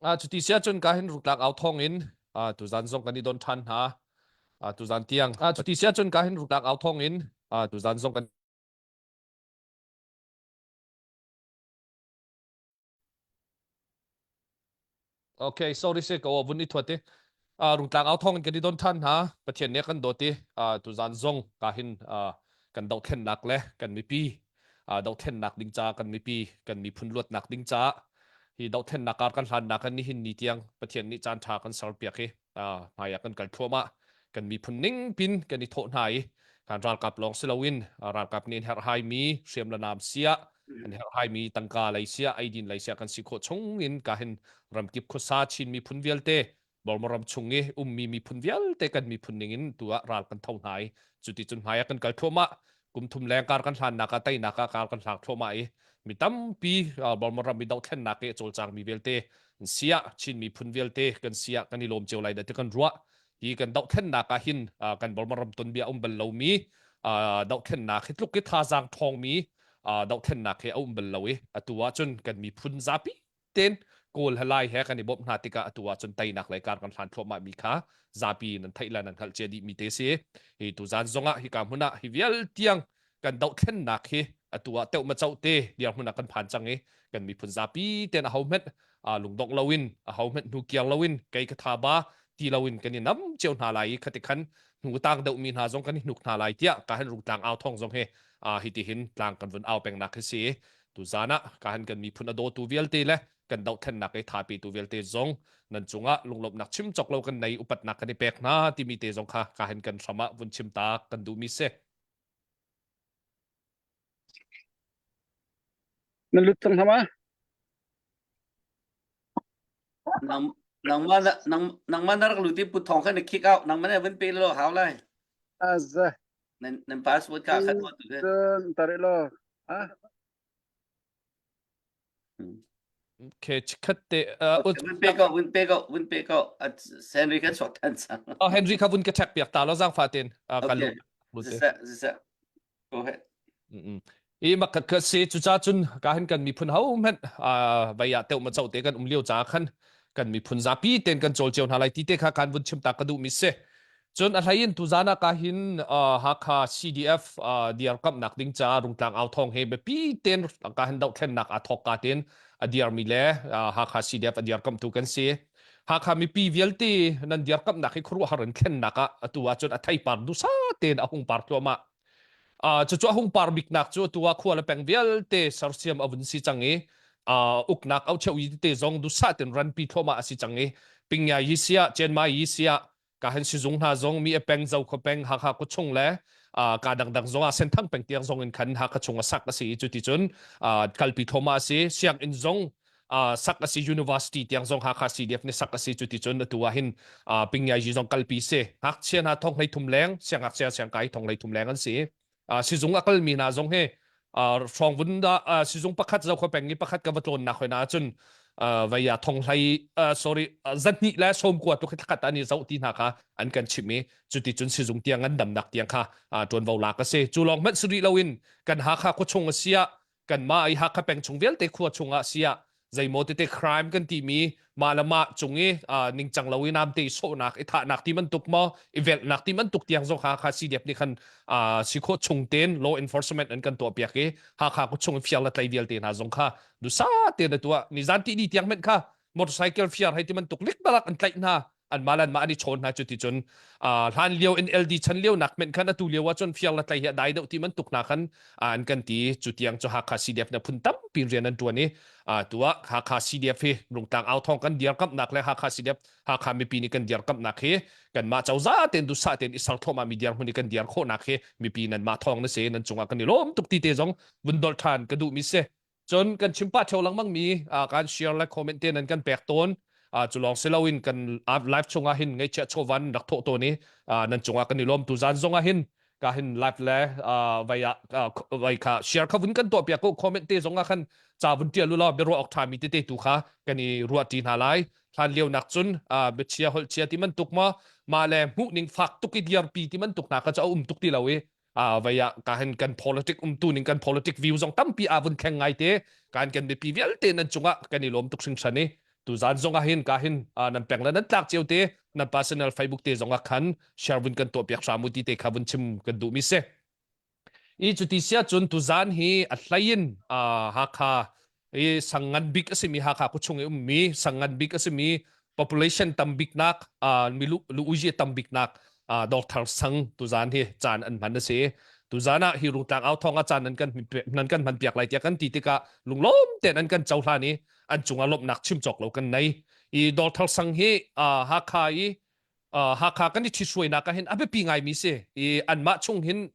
Cuti si ahcun ka hin rungtlak au thawng in tuzan zong kan i don ṭhan hna. Tuzan tiang. Cuti si ahcun ka hin rungtlak au thawng in tuzan zong kan Okay, sorry se ko vun i thuat i. Rungtlang au thawng in kan i don ṭhan hna. Pathian nih a kan dawt i tuzan zong ka hin kan dohthlennak le kan mipi dohthlennak ding ca kan mipi kan miphun luatnak ding caah hi dohthlennak kar kan hlannak kan nihin ni tiang Pathian nih caan ṭha kan serpiak i hmai ah kan kal thluahmah kan miphun ning pin kan i thawh hna i kan ralkap lawng si loin ralkap nih an herhhai mi hriam le nam siah an herhhai mi tangka lei siah eidin lei siah kan si khawh chung in ka hin ramkip khuasa Chin miphun vialte Burma ram chung i ummi miphun vialte kan miphun ning in tu ah ral kan tho hna i cuticun hmai ah kan kal thluahmah kum thum leng kar kan hlannak ah teinak ah kar kan hlang thluahmah i mi tampi Burma ram i dohthlennak i cawlcang mi vialte siah Chin miphun vialte kan siah kan i lawm cio lai dah ti kan ruah hi kan dohthlennak ah hin kan Burma ram tonbia um bal lomi dohthlennak hi tluk i thazaang ṭhawngmi dohthlennak hi a um bal lo i atu ah cun kan miphun zapi tein Kawl he Lai he kan i bawmh hna tikah atu ahcun teinak lei kar kan hlan thluahmah mi kha zapi nan theih le nan hngalh cia dih mi te si. Hi tuzan zongah hika hmun ah hi vial tiang kan dohthlennak hi atu ah teuh ma choh te dirhmun ah kan phan cang i kan miphun zapi ten a ho hmenh lungdongh loin a ho hmenh hnu kiar loin kei ka tha ba ti loin kan i nam cio hna lai i khati khan hnu tang deuh mi hna zong kan i hnuk hna lai tiah ka han rungtlang au thong zong hi hi ti hin tlang kan vun au peng nak hi si Tuzaan ah kahan kan miphun a dawtu vialte le kan dohthlennak i thapi tu vialte zong nan cungah lunglawmhnak chim cawk lo kan nei upatnak kan i pek hna timi te zong kha kahan kan hram ah vun chim ta kan duhmi si. Na lut cang hna ma? Nang nangmah nang nangmah na rak lut i put thong kha na kick out nangmah na vun pe lo hau lai. Azza. Nan nan passport ka khat wa tu ke. Tare lo. Ah. Okay, chikhat te vun pe ko vun pe ko vun pe ko Henry kan sok than sang. Oh Henry kha vun ka check piak ta lo zang fa tin ka lu. Zisa zisa. Go ahead. I makhat kha si cuca cun ka hin kan miphun ho hmanh vai ah teuh ma cho te kan um lio ca khan kan miphun zapi ten kan cawl cio hna lai ti te kha kan vun chim ta ka duh mi si. Cun a hlei in tuzan ah ka hin Hakha CDF diarkamhnak ding ca Rungtlang au thawng he biapi ten ka hin dohthlennak aa thawk ka ten a diarmi le Hakha CDF a diarkamhtu kan si. Hakha mipi vialte nan diarkamhnak hi khuaruahhar in thlennak ah atu ahcun a theipar dusa tein a hung par thluahmah. Cucu a hung par biknak cu atu ah khua le peng vialte sersiam a vun si cang i uknak au cheu yi te zong dusa ten ranpi thluahmah a si cang i Pingya yi siah Chiang yi siah ka han sizung hna zong mi a peng zo kho peng Hakha khuachung chung le ka dangdang zong ah Senthang peng tiang zong in khan Hakha chung a sak a si cu ti cun kalpi thoma a si sianginn zong sak a si university tiang zong Hakha CDF nih sak a si cu ti cun atu ah hin Pingyayi zong kalpi si ngakchia hna thong hlei thum leng siangngakchia siangkai thong hlei thum leng an si sizung a kalmi hna zong hi hrawng vun da sizung pakhat zo kho peng i pakhat ka va tlawnnak hoi na ahcun vaya thong hlei sorry zahnih le sawm kua tu khat an i zoh ti hna kha an kan chim i cuti cun sizung tiang an damnak tiang kha ṭuanvo lak a si cu lawng hmanh si rih loin kan Hakha khuachung a siah kanmah i Hakha peng chung vialte khua chungah siah zeimaw tete crime kan timi mah le mah cung i ningcang lo i namte i sawhnak i thahnak ti bantuk maw i velhnak ti bantuk tiang zong Hakha CDF nih khan si khawh chung tein law enforcement an kan tuah piak i Hakha ku chung i fiar le tlai vialte hna zong kha dusa tein a tuah nizan ti ni tiang hmenh kha motorcycle fiar hei ti bantuk lik balak an tlaih hna anmah le anmah an i chawn hna cu ti cun hlan lio in LD chan lio nak men khan atu lio ah cun fiar la tlai hi a dai deuh ti man tuk hna khan an kan ti cu tiang cu Hakha CDF na phun tampi rian an tuan i tu ah Hakha CDF hi Rungtlang au thong kan dirkamnak le Hakha CDF Hakha mipi nih kan dirkamnak hi kanmah cozah ten dusa ten i sar thoma mi dirhmun i kan dir khawhnak hi mipi nan mah thong na se nan cungah kan i lawm tuk ti te zong vun dolh than ka duh mi si Cun kan chim pah theo lengmang mi kan share le comment te nan kan pek tawn. Cu lawng si loin kan live chungah hin ngaihchiah chawvan rak thawh tawn i nan cungah kan i lawm tu zan zongah hin ka hin live le vai ah vai kha share kha vun kan tuah piak ko comment te zongah khan ca vun tial u law biaruah awk ṭhami tete tu kha kan i ruah ṭi hna lai hlan lio nak cun biachia holh chia ti bantuk maw mah le hmuh ning fak tuk i diarpi ti bantuk hna kha cu a um tuk ti lo i vei ah ka hin kan politic umtu ning kan politic view zong tampi a vun thleng ngai te kan kan mipi vialte nan cungah kan i lawm tuk hringhran i. Tuzan zong ah hin ka hin nan peng le nan tlak cio te nan personal Facebook te zong ah khan share vun kan tuah piak hram u ti te kha vun chim kan duh mi si. I cuti sia cun tuzan hi a hlei in Hakha i sang ngan bik a simi Hakha khuachung i ummi sang ngan bik a simi population tam biknak milu luuji tam biknak Dawrthar sang tuzan hi caan an hman a si. Tuzan ah hi Rungtlang au thawng ah caan nan kan nan kan hman piak lai tiah kan ti tikah lunglawm tein an kan cohlan i an cungah lawmhnak chim cawk lo kan nei. I Dawrthar sang hi Hakha i Hakha kan i ṭhithruainak ah hin a biapi ngaimi si i anmah chung hin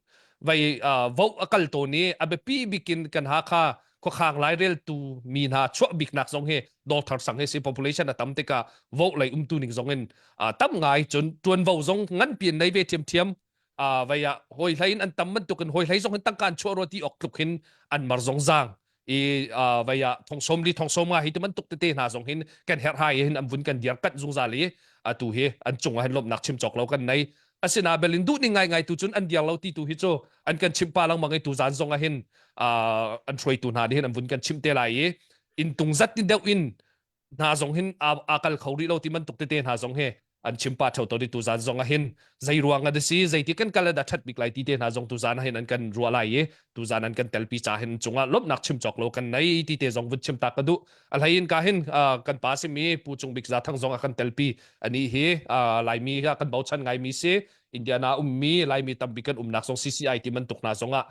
vei vote a kal tawn i a biapi bikin kan Hakha khuakhang laireltu mi hna chuah biknak zong hi Dawthar sang hi si population a tam tikah vote lei umtu ning zong in tam ngai cun ṭuanvo zong nganpi in nei ve ṭhiamṭhiam vei ah hawi hlei in an tam bantuk in hawi hlei zong hin tangka an chuah rua ti awk tluk hin an mar zong zaang i vei ah thong som li thong som nga hi ti bantuk tete hna zong hin kan herh hai hin an vun kan diar kanh zungzal i atu hi an cung ah hin lawmhnak chim cawk lo kan nei asina belin duh ning ngai ngai tu cun an diar lo ti tu hi cu an kan chimh pa lengmang i tu zan zong ah hin an hruaitu hna nih hin an vun kan chimh te lai i in tung zat ti deuh in hna zong hin aa kal kho rih lo ti bantuk tete hna zong hi an chim pa theo to tu zan zong ah hin zei ruang ah si zeiti kan kal da that bik lai ti te hna zong tu zan ah hin an kan ruah lai i tu zan an kan telpi cha hin cungah lawmhnak chim cawk lo kan nei ti te zong vun chim ta ka duh a hlei in ka hin kan pa simi pu cung bik za thang zong a kan telpi ani hi laimi kan bochan ngai mi si Indiana ummi laimi tampi kan umnak zong CCI ti bantuk hna zong ah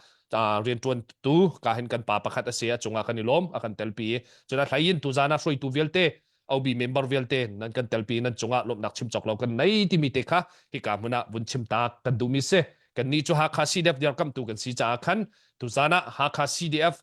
riantuan tu ka hin kan pa pakhat a si a cungah kan i lawm a kan telpi cun a hlei in tuzan ah hruaitu vialte OB member vialte nan kan telpi nan cungah lawmhnak chim cawk lo kan nei timi te kha hika hmun ah vun chim ta kan duhmi si kan nih cu Hakha CDF dirkamtu kan si caah khan tuzan ah Hakha CDF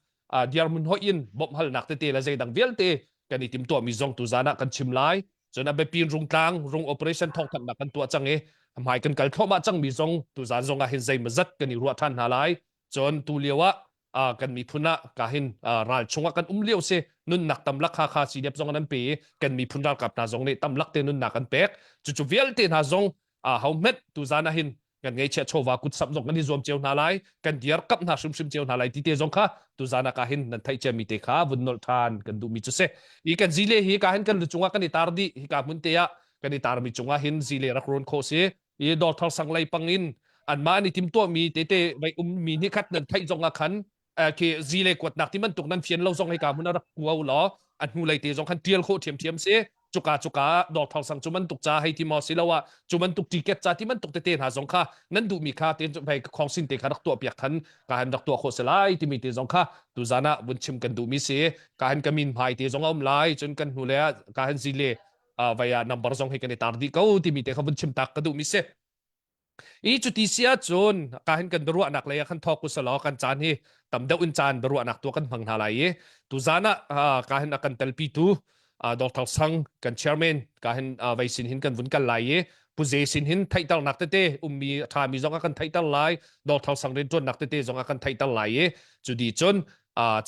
dirhmun hoih in bawmhhalnak tete le zeidang vialte kan i timtuahmi zong tuzan ah kan chim lai cun a biapi rungtlang rung operation thawngthanhnak kan tuah cang i hmai kan kal thluahmah cangmi zong tuzan zong ah hin zeimawzat kan i ruah ṭhan hna lai cun tu lio ah kan miphun ah ka hin ral chungah kan um lio si nunnak tamlak kha kha CDF zong an pe i kan miphun ralkap hna zong nih tamlak te nunnak an pek cucu vialte hna zong ho hmet tuzan ah hin kan ngeihchiah chawva kutsap zong kan i zuam cio hna lai kan diar kap hna hrimhrim cio hna lai ti te zong kha tuzan ah ka hin nan theih ciami te kha vun nolh ṭhan kan duhmi cu si i kan zile hi ka hin kan lu cungah kan i tar dih hika hmun te ah kan i tarmi cungah hin zile rak rawn khawh si i dawrthar sang lei pang in anmah an i timtuahmi tete vai ummi nih khat nan theih zong ah khan khi zile kuatnak ti bantuk nan fian lo zong hika hmun a rak kuau law a hnu lei te zong khan tial khawh ṭhiamṭhiam si cuka cuka dawrthar sang cu bantuk ca hei ti maw siloah cu bantuk ticket ca ti bantuk tete hna zong kha nan duhmi kha te hei khong sin te kha rak tuah piak khan ka han rak tuah khawh si lai timi te zong kha tuzan ah vun chim kan duhmi si ka han ka min hmai te zong a um lai cun kan hnu le ka han zile vai ah number zong hi kan i tar dih ko timi te kha vun chim tak ka duhmi si I cuti si ahcun ka hin kan biaruahnak lei ah khan thawk usalaw kan caan hi tam deuh in caan biaruahnak tuah kan hmang hna lai i tuzan ah ka hin a kan telpitu Dr. Sang kan chairman ka hin vei sin hin kan vun kal lai i Pu Ze sin hin theihternak tete ummi a ṭhami zong a kan theihter lai Dr. Sang rianṭuannak tete zong a kan theihter lai i cu di cun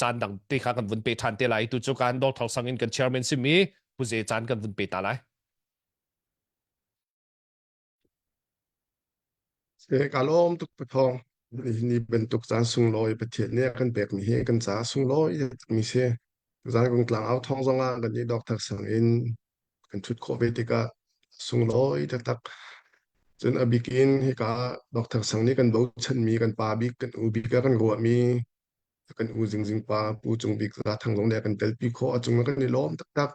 caan dang te kha kan vun pe ṭhan te lai tu cu kan Dr. Sang in kan chairman simi Pu Ze caan kan vun pe ta lai. Ka lawm tuk pathawng. Ni bantuk caan sunglawi Pathian nih a kan pekmi hi kan caah sunglawi takmi si. Zan kung tlang au thawng zong ah kan i doctor sang in kan thut khawh ve tikah sunglawi taktak. Cun a bik in hika doctor sang nih kan bochanmi kan pa bik kan u bik ah kan ruahmi kan u Zingzing pa Pu Cung Bik Za Thang zong nih a kan telpi khawh a cung ah kan i lawm taktak.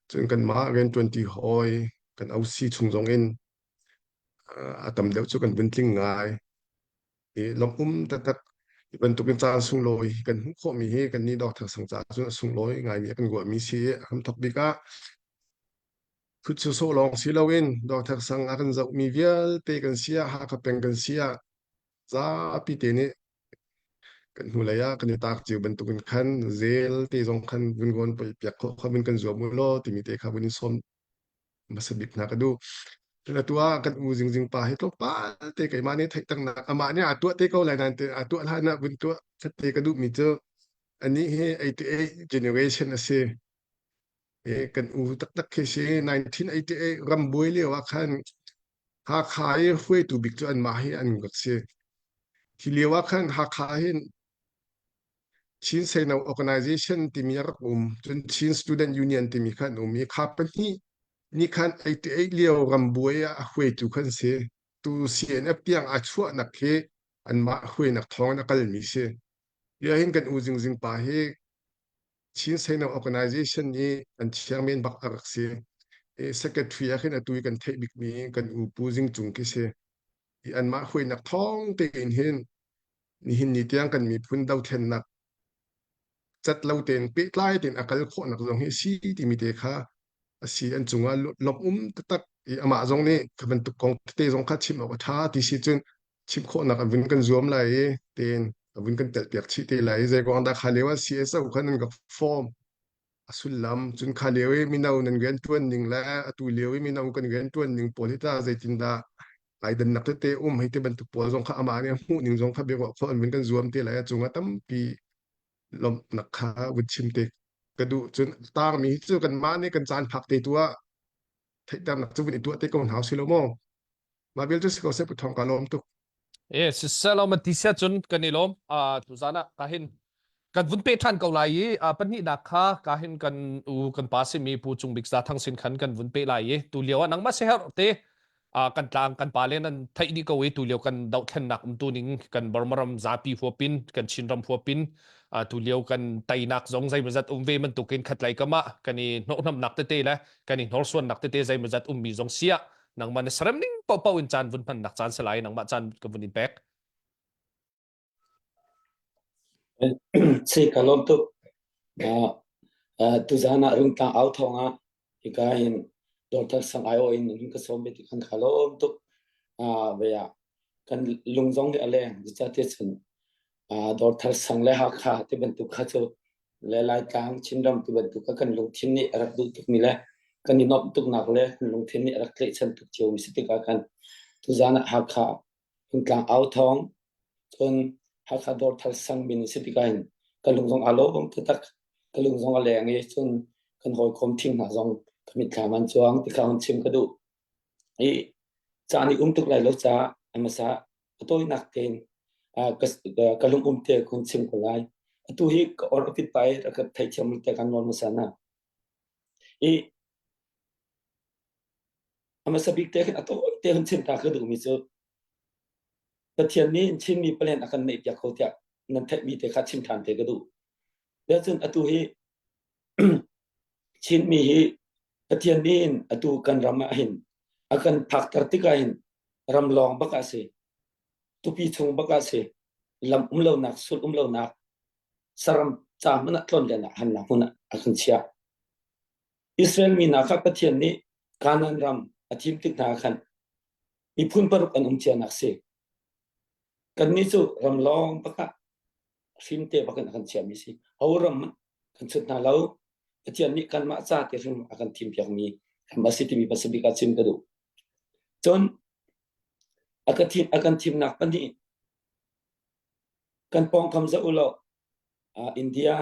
Cun kanmah rianṭuanṭi hawi kan OC chung zong in a tam deuh cu kan vun tling ngai. I lawmh-um taktak hi bantukin caan sunglawi kan hmuh khawhmi hi kannih Doctor Sang caah cun a sunglawi ngaimi a kan ruahmi si i a hramthawk bik ah thut sawsawh lawng si loin Doctor Sang a kan zohmi vialte kan si ah Hakha peng kan si ah zapi te nih kan hnulei ah kan i taak cio bantukin khan zel te zong khan vun rawn piak khawh kha vun kan zuam u law timi te kha vun in sawm hmasa bik hna ka duh. Cun atu ah kan u Zingzing pa hi tlawmpal te keimah nih theihternak amah nih aa tuah te ko lai nain te aa tuah hlan ah vun tuah that te ka duhmi cu anih hi 88 generation a si. I kan u taktak khi si 1988 rambuai lio ah khan Hakha i hruaitu bik cu anmah hi an rak si. Hi lio ah khan Hakha hin. Chin Seino Organization timi a rak um. Cun Chin Student Union timi kha an um i kha pahnih nih khan 88 lio rambuai ah a hruaitu khan si. Tu CNF tiang a chuahnak hi anmah hruainak thawng in a kalmi si. Hi hin kan u Zingzing pa hi Chin Seino Organization i an chairman bak a rak si. I secretary ah khin atu i kan theih bikmi kan u Pu Zing Cung khi si. I anmah hruainak thawng tein hin nihin ni tiang kan miphun dothlennak cat lo tein pehtlai tein a kal khawhnak zong hi si timi te kha a si an cungah lawmh um taktak i amah zong nih kha bantuk kong tete zong kha chim awk a ṭha ti si cun chim khawhnak a vun kan zuam lai i tein a vun kan telhpiak chih te lai i zei kong dah kha lio ah CSO kha nan ka form a sullam cun kha lio i mino nan rian ṭuan ning le atu lio i mino kan rian ṭuan ning pawl hi ta zeitindah ai dannak tete um hei ti bantuk pawl zong kha amah nih a hmuh ning zong kha biaruah khawh an vun kan zuam te lai a cungah tampi lawmhnak kha vun chim te ka duh cun tangmi hi cu kanmah nih kan caan phak te tu ah theihternak cu vun i tuah te ko hna usih law maw mah vial cu si ko seh Pu Thawng ka lawm tuk E siselaw man ti sia cun kan i lawm. Uh, tuzan ah ka hin kan vun pe ṭhan ko lai i uh, pahnihnak kha ka hin kan u kan pa simi Pu Cung Bik Za Thang sin khan kan vun pe lai i tu lio ah nangmah seher te uh, kan tlang kan pa le nan theih dih ko i tu lio kan dohthlennak umtu ning kan Burma ram zapi huapin kan Chin ram huapin uh, tu lio kan teinak zong zeimawzat um ve bantukin khatlei kam ah kan i hnawhhnamnak tete le kan i hnorsuannak tete zeimawzat ummi zong siah nangmah na sarem ning paohpaoh in caan vun hmannak caan si lai nangmah caan ka vun in pek Si ka lawm tuk. Uh, uh, tuzan ah rungtlang au thawng ah hika hin Dawrthar sang aiawh in hun ka sawm ve ti khan ka lawm tuk. Uh, ve ah kan lung zong nih a leng zeicahtiah cun uh, Dawrthar sang le Hakha ti bantuk kha cu le Laitlang Chinram ti bantuk kha kan lungthin nih a rak duh tukmi le kan i nuamh tuknak le kan lungthin nih a rak tlaihchan tuk ciomi si tikah khan tuzan ah Hakha Rungtlang au thawng cun Hakha Dawrthar sang min si tikah hin ka lung zong aa lawm taktak ka lung zong a leng i cun kan hawikom thing hna zong ka mitthlam an cuang ti kha hun chim ka duh. I caan i um tuk lai lo caah a hmasa a tawinak tein ka, ka lung um te kun chim ko lai. Atu hi ka or a fit pai rak ka theithiam te kan nawl hmasa na. I a hmasa bik te khin a tawi te hun chim ta ka duhmi cu Pathian nih Chinmi palen a kan neih piak ko tiah nan theihmi te kha chim ṭhan te ka duh. Cun atu hi Chinmi hi Pathian nih hin atu kan ram ah hin a kan phakter tikah hin ram lawng bak ah si. Tupi chung bak ah si. Lam um lonak, sul um lonak, saram ca hmanh ah tlon len ah hannak hmun ah a kan chiah. Israel mi hna kha Pathian nih Kanaan ram a thim tik hna ah khan miphun paruk an um cianak si. Kannih cu ram lawng bak ah hrim te bak in a kan chiahmi si. Ho ram hmanh kan chut hna lo. Pathian nih kanmah ca te hrim a kan thimpiakmi ram a si timi pasabik ah chim ka duh. Cun a ka thim a kan thimnak pahnih kan pawngkam zoh u law uh, India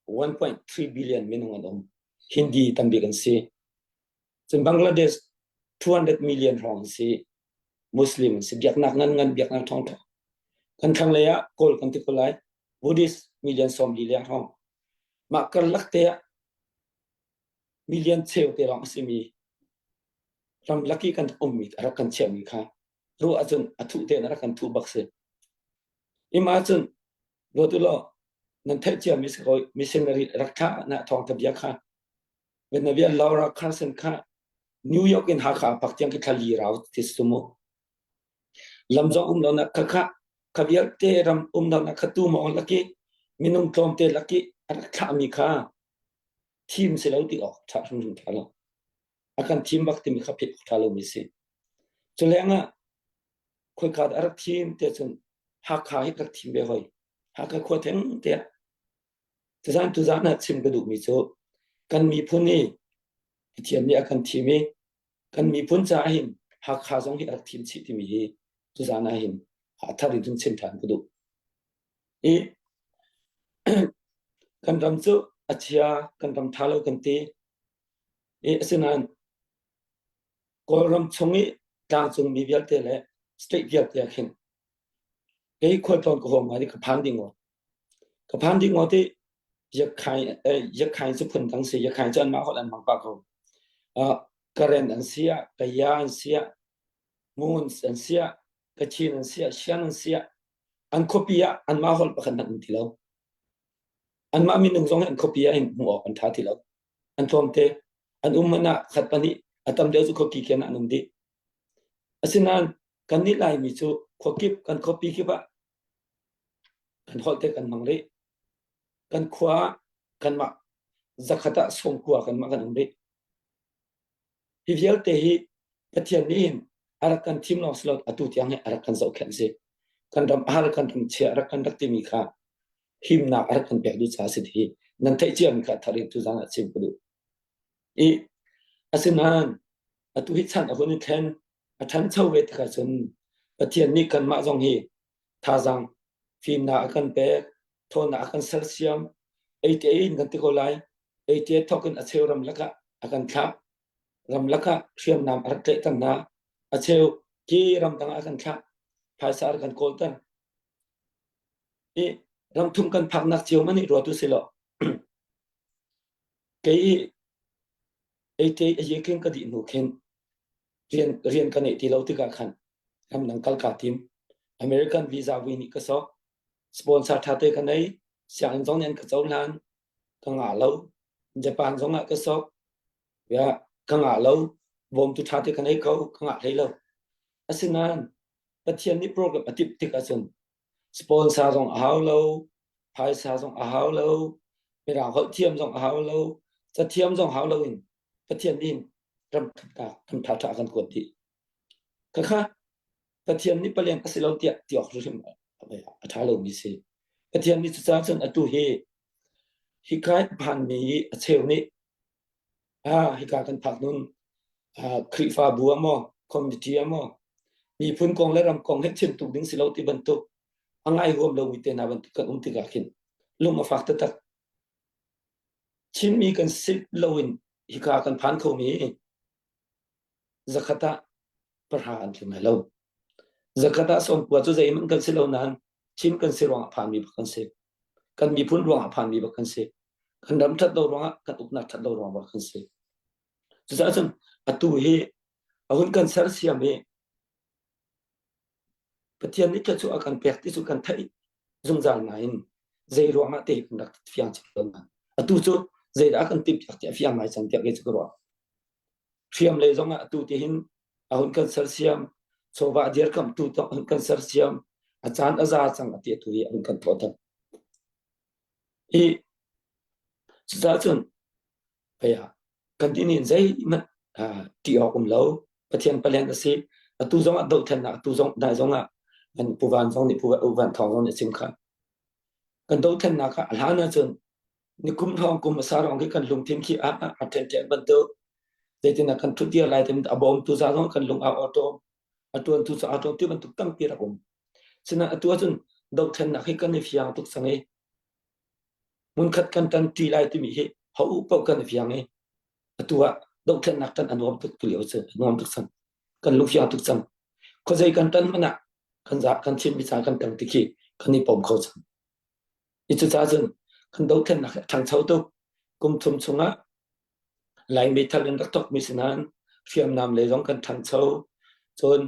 1.3 billion minung an um. Hindi tambik an si. Cun Bangladesh 200 million hrawng an si. Muslim an si. Biaknak ngan ngan biaknak ṭhawng ṭhawng. Kan thlanglei ah Kawl kan ti ko lai. Buddhist million 40 leng hrawng. Mah karlak te ah million cheu te lawng a simi ramlak i kan ummi a rak kan chiahmi kha ruah ahcun a thuh tein a rak kan thuh bak si. Ima cun ruat u law nan theih ciami si ko missionary rak thlah na thawngtha bia kha Venavia Laura Carson kha New York in Hakha pak tiang ki thla li rau ti sumu lam zong um lo na kha kha kha vialte ram um lo na kha tu mong laki minung tlawmte laki a rak thlahmi kha thim si lo ti awk ṭha hrimhrim ṭha lo a kan thim bak timi kha phit ṭha lomi si cu lengah khoika a rak thim te cun Hakha hi rak thim ve hoi Hakha khua theng te tuzan tuzan ah chim ka duhmi cu kan miphun hi Pathian nih a kan thim i kan miphun caah hin Hakha zong hi a rak thim chih timi hi tuzan ah hin a thar in cun chim ṭhan ka duh. I kan ram cu a chia, kan ram ṭha lo kan ti. I asinain Kawlram chung i tlangcungmi vialte le state vialte ah khin kei khualtlawn ka huam ngai i ka phan ding aw. Ka phan ding ngawt i Yakhain Yakhain cu phun dang si Yakhain cu anmah holh an hmang pah ko. Uh, Karen an si ah, Kaya an si ah, Ngun an si ah, Kachin an si ah, Shan an si ah, an khuapi ah anmah holh pakhat hmanh um ti lo. Anmah minung zong an khuapi ah hin hmuh awk an ṭha ti lo. An tlawmte. An um hmanh ah khat pahnih a tam deuh cu khuaki kian ah an um dih. Asinain kannih Laimi cu khuakip kan khuapi kip ah kan holh te kan hmang rih. Kan khua ah kanmah zakhat ah sawmkua kanmah kan um rih. Hi vialte hi Pathian nih hin a rak kan thim lawng si lo atu tiang hi a rak kan zohkhenh si. Kan ram har kan ram chia rak kan rak timi kha himnak a rak kan pek duh caah si hi nan theih ciami kha thar in tuzaan ah chim ka duh. I asinain atu hi chan a hun i thlen a ṭhancho ve tikah cun Pathian nih kanmah zong hi thazaang fimnak a kan pek ṭhawnnak a kan sersiam ei te in kan ti ko lai ei te thawk in a cheu ram lakah a kan thlah ram lakah hriamnam a rak tlaihter hna a cheu ki ramdang ah a kan thlah phaisa a rak kan kawlter i ramthum kan phaknak cio man i ruat u si law kei i ei te a ye khin ka dih hnu khin rian rian ka neih ti lo tikah khan ramdang kal kaa tim American visa vui nih ka sok sponsor ṭha te ka nei sianginn zong nih an ka cohlan ka ngah lo Japan zong ah ka sok ya ka ngah lo bawmtu ṭha te ka nei ko ka ngah hlei lo asinain Pathian nih program a timh tik ahcun sponsor zong a hau lo phaisa zong a hau lo mirang holh thiam zong a hau lo cathiam zong hau lo in Pathian nih ram ṭha ram ṭha ṭha a kan kuat dih khakha Pathian nih palian a si lo tiah ti awk hrim a ṭha lomi si. Pathian nih cucaah cun atu hi hika phanmi a cheu nih ah hika kan phak nun Khrihfabu ah maw community ah maw miphun kong le ram kong he chim tuk ding si lo ti bantuk a ngai huam lomi te hna bantuk kan um tikah khin lung a fak taktak. Chinmi kan si loin hika kan phan khomi zakhat ah pahra an tling lai lo. Zakhat ah sawmkua cu zeihmanh kan si lo nain Chin kan si ruangah phanmi bak kan si. Kan miphun ruangah phanmi bak kan si. Kan ram ṭhat lo ruangah, kan uknak ṭhat lo ruangah bak kan si. Cucaah cun atu hi a hun kan sersiam hi Pathian nih thluachuah a kan pek ti cu kan theih zungzal nain zei ruangah te kan rak fiang cang lo nain atu cu zeidah a kan timhpiak ti a fiang ngai cang tiah kei cu ka ruah. Hriam lei zongah atu ti hin a hun kan sersiam chawva dirkamhtu a hun kan sersiam a caan a za cang a ti atu hi a hun kan thawhter. Hi cucaah cun Aya kan ti nin zeihmanh ṭih awk um lo. Pathian palen a si. Atu zong ah dohthlennak atu zong dai zong ah kan Pu Van zong nih Pu Van Thawng zong nih a chim kha. Kan dohthlennak kha a hlan ahcun nikum hrawng kum hmasa hrawng khi kan lungthin khi a a ṭhen bantuk zeitindah kan ṭhut dir lai ti a bawmtu za zong kan lung a awṭawm a ṭuantu cu aa ṭawm ti bantuk tampi rak um. Sinain atu ahcun dohthlennak hi kan i fiang tuk cang i hmunkhat kan ṭanṭi lai timi hi ho paoh kan i fiang i atu ah dohthlennak ṭan a nuam tuk tu lio cu a nuam tuk cang kan lungfiang tuk cang khuazei kan ṭan hmanh ah kan za kan Chin mi ca kan ṭang ti khi kan i pom kho cang i cucaah cun kan dohthlennak hi a ṭhangcho tuk kum thum chungah Lai meithal in rak thawkmi si nain hriamnam lei zong kan ṭhangcho cun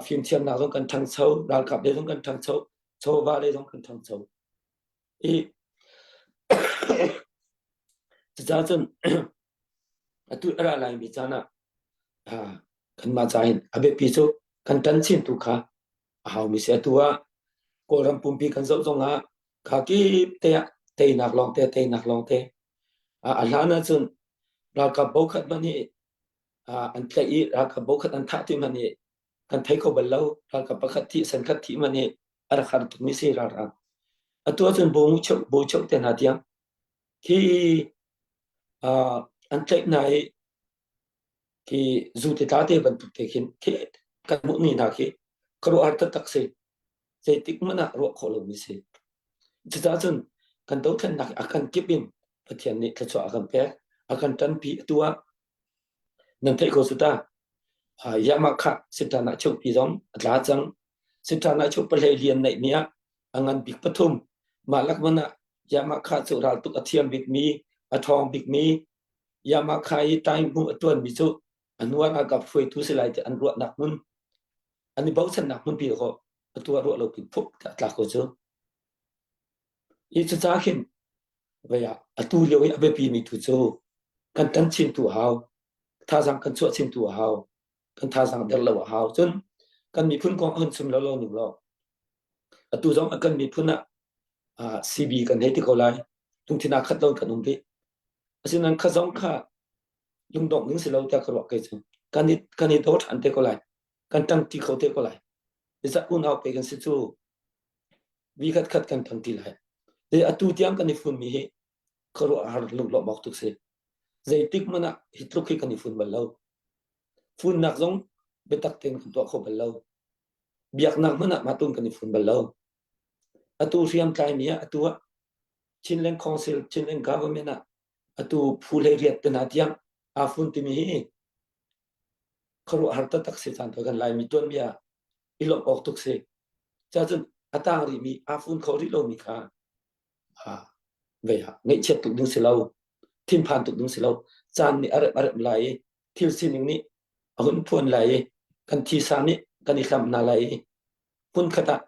fimthiamnak zong kan ṭhangcho ralkap lei zong kan ṭhangcho chawva lei zong kan ṭhangcho i cucaah cun atu a ra laimi caan ah kanmah ca hin a biapi cu kan ṭan chin tu kha a haumi si. Atu ah Kawlram pumpi kan zoh zongah kha kip te ah teinak lawngte teinak lawngte a hlan ahcun ralkap bokhat hmanh hi an tlaih i ralkap bokhat an thah ti hmanh hi kan thei kho bal lo. Ralkap pakhat thih sankhat thih hmanh hi a rak har tukmi si ralhrang. Atu ahcun bo cheu te hna tiang khi an tlaih hna i khi zu te tla te bantuk te khin khi kan hmuh ni hna khi khuaruahhar taktak si. Zeitik hmanh ah ruah khawh lomi si. Cucaah cun kan dothlennak a kan kip in Pathian nih thluachuah a kan pek, a kan ṭanpi atu ah nan theih ko su ta. Yamah kha siṭan ah cheupi zong a tla cang. Siṭan ah cheu pahlei lian neih mi ah a ngan bik pathum. Mah lak man ah Yamakha cu raltuk a thiam bikmi, a ṭhawng bikmi, Yamakha i taing-hmu a ṭuanmi cu a hnu ah ralkap hruaitu si lai ti an ruahnak hmun, an i bochannak hmunpi kaw atu ah ruah lo pin phup tiah a tlak ko cu. Hi cucaah khin vei ah atu lio i a biapimi tu cu kan ṭan chin tu a hau, thazaang kan chuah chin tu a hau, kan thazaang der lo a hau. Cun kan miphun kong a hun chim lo lo ning law atu zong kan miphun ah CB kan hei ti ko lai. Lungthin aa khat lo kan um rih. Asinain kha zong kha lungdongh ding si lo tiah ka ruah kei cu. Kan i kan i daw ṭhan te ko lai. Kan ṭangṭi kho te ko lai. Zeicah unau pe kan si cu vi khat khat kan ṭangṭi lai. Zei atu tiang kan i funmi hi khuaruahhar lunglawmh awk tuk si. Zeitik hmanh ah hi tluk hi kan i fun bal lo. Funnak zong biatak tein kan tuah kho bal lo. Biaknak hmanh ah mah tun kan i fun bal lo. Atu hriamtlaimi ah atu ah Chinland Council, Chinland Government ah atu phu hlei riat te hna tiang aa fun timi hi khuaruahhar taktak si caan kan Laimi tuanbia i lawmh awk tuk si. Cacun a tang rihmi aa fun kho rih lomi kha vei ah ngaihchiat tuk ding si lo, thinphan tuk ding si lo. Caan nih a remh a remh lai i thil sining nih a hun phuan lai i kan thisa nih kan i hlam hna lai i hmunkhat ah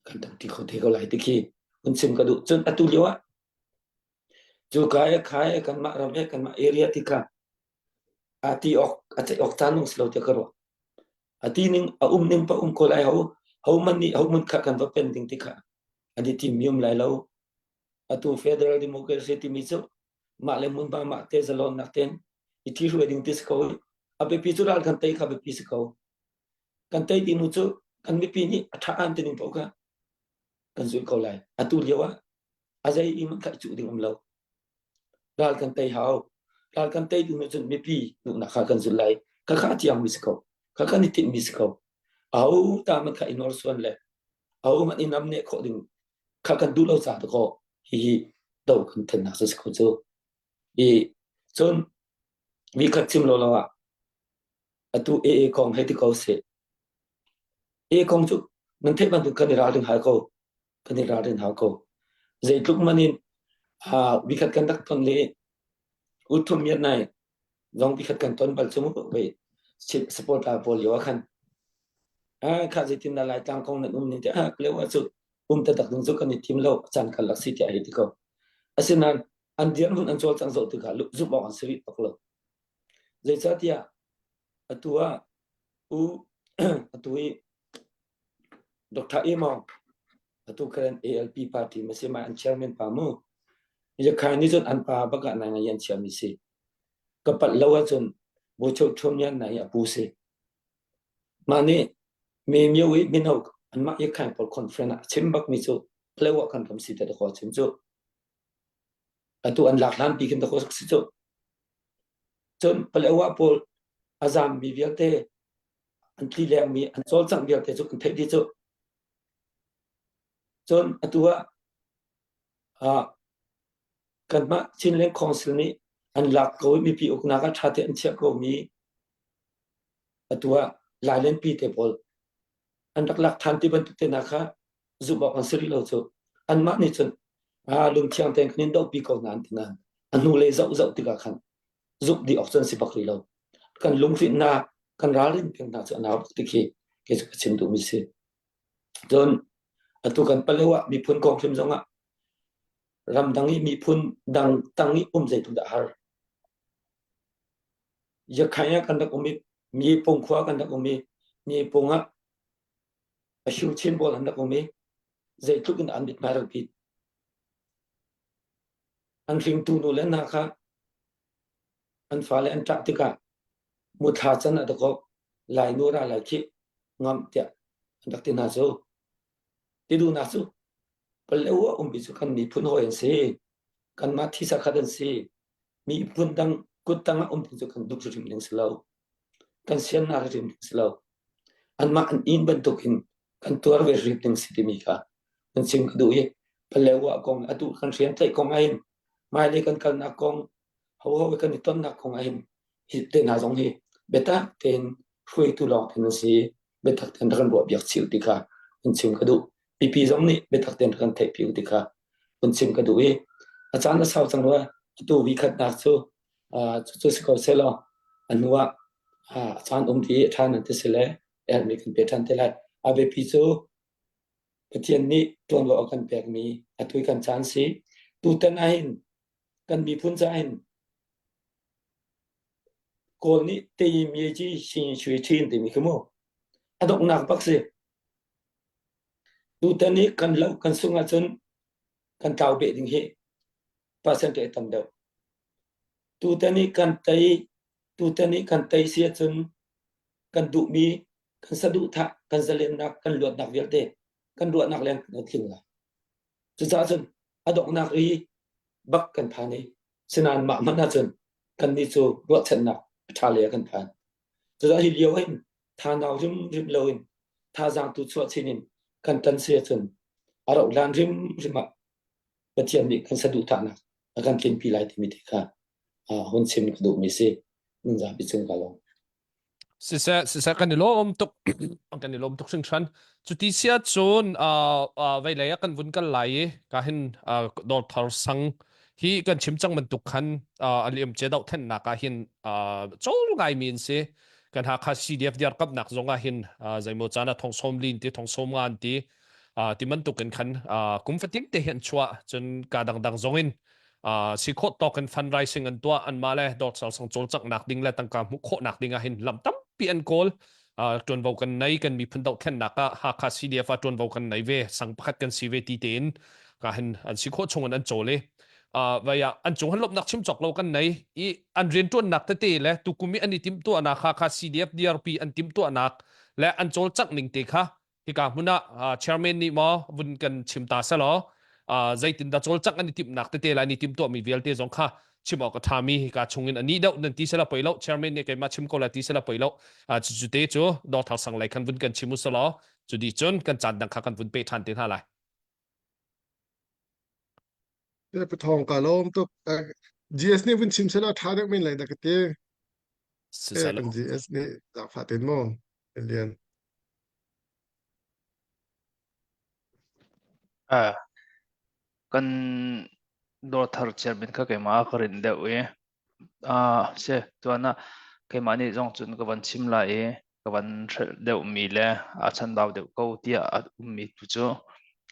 kan tangti kho te ko lai ti khi hun chim ka duh. Cun atu lio ah cu ka e kha e kanmah ram e kanmah area ti kha a ti awk a ceih awk caan nung si lo tiah ka ruah. A ti ning a um ning pa um ko lai ho ho man nih ho mun kha kan va pen ding ti kha an i tim mi um lai lo. Atu federal democracy timi cu mah le hmunhma mah te zalonnak ten i thi hruai ding ti si ko. A biapi cu ral kan tei kha biapi si ko. Kan tei ti nu cu kan mipi nih a ṭha an ti ning paoh kha kan zulh ko lai. Atu lio ah a zei i man kha i cuh ding um lo. Ral kan tei hau. Ral kan tei ding cun mipi duhnak kha kan zulh lai. Khakha thiang mi si ko. Khakha ni tinh mi si ko. Aho ta man kha i norsuan le aho man i nam ne khawh ding kha kan duh lo ca to ko hihi do kan thennak si ko cu. I cun mi khat chim lo lo ah atu AA kong hei ti ko seh. AA kong cu nan theih bantuk kan i ralring hau ko. Kan i ralrin hau ko. Zeitluk man in vikhat kan rak ton le uthum miat nai zong vikhat kan ton bal cu mu wei supporter pawl lio ah khan kha zeitin dah Laitlang kong nan um ning te ah leo ah cu um taktak ding cu kan i tim lo caan kal lak si tiah hei ti ko. Asinain an dirhmun an cawlcangh zoh tikah zumh awk an si rih bak lo. Zeicahtiah atu ah u atu i Dr. Emong atu karen ALP party ma si ma an chairman pa mu Yakhai nih cun an pa bak ah nai ngai an chiami si. Ka palh lo ahcun Bocho Thum Yan nai a pu si. Mah nih me myo i mino anmah Yakhai pawl conference ah chim bak mi cu plo ah kan ram si te ko chim cu. Atu an lak hlan pi khin ta ko si cu. Cun Palewa pawl a zammi vialte an tli lengmi an cawlcangh vialte cu kan theih dih cu. Cun atu ah kanmah Chinland Council nih an lak ko i mipi uknak ah ṭha tein an chiah komi atu ah Lailenpi te pawl an rak lak ṭhan ti bantuk te hna kha zumh awk an si rih lo cu. Anmah nih cun lungthiang tein kan in dohpi ko hna an ti nain a hnulei zoh zoh tikah khan zumh dih awk cu an si bak rih lo. Kan lunghrinhnak, kan ralrin peng hna cu a nau bak ti khi kei cu ka chim duhmi si. Cun atu kan paleo ah miphun kong hrim zongah ramdang i miphun dang tang i um zeitluk dah har. Yakhai ah kan rak um i mi pung khua kan rak um i mi pung ah a hyu chin pawl an rak um i zeitluk in an mithmai rak bit. An hringtu nu le hna kha an fale an ṭah tikah muthla can ah dakaw lai nu ra lai khi ngam tiah an rak ti hna cu. Ti duhnak cu Paleo a ummi cu kan miphun hawi an si. Kanmah thisa khat an si. Miphun dang kut tang ah um ding cu kan duh hrim ding si lo. Kan siannak hrim ding si lo. Anmah an inn bantukin kan tuar ve hrim ding si timi kha kan chim ka duh i Paleo kong atu kan rian tlaih kong ahhin hmailei kan kalnak kong hoho kan i tonnak kong ahhin hi te hna zong hi biatak tein hruaitu lawng te nan si biatak tein rak kan ruah piak chih ti kha kan chim ka duh. Mipi zong nih biatak tein rak kan theihpi u ti kha. hun chim ka duh i a caan a sau cang rua. Atu vi khatnak cu cucu si ko selaw a hnu ah a caan um ti ṭhan nan ti si le herhmi kan pe ṭhan te lai. A biapi cu Pathian nih ṭuanvo a kan pekmi atu i kan caan si. Tutan ahhin kan miphun caah hin Kawl nih Tei Ci Shin Shui timi khi mu a donghnak bak si. Tutan i kan lo kan sung ahcun kan tlau beh ding hi percentage tam deuh. Tutan i kan tei tutan i kan tei si ahcun kan duhmi kan saduhthah kan zalennak kan luatnak vialte kan ruahnak leng kan tling lai. Cucaah cun a donghnak i bak kan phan i sinain mah hmanh ahcun kannih cu ruahchannak a ṭha lei ah kan phan. Cucaah hi lio hin thanau hrimhrim loin thazaang tu chuah chin in kan ṭan si ahcun a rauh hlan hrimhrim ah Pathian nih kan saduhthahnak a kan tlinpi lai timi te kha hun chim ka duhmi si. Nan zapi cung ka lawm. Siseh, siseh kan i lawm tuk kan i lawm tuk hringhran. Cuti sia cun uh, uh, veilei ah kan vun kal lai i ka hin uh, dawr sang hi kan chim cang bantuk khan uh, a liam che doh thennak ah hin uh, cawl ngai mi an si. Kan Hakha CDF diar kapnak zong ah hin uh, zeimaw caan ah thong sawm lin ti thong sawm nga an ti uh, ti bantuk in khan uh, kum fatin te hi an chuah cun ka dangdang zong in si khawh tawk in fundraising an tuah anmah le dawtsal sang cawlcanghnak ding le tangka hmuh khawhnak ding ah hin lam tampi an kawl ṭuanvo kan nei kan miphun dohthlennak ah Hakha CDF ah ṭuanvo kan nei ve sang pakhat kan si ve ti tein ka hin an si khawh chung in an cawl i vai ah an cung han lawmhnak chim cawk lo kan nei i an rianṭuannak tete le tukum i an i timhtuahnak Hakha CDF DRP an timhtuahnak le an cawlcangh ning te kha hika hmun ah chairman nih maw vun kan chim ta selaw zeitindah cawlcangh an i timhnak tete lai ni timhtuahmi vialte zong kha chim awk a ṭhami hika chungin a nih deuh nan ti sela poi lo chairman nih keimah chim ko la ti sela poi lo cu te cu dawthar sang lei khan vun kan chim u selaw cu di cun kan caan dang kha kan vun pe ṭhan te hna lai. Pathawng ka lawm tuk. GS nih vun chim sela ṭha deuh men lai da ka ti. Sisalo. Kan GS nih zaangfah ten maw? Lian. Ah, kan dawrthar chairman kha keimah a ka rinh deuh i ah si tuan ah keimah nih zong cun ka van chim lai i ka van hrelh deuhmi le a chanbau deuh ko tiah a ummi tu cu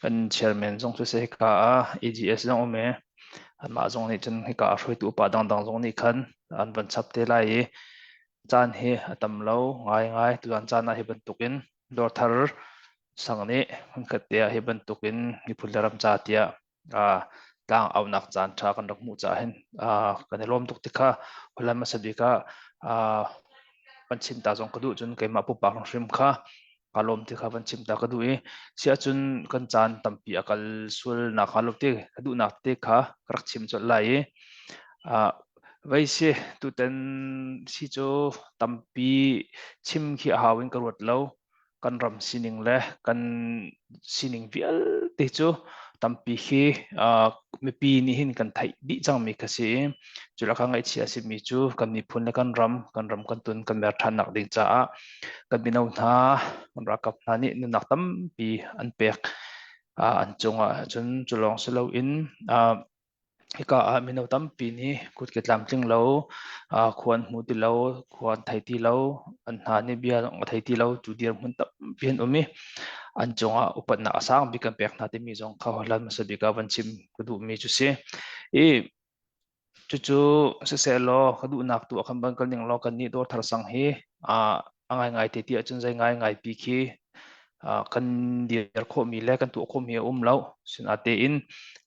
kan chairman zong cu si hika ah AGS zong um i anmah zong nih cun hika ah hruaitu upa dangdang zong nih khan an van chap te lai i caan hi a tam lo ngaingai tutan caan ah hi bantukin dawrthar sang nih hmunkhat te ah hi bantukin miphun le ram ca tiah tlang aunak caan ṭha kan rak hmuh caah hin kan i lawm tuk ti kha holland hmasa bik ah van chim ta zong ka duh cun keimah pumpak hrim kha kaa lawm ti kha van chim ta ka duh i si ahcun kan caan tampi a kal sual nak hnga lo ti ka duhnak te kha ka rak chim colh lai i vei si tutan si cu tampi chim khi a hau in ka ruat lo kan ram sining le kan sining vialte cu tampi khi mipi nih hin kan theih dih cangmi kha si i cu lakah ngaihchia a simi cu kan miphun le kan ram kan ram kan tun kan mer ṭhannak ding caah kan mino hna kan ralkap hna nih nunnak tampi an pek an cungah cun cu lawng si loin hika ah mino tampi nih kutke tlamtling lo khua an hmu ti lo khua an thei ti lo an hna nih bia zong a thei ti lo cu dirhmun tampi an um i an cungah upatnak a sang bik kan pek hna timi zong kha hlan hmasa bik ah van chim ka duhmi cu si i Cucu sisehlaw ka duhnak tu ah khan van kal ning law kannih dawrthar sang hi a ngaingai te ti ahcun zei ngaingai pi khi kan dir khawhmi le kan tuah khawhmi a um lo. Sinatein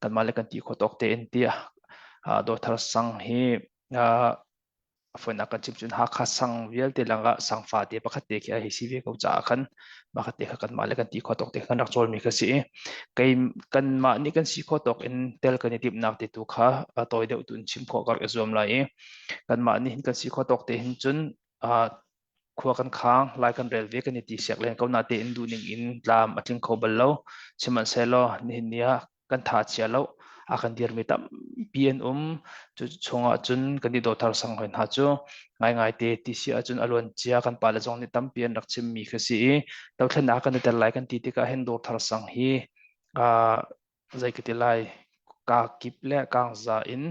kanmah le kan ti khawh tawk tein tiah dawrthar sang hi a fawinak kan chim cun Hakha sang vialte langah sang fate pakhat te khi a hei si ve ko caah khan mah te kha kanmah le kan ti khawh tawk te kan rak cawlmi kha si i kei kanmah nih kan si khawh tawk in tel kan i timhnak te tu kha tawi deuh tu in chim khawh ka rak i zuam lai i kanmah nih hin kan si khawh tawk te hin cun khua kan khang lai kan rel ve kan i ti siak len ko na te in duhning in tlam a tling kho bal lo sihmanhsehlaw nihin ni ah kan tha chia lo a kan dirmi tampi an um cu chungah cun kan i dawthar sang hoi hna cu ngaingai te ti si ahcun a luan cia kan pale zong nih tampi an rak chimmi kha si i dothlennak kan i tel lai kan ti tikah hin dawthar sang hi zei ka ti lai. Kaa kip le kangza in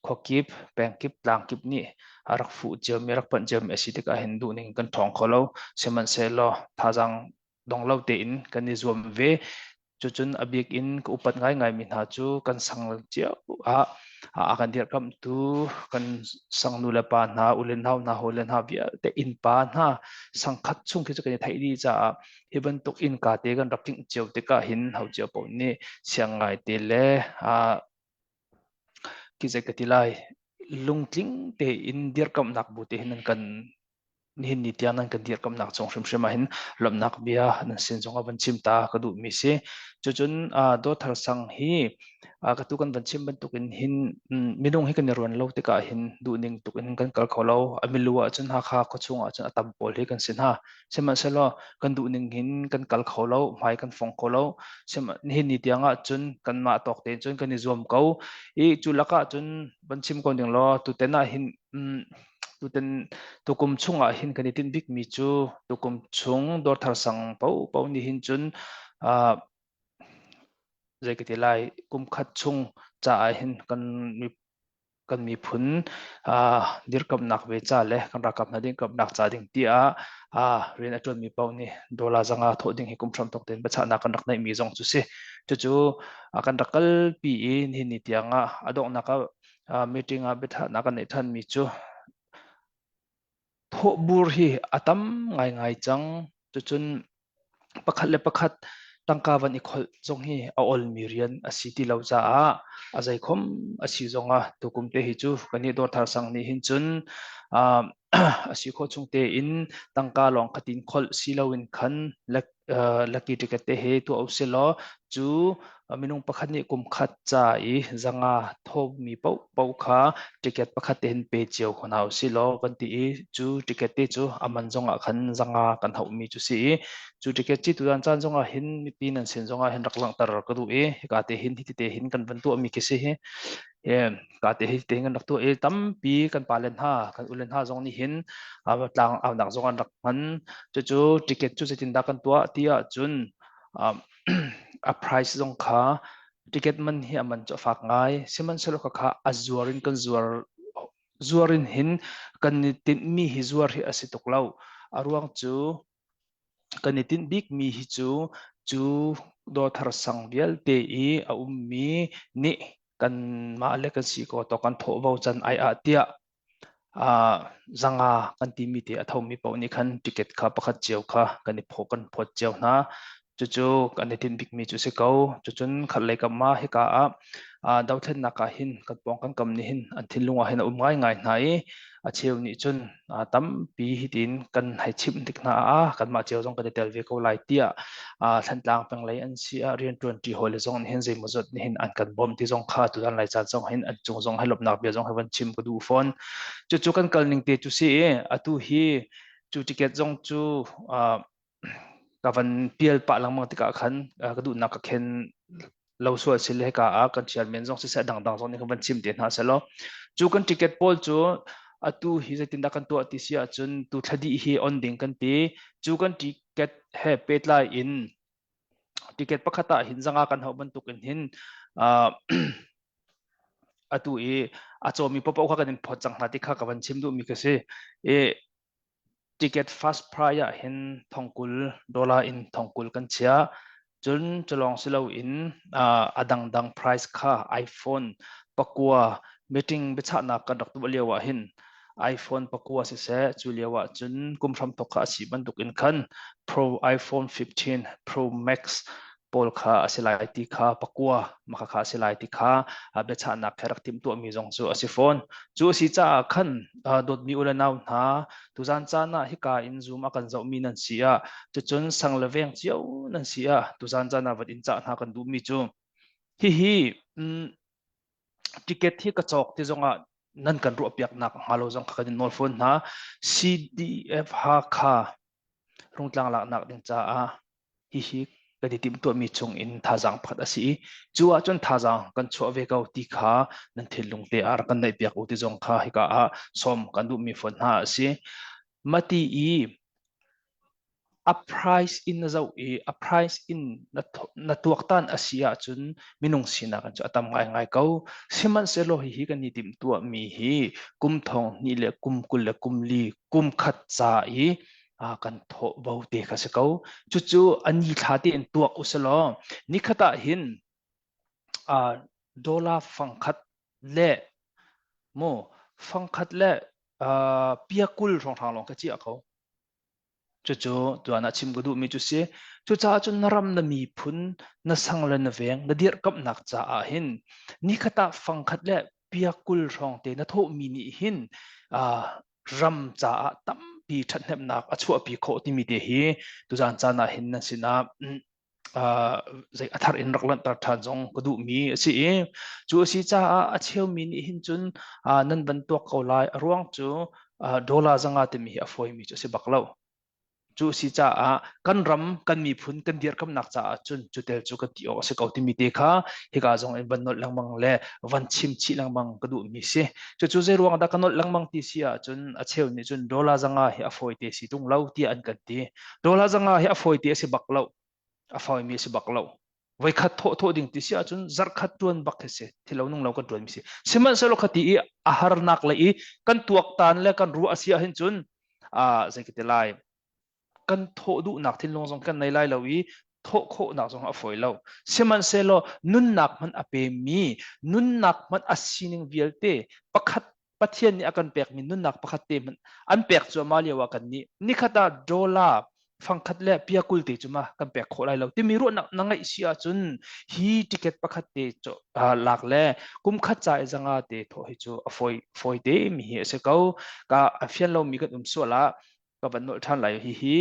khua kip, peng kip, tlang kip nih a rak fuh ciomi, rak panh ciomi a si tikah hin duhning kan ṭhawng kho lo. Sihmanhsehlaw thazaang dong lo tein kan i zuam ve. Cucun a bik in ka upat ngaingaimi hna cu kan sang cio ah a kan dirhkamhtu kan sang nu le pa hna, u le nau hna, hawi le hna vialte innpa hna sangkhat chung khi cu kan i theih dih caah hi bantuk innka te kan rak kingh cio tikah hin ho cio paoh nih siang ngai te le khi zei ka ti lai lungtling tein dirkamhnak bu te hin nan kan nihin ni tiang nan kan dirkamhnak cung hrimhrim ah hin lawmhnak bia nan sin zong ah van chim ta ka duhmi si. Cucun Dawthar Sang hi ka tu kan van chim bantukin hin minung hi kan i ruan lo tikah hin duhning tuk in kan kal kho lo. A milu ah cun Hakha khuachung ah cun a tam pawl hi kan si hna. Sihmanhsehlaw kan duhning hin kan kal kho lo, hmai kan fong kho lo. Nihin ni tiang ah cun kanmah tawk tein cun kan i zuam ko. I cu lakah cun van chim ko ning law tuten ah hin Tuten tukum chungah hin kan i tinh bikmi cu tukum chung dawrthar sang paohpaoh nih hin cun uh, zei ka ti lai kum khat chung caah hin kan kan miphun uh, dirkamnak ve ca le kan ralkap hna dirkamnak ca ding tiah uh, rian a ṭuanmi paoh nih dollar zanga thawh ding hi kum hram thawk tein biachahnak kan rak neihmi zong cu si. Cucu uh, kan rak kalpi i nihin ni tiang ah a donghnak ah meeting ah biathahnak kan neih thanmi cu thawhbur hi a tam ngaingai cang. Cucun pakhat le pakhat tangka van i kholh zong hi a olmi rian a si ti lo caah a zeikhom a si zongah tukum te hi cu kan i dawrthar sang nih hin cun a si khawh chung tein tangka lawng khatin kholh si loin khan lucky ticket te he tuah usih law cu minung pakhat nih kum khat ca i zanga thawmi paohpaoh kha ticket pakhat te hin pe cio ko hna usih law kan ti i cu ticket te cu a man zongah khan zanga kan hauhmi cu si i cu ticket ci tutan caan zongah hin mipi nan sin zongah hin rak langhter ka duh i hika te hin hiti te hin kan van tuahmi khi si hi ka te hi te kan rak tuah i tampi kan pale hna kan ule hna zong nih hin tlang aunak zong an rak hman cucu ticket cu zeitindah kan tuah ti ahcun a price zong kha ticket man hi a man cu a fak ngai sihmanhsehlaw kha a zuar in kan zuar zuar in hin kan i tinhmi hi zuar hi a si tuk lo a ruang cu Kan i tinh bikmi hi cu cu dawthar sang vialte i a ummi nih kanmah le kan si ko tawk kan thawhvo can ai ah tiah zanga kan timi te a thomi paoh nih khan ticket kha pakhat cio kha kan i phaw kan phawt cio hna. Cucu kan i tinh bikmi cu si ko. Cucun khatlei kam ah hika ah dothlennak ah hin kan pawng kan kam nih hin an thinlung ah hin a um ngaingai hna i a cheu nih cun tampi hitin kan hei chimh tik hna ah kanmah cio zong kan i tel ve ko lai tiah Thantlang peng lei an si ah rianṭuan ṭi hawi le zong nih hin zeimawzat nih hin an kan bawmh ti zong kha tutan lai caan zong hin an cung zong hei lawmhnak bia zong hei van chim ka duh fawn. Cucu kan kal ning te cu si i atu hi cu ticket zong cu ka van pial pah lengmang tikah khan ka duhnak ka khen lo sual si le hika ah kan chairman zong siseh dangdang zong nih kan van chim te hna selaw cu kan ticket pawl cu atu hi zeitindah kan tuah ti si ahcun tu thla dih hi on ding kan ti cu kan ticket he pehtlai in ticket pakhat ah hin zanga kan hauh bantuk in hin atu i a cawmi popo kha kan in phawt cang hna ti kha ka van chim duhmi ka si i Ticket first price ah hin thongkul dollar in thongkul kan chiah. Cun culawng si loin a dangdang price kha iPhone pakua meeting biachahnak kan rak tuah lio ah hin iPhone pakua siseh cu lio ah cun kum hramthok kha a si bantuk in khan Pro iPhone 15 Pro Max pawl kha a si lai ti kha pakua maka kha a si lai ti kha biachahnak he rak timhtuahmi zong cu a si fawn. Cu a si caah khan dawtmi u le nau hna tuzan caan ah hika in Zoom a kan zohmi nan si ah cucun sang le veng cio nan si ah tuzan caan ah van in cah hna kan duhmi cu hihi ticket hi ka cawk ti zongah nan kan ruahpiaknak hnga lo zong kha kan in nawl fawn hna. CDF Hakha Rungtlang laknak ding caah hihi kan i timhtuahmi chung in thazaang pakhat a si i cu ahcun thazaang kan chuah ve ko ti kha nan thinlung te ah rak kan neihpiak u ti zong kha hika ah sawm kan duhmi fawn hna a si. Mati i A price in na zoh i a price in na na tuaktan a si ahcun minung sinak in cu a tam ngaingai ko. Sihmanhsehlaw hihi kan i timhtuahmi hi kum thong hnih le kum 20 le kum li kum khat ca i kan thawh vo te kha si ko. Cucu a ni thla tein tuak usilaw nikhat ah hin dollar fangkhat le mu fangkhat le pia 20 hrawnghrang lawng ka chiah ko. Cucu tuan ah chim ka duhmi cu si. Cucaah cun na ram na miphun na sang le na veng na dirhkamhnak caah hin nikhat ah fangkhat le pia 20 hrawng te na thawhmi nih hin ram caah tampi ṭhathnemhnak a chuahpi khawh timi te hi tuzaan caan ah hin nan sinah zei a thar in rak langhter ṭhan zong ka duhmi a si i cu a si caah a cheumi nih hin cun nan van tuak ko lai a ruang cu dollar zanga timi hi a fawimi cu a si bak lo. Cu a si caah kan ram kan miphun kan dirkamnak caah cun cutel cu kan ti awk a si ko timi te kha hika zong in van nolh lengmang le van chim chih lengmang ka duhmi si. Cucu zei ruang dah ka nolh lengmang ti si ahcun a cheu nih cun dollar zanga hi a fawi te si tung lo tiah an kan ti. Dollar zanga hi a fawi te a si bak lo. A fawimi a si bak lo. Voikhat thawh thawh ding ti si ahcun zarhkhat tuan bak hi si. Thilo nung lo kan tuan mi si. Sihmanhsehlaw khati i a harnak le i kan tuaktan le kan ruah a si ahhin cun ah zei ka ti lai kan thawh duhnak thinlung zong kan nei lai lo i thawh khawhnak zong a fawi lo. Sihmanhsehlaw nunnak hmanh a pemi, nunnak hmanh a sining vialte pakhat Pathian nih a kan pekmi nunnak pakhat te hmanh an pek cuahmah lio ah kan nih nikhat ah dollar fangkhat le pia 20 te cu ma kan pek khawh lai lo timi ruahnak na ngeih si ahcun hi ticket pakhat te lak le kum khat ca i zanga te thawh hi cu a fawi fawi te mi hi a si ko ka a fian lomi kan um sual ah ka van nolh ṭhan lai hi hi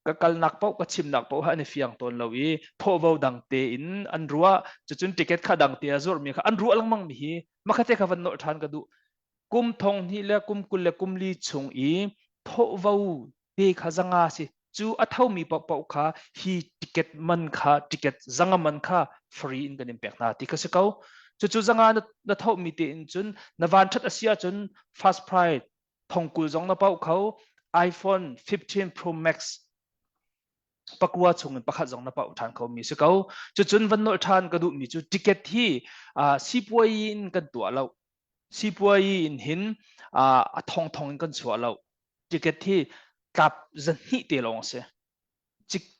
ka kalnak paoh ka chimnak paoh an i fiang tawn lo i thawhvo dang tein an ruah cucun ticket kha dang te a zuarmi kha an ruah lengmang mi hi makhate kha van nolh ṭhan ka duh kum thong hnih le kum 20 le kum li chung i thawhvo te kha zanga si cu a thomi paohpaoh kha hi ticket man kha ticket zanga man kha free in kan in pek hna ti kha si ko cucu zanga na, na thomi te in cun na van ṭhat a si ahcun first prize thongkul zong na pauh kho iPhone 15 Pro Max pakua chung in pakhat zong na pauh ṭhan kho mi si ko cucun van nolh ṭhan ka duh mi cu ticket hi uh, sipuai in kan tuah lo sipuai in hin uh, a thong thong in kan chuah lo ticket hi tlap zahnih te lawng si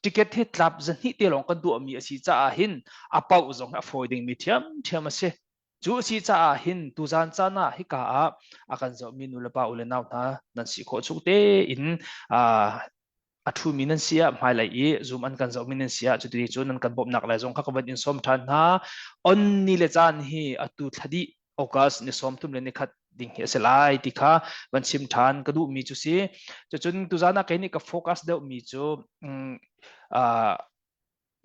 ticket hi tlap zahnih te lawng kan tuah mi a si caah hin a pauh zong a fawi ding mi thiam thiam a si Cu a si caah hin tuzan caan ah hika ah a kan zohmi nulepa u le nau hna nan si khawh chung tein a ṭhumi nan si ah hmailei i Zoom an kan zohmi nan si ah cuti cu nan kan bawmhnak lai zong kha ka van in sawm ṭhan hna. On ni le caan hi atu thla dih August ni 31 ding hi a si lai ti kha van chim ṭhan ka duhmi cu si. Cucun tuzan ah kei nih ka focus deuhmi cu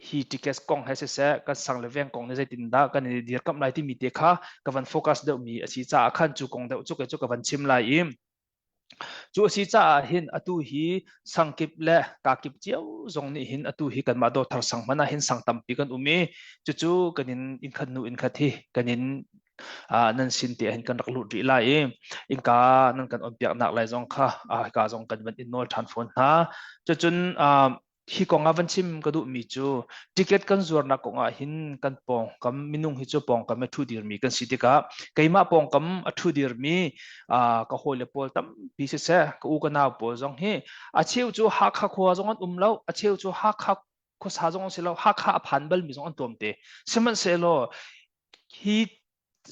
hi tickets kong he siseh kan sang le veng kong nih zeitindah kan i dirkamh lai timi te kha ka van focus deuhmi a si caah khan cu kong deuh cu kei cu ka van chim lai i cu a si caah hin atu hi sangkip le kakip cio zong nih hin atu hi kanmah dawthar sang hmanh ah hin sang tampi kan um i cucu kan in innkhat hnu innkhat hi kan in nan sin te hin kan rak lut rih lai i innka nan kan on piaknak lai zong kha hika zong kan van in nawl ṭhan fawn hna cucun Hi kong ah van chim ka duhmi cu ticket kan zuarnak kong ah hin kan pawngkam minung hi cu pawngkam a ṭhu dirmi kan si tikah keimah pawngkam a ṭhu dirmi ka hawile pawl tampi siseh ka u ka nau pawl zong hi a cheu cu Hakha khua zong an um lo a cheu cu Hakha khuasa zong an si lo Hakha a phan balmi zong an tlawm te sihmanhsehlaw hi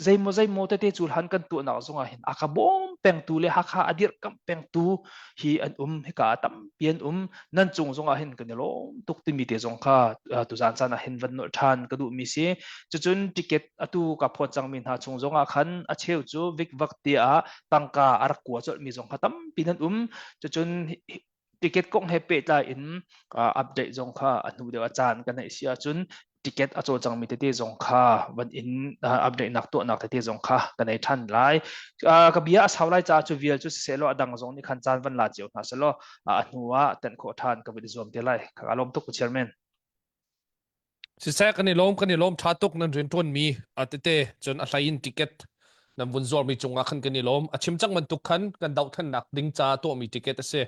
zeimaw zeimaw tete cu hlan kan tuahnak zongah hin a ka bawm pengtu le Hakha a dirhkamh pengtu hi an um hika ah tampi an um nan cung zongah hin kan i lawm tuk timi te zong kha tuzaan caan ah hin van nolh ṭhan ka duhmi si cucun ticket atu ka phawt cangmi hna chung zongah khan a cheu cu vikvak tiah tangka a rak kua colhmi zong kha tampi nan um cucun ticket kong he pehtlai in update zong kha a hnu deuh a caan kan neih si ahcun ticket a caw cangmi tete zong kha van in update nak tuahnak tete zong kha kan ei ṭhan lai. Ka bia a sau lai caah cu vial cu siseh law a dang zong nih khan caan van la cio hna selaw a hnu ah tenh khawh ṭhan ka van i zuam te lai. Ka lawm tuk chairman. Siseh kan i lawm kan i lawm ṭha tuk nan rianṭuan mi a tete cun a hlei in ticket nan vun zuarmi cungah khan kan i lawm a chim cang bantuk khan kan dohthlennak ding ca tuahmi ticket a si.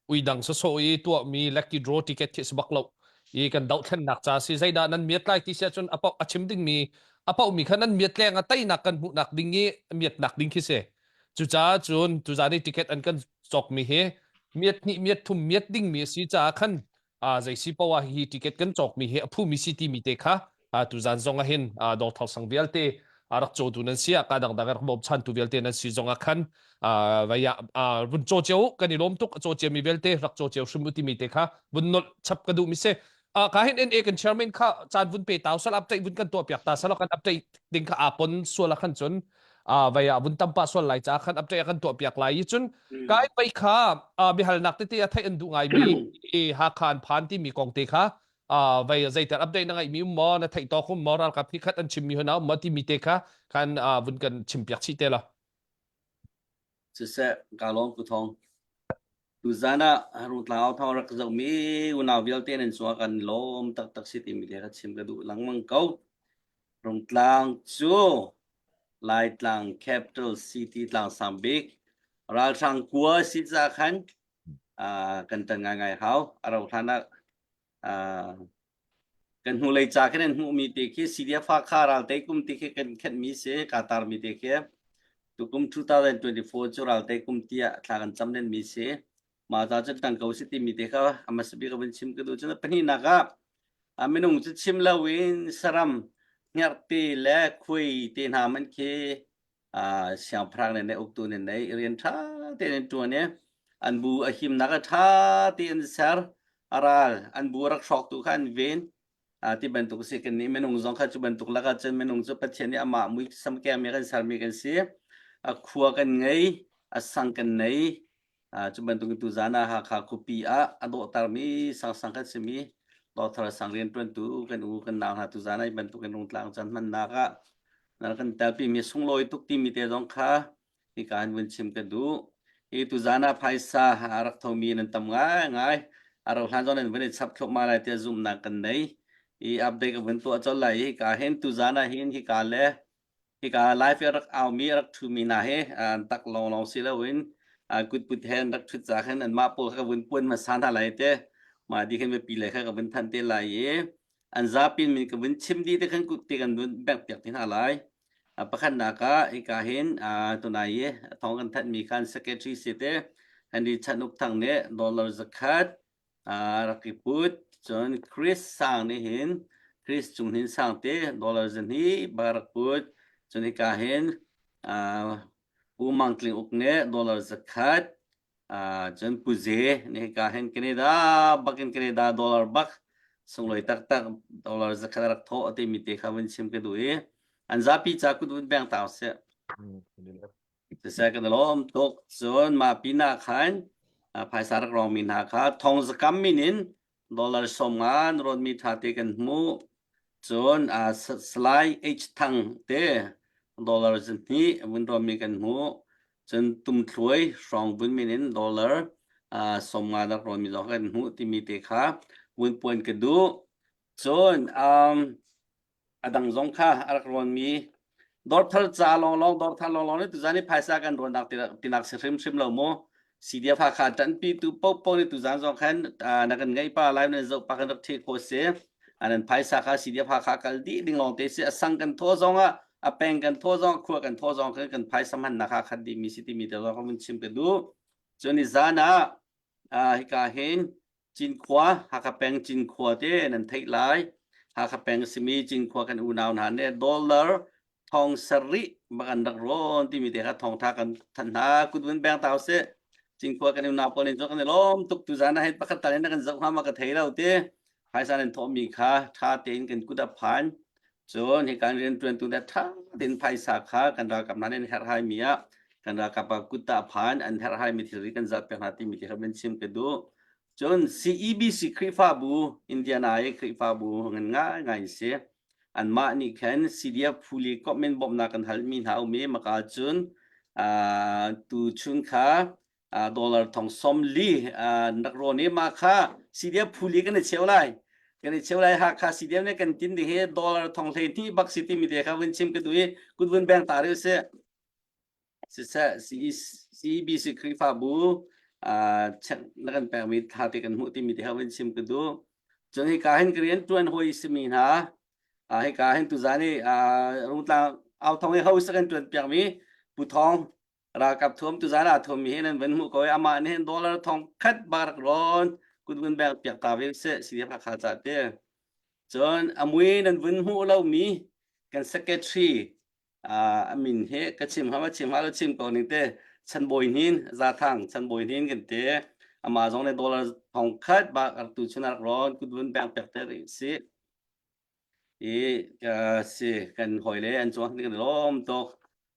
Uidang sawsawh i tuahmi lucky draw ticket khi si bak lo. I kan dohthlennak ca si zeidah nan miat lai ti si ahcun a a chim dingmi a paohmi kha nan miat leng ah teinak kan hmuhnak ding i miatnak ding khi si. Cucaah cun tuzan i ticket an kan cawkmi hi miat hnih miat thum miat dingmi a si caah khan zei si poah hi ticket kan cawkmi hi a phumi si timi te kha tuzan zong ah hin dawthar sang vialte rak cawtu nan si ah ka dangdang rak bawmchantu vialte nan si zong ah khan vaya vun caw cio kan i lawm tuk a caw ciami vialte rak caw cio hrim u timi te kha vun nolh chap ka duh mi si ka hin NA kan chairman kha caan vun pe tau sal update vun kan tuah piak ta sal kan update ding kha apon sual khan cun vei ah vun tam pah sual lai ca khan update kan tuah piak lai i cun kai pei kha biahalnak tete a theih an duh ngai mi Hakha an phan timi kong te kha vei zeitel update na ngeih mi um maw na theih tawk um maw ralkap hi khat an chim mi hona um maw timi te kha khan vun kan chim piak chih te la Siseh ka lawm Pu Thawng. Tuzan ah Rungtlang thawng rak zohmi unau vialte nan cungah kan lawm taktak si timi te kha chim ka duh lengmang ko. Rungtlang cu Laitlang capital city tlang sang bik ralhrang kua si ca khan kan tan ngaingai hau. A rauh hlan ah Kan hnulei ca khin an hmuhmi te khi CDF Hakha raltei kum ti khi kan khenhmi si kaa tarmi te khi tukum 2024 cu raltei kum tiah thla kan cam lenmi si. Mah ca cu tang ko si timi te kha a hmasa bik ka vun chim ka duh. Cun pahnihnak ah a minung cu chim loin saram hngerhte le khuai te hna man khi siangpahrang nih ne uktu nih nei rian ṭha tein an ṭuan i an bu a himnak a ṭha tein an ser a ral an bu a rak hrawktu kha an ven ti bantuk si kan nih minung zong kha cu bantuk lakah cun minung cu Pathian nih amah mui samkengmi kan sermi kan si a khua kan ngei a sang kan nei cu bantuk in tuzan ah Hakha khuapi ah a dawhtermi sangsang kan simi Dawthar sang rianṭuantu kan u kan nau hna tuzan ah hi bantuk in Rungtlang caan hmannak ah na kan telpi mi sunglawi tuk timi te zong kha hika in vun chim ka duh. Hi tuzan ah phaisa a rak thomi nan tam ngaingai. A rauh hlan zong nan vun i chap thluahmah lai tiah zumhnak kan nei. Hi update ka vun tuah colh lai. Hika hin tuzan ah hin hika le hika live i rak aumi rak ṭhumi hna hi an tak lawnglawng si loin kutput he an rak ṭhut ca khin anmah pawl kha ka vun puan hmasa hna lai te mah di khin mipi lei kha ka vun thanh te lai i an zapi min ka vun chim dih te khan kut te kan vun bengh piak te hna lai pakhatnak ah hika hin tunai i thawng kan thanh mi khan secretary si te Henry Chan Uk Thang nih dollar zakhat rak i put. Cun Chris Sang nih hin Chris Cung Hnin Sang te dollar zahnih ba rak put. Cun hika hin Pu Mang Tling Uk nih dollar zakhat cun Pu Ze nih hika hin Canada bak in Canada dollar bak sunglawi taktak dollar zakhat a rak thawh timi te kha vun chim ka duh i an zapi ca kut vun beng ta usih. Siseh kan i lawm tuk. Cun mah pinah khan phaisa rak rawngmi hna kha thong zakam min in dollar 50 na rawnmi ṭha te kan hmuh. Cun Salai H Thang te dollar 200 vun rawnmi kan hmuh. Cun Tumthluai hrawng vun min in dollar 50 rak rawnmi zong kan hmuh timi te kha vun puan ka duh. Cun um, a dang zong kha a rak rawnmi dawrthar ca lawnglawng dawrthar lawnglawng nih tuzan i phaisa kan rawnnak tinak si hrimhrim lo mu CDF Hakha ṭanpi tu popo nih tuzan zong khan na kan ngeih pa lai nan zoh pa kan rak ṭhi khawh si anan phaisa kha CDF Hakha kal dih ding lawng te si a sang kan thaw zong ah a peng kan thaw zong khua kan thaw zong kan kan phaisa hman nak ha khat dih mi si timi te zong kan vun chim ka duh cun ni zan ah hika hin Cinkhua, Hakha peng Cinkhua te nan theih lai. Hakha peng simi Cinkhua kan unau hna nih dollar thong sarih bak an rak rawn timi te kha thawngtha kan thanh hna kut vun beng tau sih. Cinkhua kan unau pawl in kan i lawm tuk tu zan ah hei pakhat tal in na kan zoh hnga ma ka thei lo ti. Phaisa nan thawhmi kha tha tein kan kut a phan. Cun hi kan rianṭuantu nih ṭha tein phaisa kha kan ralkap hna nih an herhhai mi ah kan ralkap ah kut ah phan an herhhai mi thilri kan zalh piak hna timi ti kha van chim ka duh. Cun CEBC Khrihfabu Indiana i Khrihfabu ngan ngaingai an si. Anmah nih khan CDF phuli komh in bawmhnak kan halmi hna um i maka cun tu chun kha dollar thong som li rak rawn i mah kha CDF phuli kan i cheu lai kan i cheu lai Hakha CDF nih kan tin ding hi dollar thong hlei hnih bak si timi te kha vun chim ka duh i kut vun beng ta rih sih siseh CEBC Khrihfabu. Check na kan pekmi tha te kan hmuh timi te ha vun chim ka duh. Cun hika hin ka rian tuan hawi simi hna hika hin tuzan i Rungtlang au thong i host a kan tuan piakmi Pu Thawng ralkap thuam tuzan ah thuam mi hi nan van hmuh ko i amah nih hin dollar thong khat bak rak rawn kut vun bek piak ta ve seh CDF Hakha ca te. Cun a mui nan vun hmuh lomi kan secretary a min hi ka chim ha ma chim ha lo chim ko ning te chanbawi hnin zathang chanbawi hnin kan te ama zong le dollar thong khat bak tu chun rak rawn kut vun bang pek te ri si i si kan hoi le an chuang kan lom tuk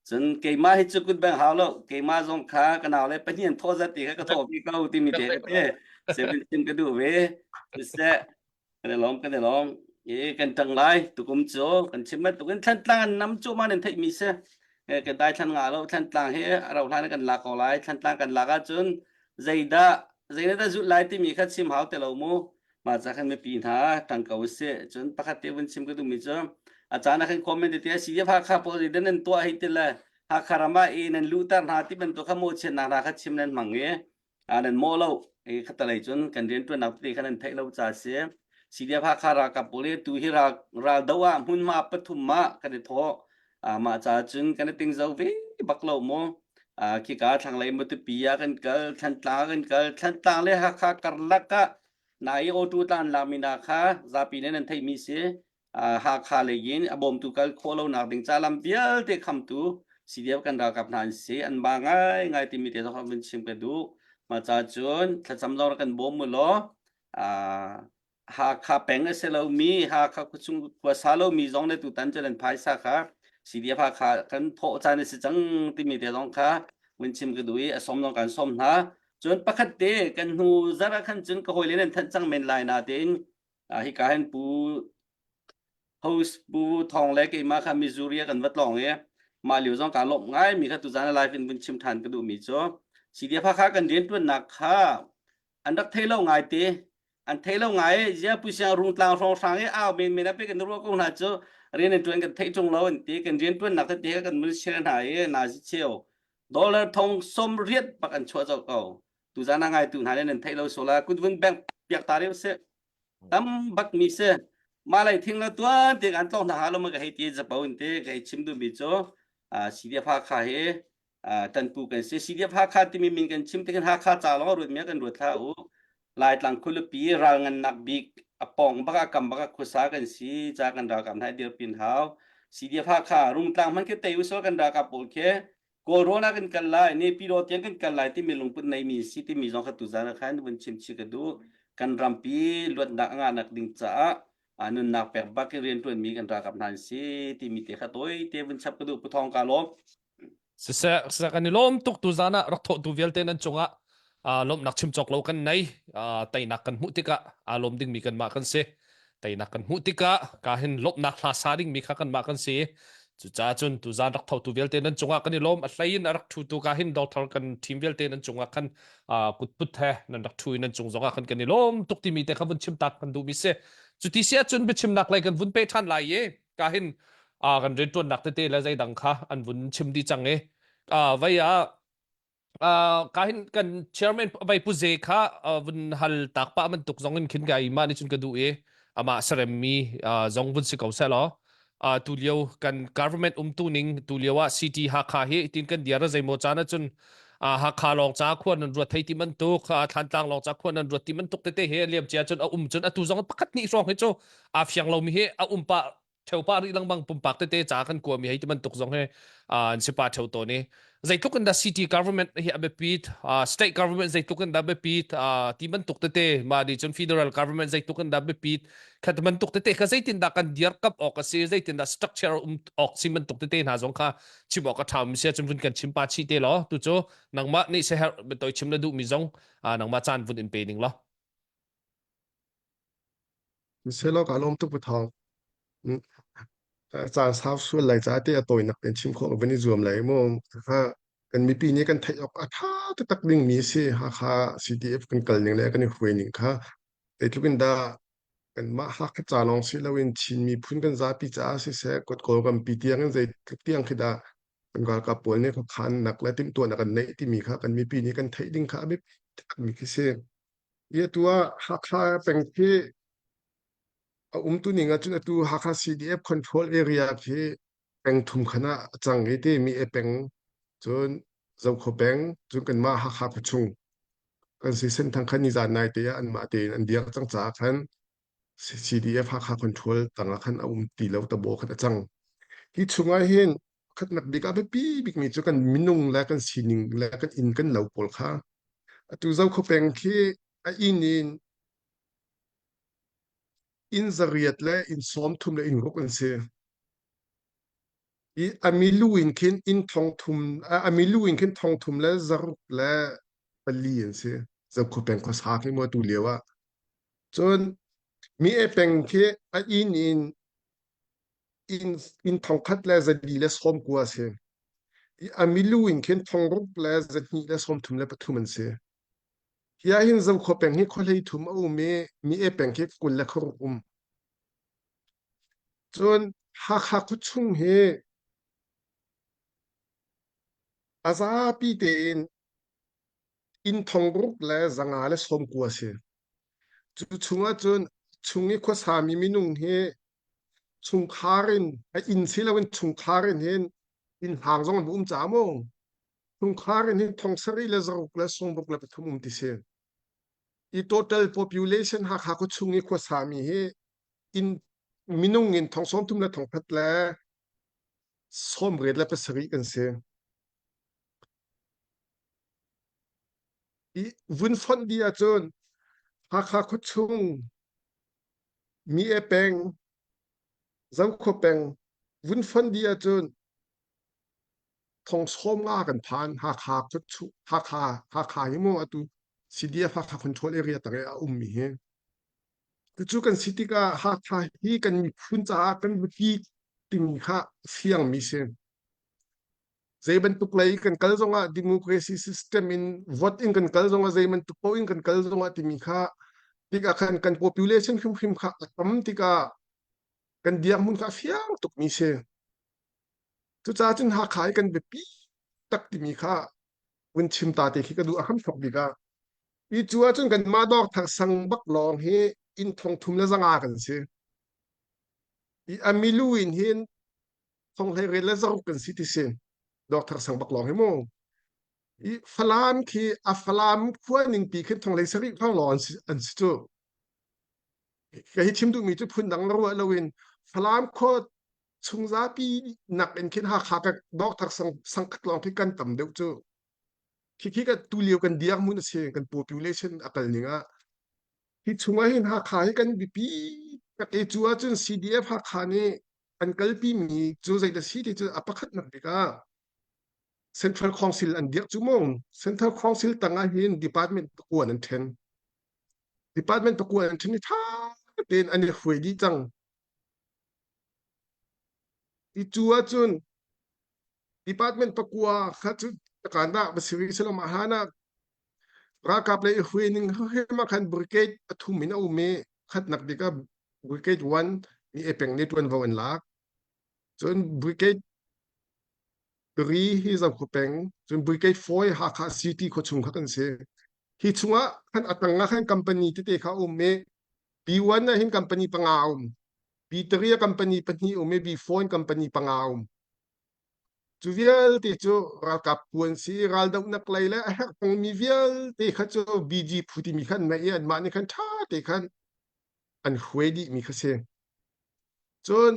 cun keimah hi cu kut bang hau lo keimah zong kha ka nau le pahnih an thaw zat ti kha ka thaw bi ko timi te te seven chim ka duh ve siseh Kan i lawm, kan i lawm. I kan ṭang lai tukum cu kan chim bantukin Thlantlang an nam cu ma nan theihmi si. Kan dai thlan nga lo Thlantlang hi a rauh hlan kan lak ko lai. Thlantlang kan lak ahcun zeidah zeidah dah zulh lai timi kha chim hau te lo mu. Mah ca khan mipi hna ṭang ko usih. Cun pakhat te vun chim ka duhmi cu a caan ah khan comment tete CDF Hakha pawl zeidah nan tuah hei ti le Hakha ram ah i nan luhter hna ti bantuk kha mawhchiatnak hna kha chim nan hmang i nan mawh lo i khatalei cun kan rianṭuannak tete kha nan theih lo ca si. CDF Hakha ralkap pawl hi tu hi ral ral do ah hmunhma pathum ah kan i thawh. Mah caah cun kan i tingzo ve bak lo mu. Khika thlanglei Matupi ah kan kal, Thlantlang ah kan kal. Thlantlang le Hakha karlak ah nai auto tlan lakmi hna kha zapi nih nan theihmi si. Hakha lei in a bawmtu kal khawh lonak ding ca lam vialte khamtu CDF kan ralkap hna an si an ba ngai ngai timi te zong vun chim ka duh mah ca cun thlacam zong rak kan bawm mu law Hakha peng a si lomi Hakha khuachung khuasa lomi zong le tutan cu nan phaisa kha CDF Hakha kan thawh caan a si cang timi te zong kha vun chim ka duh i a som zong kan som hna cun pakhat te kan hnu zarh ah khan cun ka hawile nan thanh cang men lai na tein Hika hin Pu Host Pu Thawng le keimah kha Missouri ah kan va tlawng i mah lio zong kaa lawmh ngai mi kha tuzaan live in vun chim ṭhan ka duhmi cu CDF Hakha kan rianṭuannak kha an rak thei lo ngai te an thei lo ngai i zia Pu Siang Rungtlang hrawnghrang i au men men a pe kan ruah ko hna cu rian an ṭuan kan theih ṭung lo an ti kan rianṭuannak tete kha kan mun share hna i nazi cheu dollar thong 80 bak an chuah zau ko tuzaan a ngaitu hna nih nan theih lo sola kut vun beng piak ta reu se tam bak mi se malai thing la tuan te kan tlong hna ha lo ma ka hei ti zapo in te ka hei chim du mi cu CDF Hakha hi tanpu kan si CDF Hakha timi min kan chim te kan Hakha ca long ruat mi kan ruat thla u Laitlang khulipi ral ngan nak bik a pong baka kam baka khuasa kan si ca kan ralkap hna dir pin hau CDF Hakha rungtlang man ke te usol kan ralkap pawl khe Kawlrawn ah kan kal lai, Naypyidaw tiang kan kal lai timi lungput neimi si timi zong kha tuzaan ah khan vun chim chih ka duh. Kan rampi luatnak a ngahnak ding caah nunnak pek bak in rianṭuanmi kan ralkap hna an si timi te kha tawi te vun chap ka duh. Pu Thawng ka lawm. Siseh, siseh kan i lawm tuk tuzaan ah rak thawhtu vialte nan cungah lawmhnak chim cawk lo kan nei. Teinak kan hmuh tikah aa lawm dingmi kanmah kan si. Teinak kan hmuh tikah ka hin lawmhnak hla sa dingmi kha kanmah kan si. Cucaah cun tuzaan rak thotu vialte nan cungah kan i lawm. A hlei in a rak ṭhutu ka hin doctor kan team vialte nan cungah khan kutput he nan rak ṭhu i nan cung zongah khan kan i lawm tuk timi te kha vun chim tak kan duhmi si. Cuti si ahcun biachimnak lei kan vun pe ṭhan lai i ka hin kan rianṭuannak tete le zeidang kha an vun chim dih cang i vei ah ka hin kan chairman vai pu ze kha vun hal tak pa bantuk zong in khin ka i mah nih cun ka duh i amah sarem mi zong vun si ko seh law tu lio kan government umtu ning tu lio ah city Hakha hi tin kan diar zeimaw caan ahcun Hakha lawng ca khua nan ruat thei ti bantuk Thlantlang lawng ca khua nan ruat ti bantuk tete he liam cia cun a um cun atu zong pakhat hnih hrawng hi cu a fiang lomi hi a um pah theo pah rih lengmang pumpak tete ca kan kuami hei ti bantuk zong he an si pa theo tawn i zeitluk in dah city government hi a biapit state government zeitluk in dah biapit ti bantuk tete ma di cun federal government zeitluk in dah biapit khat bantuk tete kha zeitin dah kan dir kap awk a si zeitin dah structure um awk si bantuk tete hna zong kha chim awk a ṭha mi sia cun vun kan chim pa chi te law tu cu nangmah nih seher betoi chim na duh mi zong nangmah caan vun in pe ning law Selaw ka lawm tuk pathawng. Caan sau sual lai caah te a tawinak tein chim khawh van i zuam lai mu. Kha kan mipi nih kan theih awk a ṭha taktak dingmi a si. Hakha CDF kan kal ning le kan i hruai ning kha zeitluk in dah kanmah Hakha ca lawng si loin Chin miphun kan zapi caah siseh, Kawlrampi tiang in zeitluk tiang khi dah kan ralkap pawl nih khuakhannak le timhtuahnak an neih timi kha kan mipi nih kan theih ding kha a biapi. takmi khi si. I atu ah Hakha peng khi a umtu ning ahcun atu Hakha CDF control area khi peng thum khan ah a cang i ti mi e peng cun Zokhua peng cun kanmah Hakha khuachung kan si Senthang khan nizan nai te ah anmah tein an dirh cang caah khan CDF Hakha control tangah khan a um ti lo tabo khan a cang. Hi chungah hin khatnak bik ah biapi bikmi cu kan minung le kan sining le kan inn kan lo pawl kha atu Zokhua peng khi a inn in inn zariat le inn 30 le inn ruk an si. I a milu in khin inn thong thum a milu in khin thong thum le zaruk le pali an si. Zokhua peng khuasa khi mu atu lio ah. Cun mi e peng khi a inn in inn inn thong khat le zali le sawm kua a si. I a milu in khin thong ruk le zahnih le sawm thum le pathum an si. Hi ah hin Zokhua peng hi khua hlei thum a um i mi e peng khi 20 le khuaruk um. Cun Hakha khuachung hi a zapi tein inn thong ruk le zanga le sawm kua a si. Cu chung ahcun chung i khuasami minung hi chungkhar in a inn si loin chungkhar in hin inn hlang zong an um ca mu. Chungkhar in hin thong sarih le zaruk le sawmruk le pathum um ti si. I total population Hakha khuachung i khuasami hi inn minung in thong sawm thum le thong khat le sawmriat le pasarih kan si. I vun fonh dih ahcun Hakha khuachung mi e peng Zokhua peng vun fonh dih ahcun thong sawm nga kan phan Hakha khuachung Hakha Hakha hi mu atu CDF Hakha control area tang i a ummi hi Cucu kan si tikah Hakha hi kan miphun caah kan biapi timi kha fiangmi si. Zei bantuk lei kan kal zongah democracy system in vote in kan kal zongah zei bantuk paoh in kan kal zongah timi kha tikah khan kan population hrimhrim kha a tam tikah kan dirhmun kha a fiang tukmi si. Cucaah cun Hakha hi kan biapi tak timi kha vun chim ta te khi ka duh a hramthawk bik ah. I cu ahcun kanmah dawr thar sang bak lawng hi inn thong thum le zanga kan si. I a milu in hin thong hlei riat le zaruk kan si ti si. Dawr thar sang bak lawng hi mu. I Falam khi a Falam khua ningpi khin thong hlei sarih thong lawng an si, an si cu. Ka hi chim duhmi cu phundang ruah loin Falam khua chung zapi nak in khin Hakha ka dawr thar sang sangkhat lawng khi kan tam deuh cu. Khikhi ka tulio kan dirhmun a si kan population a kal ning ah hi chung ah hin Hakha hi kan biapi tak i cu ahcun CDF Hakha nih an kalpi mi cu zeidah si ti cu a pakhatnak bik ah Central Council an dirh cu mu Central Council tang ah hin department pakua an then department pakua an then i tha tein an i hruai dih cang i cu ahcun Department pakua kha cu takan dah va si rih selaw mah hlan ah ralkap lei i hui ning hrim ah khan brigade pathum in a um i khatnak bik ah brigade 1 mi e peng nih ṭuanvo an lak. Cun brigade 3 hi Zokhua peng, cun brigade 4 hi Hakha City khuachung kha kan si. Hi chungah khan a tang ah khan company tete kha a um i B1 ah hin company panga a um. B3 ah company pahnih um i B4 in company panga a um. Cu vialte cu ralkap phu an si i raldohnak lei le a herh pengmi vialte kha cu BG phu timi khan an ngeih i anmah nih khan ṭha te khan an hruai dihmi kha si. Cun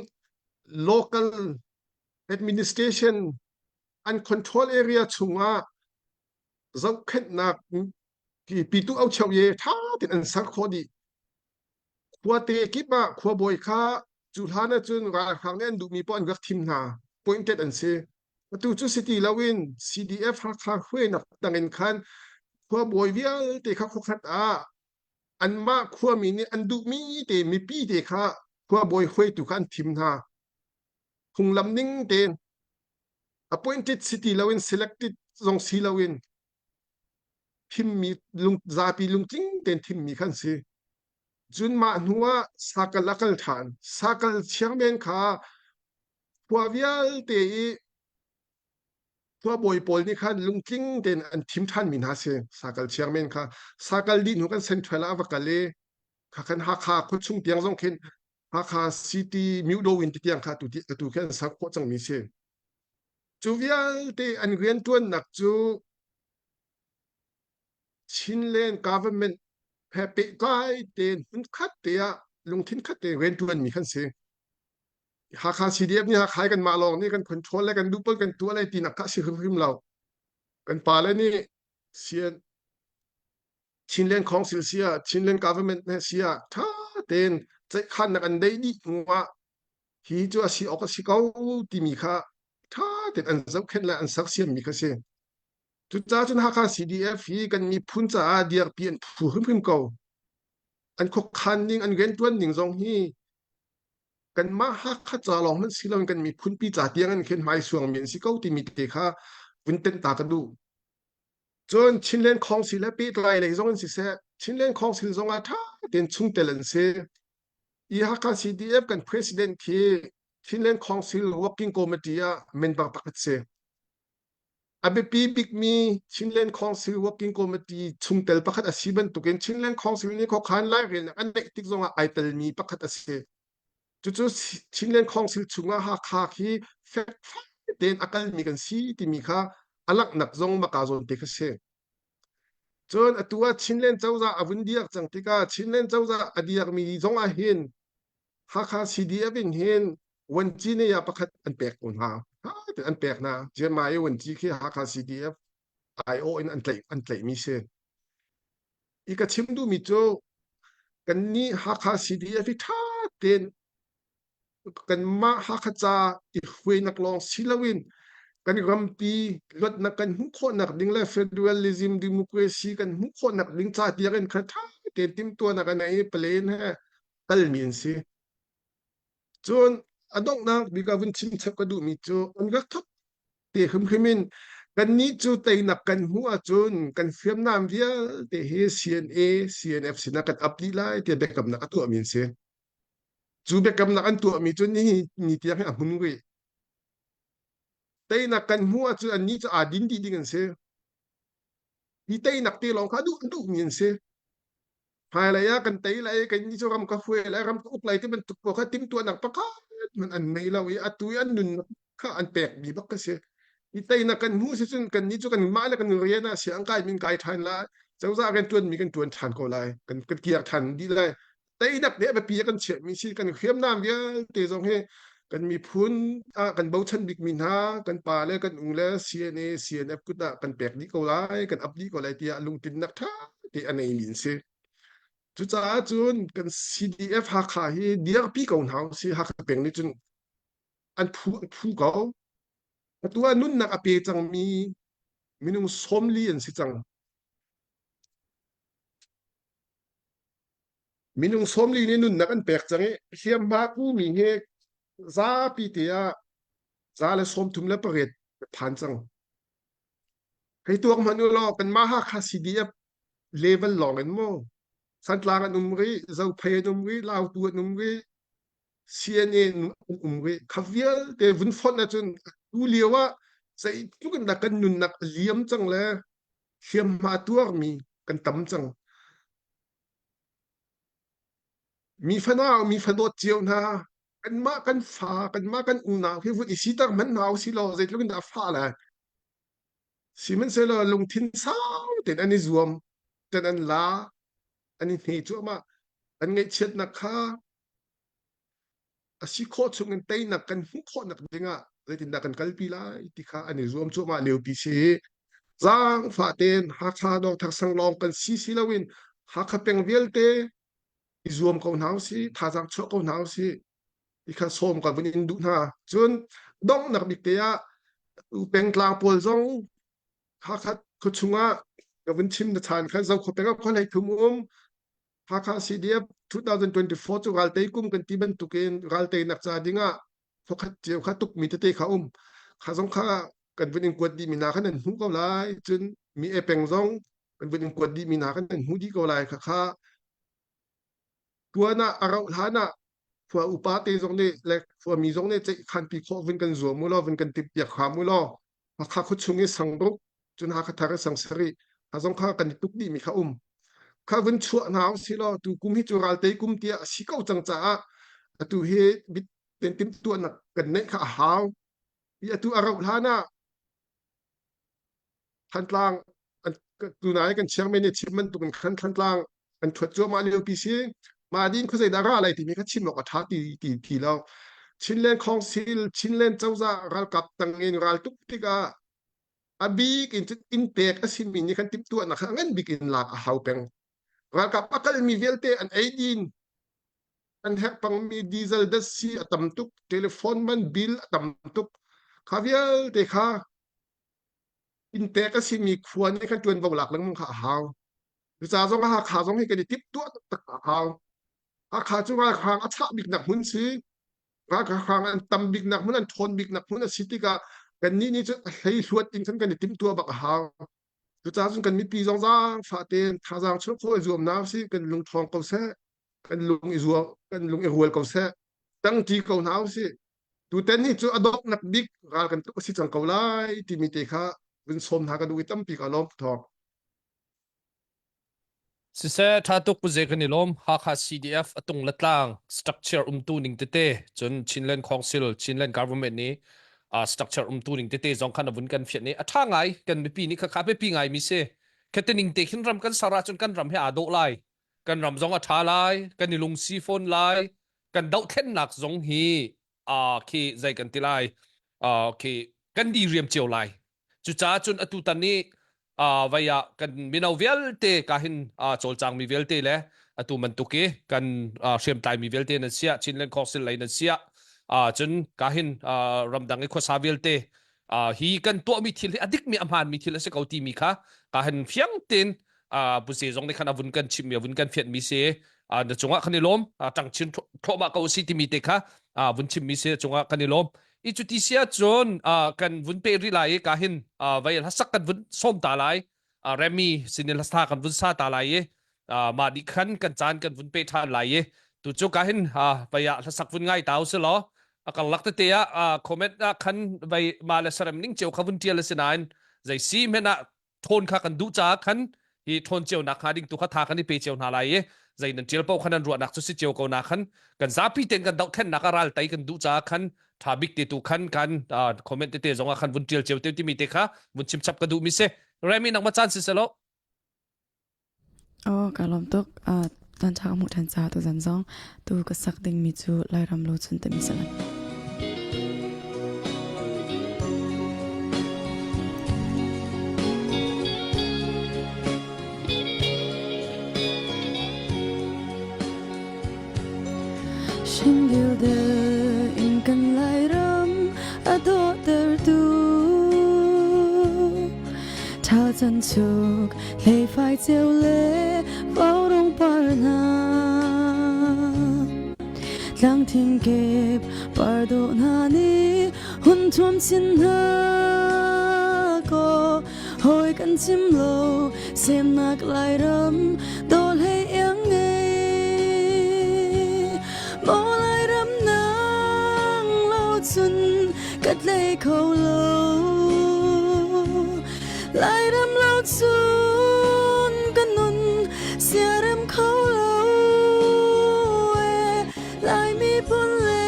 local administration an control area chungah zohkhenhnak pitu aucheu ye ṭha tein an ser khawh dih. Khuate kip ah khuabawi kha cu hlan ahcun ralhrang nih an duhmi poah an rak thim hna. Appointed an si. Atu cu si ti loin CDF Hakha hruainak tangin khan khuabawi vialte kha khuakhat ah anmah khuami nih an duhmi te mipi te kha khuabawi hruaitu kha an thim hna. Phunglam ning tein appointed si ti loin selected zong si loin thimmi lung zapi lungtling tein thimmi kha an si. Cun mah hnu ah sakal a kal ṭhan. Sakal chairman kha khua vialte i Khuabawi pawl nih khan lungtling tein an thim ṭhanmi hna si. Sakal chairman kha sakal dih hnu kan central ah a va kal i kha khan Hakha khuachung tiang zong khin Hakha City Myodo in tiang kha atu atu khi an ser khawh cangmi si. Cu vialte an rianṭuannak cu Chinland government he pehtlai tein hmunkhat te ah lungthin khat tein rianṭuanmi kan si. Hakha CDF nih Hakha kan mah lawng nih kan control le kan duh paoh kan tuah lai tinak kha a si hrimhrim lo. Kan pale nih sian Chinland Council sia Chinland government ne sia tha tein ceihkhannak an deih dih hnu ah hi cu a si awk a si ko timi kha tha tein an zohkhenh le an sersiammi kha si. Cucaah cun Hakha CDF hi kan miphun caah dirpi an phu hrimhrim ko. An khuakhan ning, an riantuan ning zong hi kanmah Hakha ca lawng hmanh si loin kan miphunpi ca tiang in khin hmaisuangmi an si ko timi te kha vun tenh ta ka duh. Cun Chinland Council le pehtlai lei zong in siseh, Chinland Council zong ah ṭha tein chungtel an si. I Hakha CDF kan president khi Chinland Council Working Committee ah member pakhat si. A biapi bikmi Chinland Council Working Committee chungtel pakhat a si bantukin Chinland Council nih khuakhan lairelnak an neih tik zongah ai telmi pakhat a si. Cucu Chinland Council chungah Hakha khi fekfai tein a kalmi kan si timi kha a langhnak zong maka zawn te kha si. Cun atu ah Chinland cozah a vun diak cang tikah Chinland cozah a diakmi zong ah hin Hakha CDF in hin Wanci ne ya pakhat an pek ko hna. An pek hna. GMI Wanci khi Hakha CDF IO in an tlaih an tlaihmi si. I ka chim duhmi cu kannih Hakha CDF hi ṭha tein kanmah Hakha ca i hruainak lawng si loin kan rampi luatnak kan hmuh khawhnak ding le federalism democracy kan hmuh khawhnak ding ca tiang in kha ṭha tein timhtuahnak an nei i plan he kalmi an si. Cun a donghnak bik ah vun chim chap ka duhmi cu an rak thok te hrimhrim in kannih cu teinak kan hmuh ahcun kan hriamnam vialte hi CNA, CNF sinah kan ap dih lai tiah biakamnak a tuahmi an si. Cu biakamnak an tuahmi cu ni ni tiang hi a hmun rih. Teinak kan hmuh ahcun annih cu aa din dih ding an si. Hi teinak te lawng kha a duh a duhmi an si. Hmailei ah kan tei lai kan ni cu ram ka hruai lai ram ka uk lai ti bantuk pawl kha timhtuahnak pakhat hmanh an nei lo i atu i an nunnak kha an pekmi bak ka si. I teinak kan hmuh si cun kan ni cu kan mah le kan rian ah siang kai min kai ṭhan lai cozah rian ṭuanmi kan ṭuan ṭhan ko lai kan kan kiar ṭhan dih lai teinak nih a biapi ah kan chiahmi si kan hriamnam vialte zong hi kan miphun ah kan bochan bikmi hna kan pa le kan u le CNA CNF kut ah kan pek dih ko lai kan ap dih ko lai tiah lungtinnak ṭha te a neimi an si. Cucaah cun kan CDF Hakha hi dirpi ko hna usih Hakha peng nih cun an phu an phu ko. Atu ah nunnak a pe cangmi minung 40 an si cang. Minung 40 nih nunnak an pek cang i hliamhma pumi hi zapi te ah 138 phan cang. Hei tuak hmanh u law kanmah Hakha CDF level lawng in mu Santlang an um rih, Zophei an um rih, Lautu an um rih, CNA an um rih. Kha vialte vun fonh ahcun tu lio ah zeitluk in dah kan nunnak a liam cang le hliamhma tuarmi kan tam cang. Mi fanau, mi fadawt cio hna, kanmah kan fa, kanmah kan unau hi vun i siter hmanh hna usih law zeitluk in dah a fah lai. Sihmanhsehlaw lungthin sau tein an i zuam, ṭan an la, an i hne cuahmah. An ngaihchiatnak kha a si khawh chungin teinak kan hmuh khawhnak dingah zeitindah kan kalpi lai ti kha an i zuam cuahmah liopi si. Zaangfah tein Hakha Dawngthar Sanglawng kan si si loin Hakha peng vialte i zuam ko hna usih, thazaang chuah ko hna usih. Ti kha sawm ka vun in duh hna. Cun donghnak bik te ah pengtlang pawl zong Hakha khuachung ah ka vun chim na chan khan Zokhua peng ah khua hlei thum um Hakha CDF 2024 cu raltei kum kan ti bantukin ralteinak ca dingah khuakhat cio kha tukmi tete kha um. Kha zong kha kan vun in kuat dihmi hna khan nan hmuh ko lai. Cun mi e peng zong kan vun in kuat dihmi hna khan nan hmuh dih ko lai. Kha kha tuan ah a rauh hlan ah khua upa te zong nih le khuami zong nih ceihkhanpi khawh vun kan zuam u law vun kan timhpiak hram u law. Hakha khuachung i sangruk cun Hakha thar i sang sarih ha zong kha kan i tuk dih mi kha um. Kha vun chuah hna usih law tu kum hi cu raltei kum tiah a si ko cang caah atu hi bit ten timhtuahnak kan neih kha a hau. I atu a rauh hlan ah Thantlang tunai kan chairman nih chim bantuk in khan Thantlang an thuat cuahmah lio pi si. Mah din khuazei dah ra lai timi kha chim awk a ṭha ti ti ti lo. Chinland Council, Chinland cozah ralkap tangin raltuk tikah a bik in cun inn pek a simi nih khan timhtuahnak kha a ngan bik in lak a hau peng. Ralkap a kalmi vialte an eidin, an herh pangmi diesel datsi a tam tuk, telephone man bill a tam tuk. Kha vialte kha inn pek a simi khua nih khan ṭuanvo lak lengmang kha a hau. Cucaah zong ah Hakha zong hi kan i timhtuah taktak a hau. Hakha cu ralhrang a chah biknak hmun si. Ralhrang an tam biknak hmun, an ṭhawn biknak hmun a si tikah kannih nih cun a hleihluat in khan kan i timhtuah bak a hau. Cucaah cun kan mipi zong zaangfah tein thazaang chuah khawh i zuamnak si kan lung ṭhawng ko seh, kan lung i zuam, kan lung i rual ko seh, ṭangṭi ko hna usih. Tutan hi cu a donghnak bik ral kan tuk a si cang ko lai timi te kha vun sawm hna ka duh i tampi ka lawm thawng. Siseh, ṭha tuk Pu Ze kan i lawm. Hakha CDF a tung le tlang structure umtu ning tete cun Chinland Council, Chinland Government nih uh, structure umtu ning tete zong khan a vun kan fianh i a ṭha ngai kan mipi nih khakha biapi ngai mi si. Khate ning te khin ram kan ser ahcun kan ram he aa dawh lai. Kan ram zong a ṭha lai, kan i lungsi fawn lai, kan dohthlennak zong hi uh, khi zei kan ti lai uh, khi kan di riam cio lai. Cucaah cun atu tan i uh, vai ah kan mino vialte ka hin uh, cawlcangmi vialte le atu bantuk i kan uh, hriamtlaimi vialte nan siah Chinland Council lei nan siah uh, cun ka hin uh, ramdang i khuasa vialte uh, hi kan tuahmi thil hi a dikmi a hmaanmi thil a si ko timi kha ka hin fiang tein uh, buze zong nih khan a vun kan chimmi a vun kan fianhmi si uh, na cungah kan i lawm uh, tang chin thluahmah ko si timi te kha uh, vun chimmi si cungah kan i lawm i cuti si ahcun kan vun pe rih lai i ka hin vai hlasak kan vun sawm ta lai Remy sinin hlasa kan vun sa ta lai i mah nih khan kan caan kan vun pe ṭhan lai i tu cu ka hin vai ah hlasak vun ngai ta usih law a karlak tete ah comment ah khan vai mah le sarem ning cio kha vun ṭial a si nain zei si hmanh ah ṭhawn kha kan duh caah khan hi ṭhawn cio nak hnga ding tu kha tha kan i pe cio hna lai i zei nan ṭial paoh khan an ruahnak cu si cio ko na khan kan zapi ten kan dohthlennak a ral tai kan duh caah khan ṭha bik te tu khan kan comment tete zong ah khan vun ṭial cio te timi te kha vun chim chap ka duh mi si Remy nangmah caan si selo Aw, ka lawm tuk. Uh, caan ṭha ka hmuh ṭhan caah tuzan zong tu ka sak dingmi cu Lairam lo chun timi si lai. Shingilde in kan Lairam a dawhtertu Ṭhal chan chuk hleifai ceu le vaurawng par hna Tlang thing kip par dawh hna nih hun thuam chin hna kaw hawi kan chim lo semnak Lairam dawh hlei iang ngei Maw Lairam nang lo cun ka tlei kho lo Lairam lo cun ka nun siarem kho lo e Laimi phun le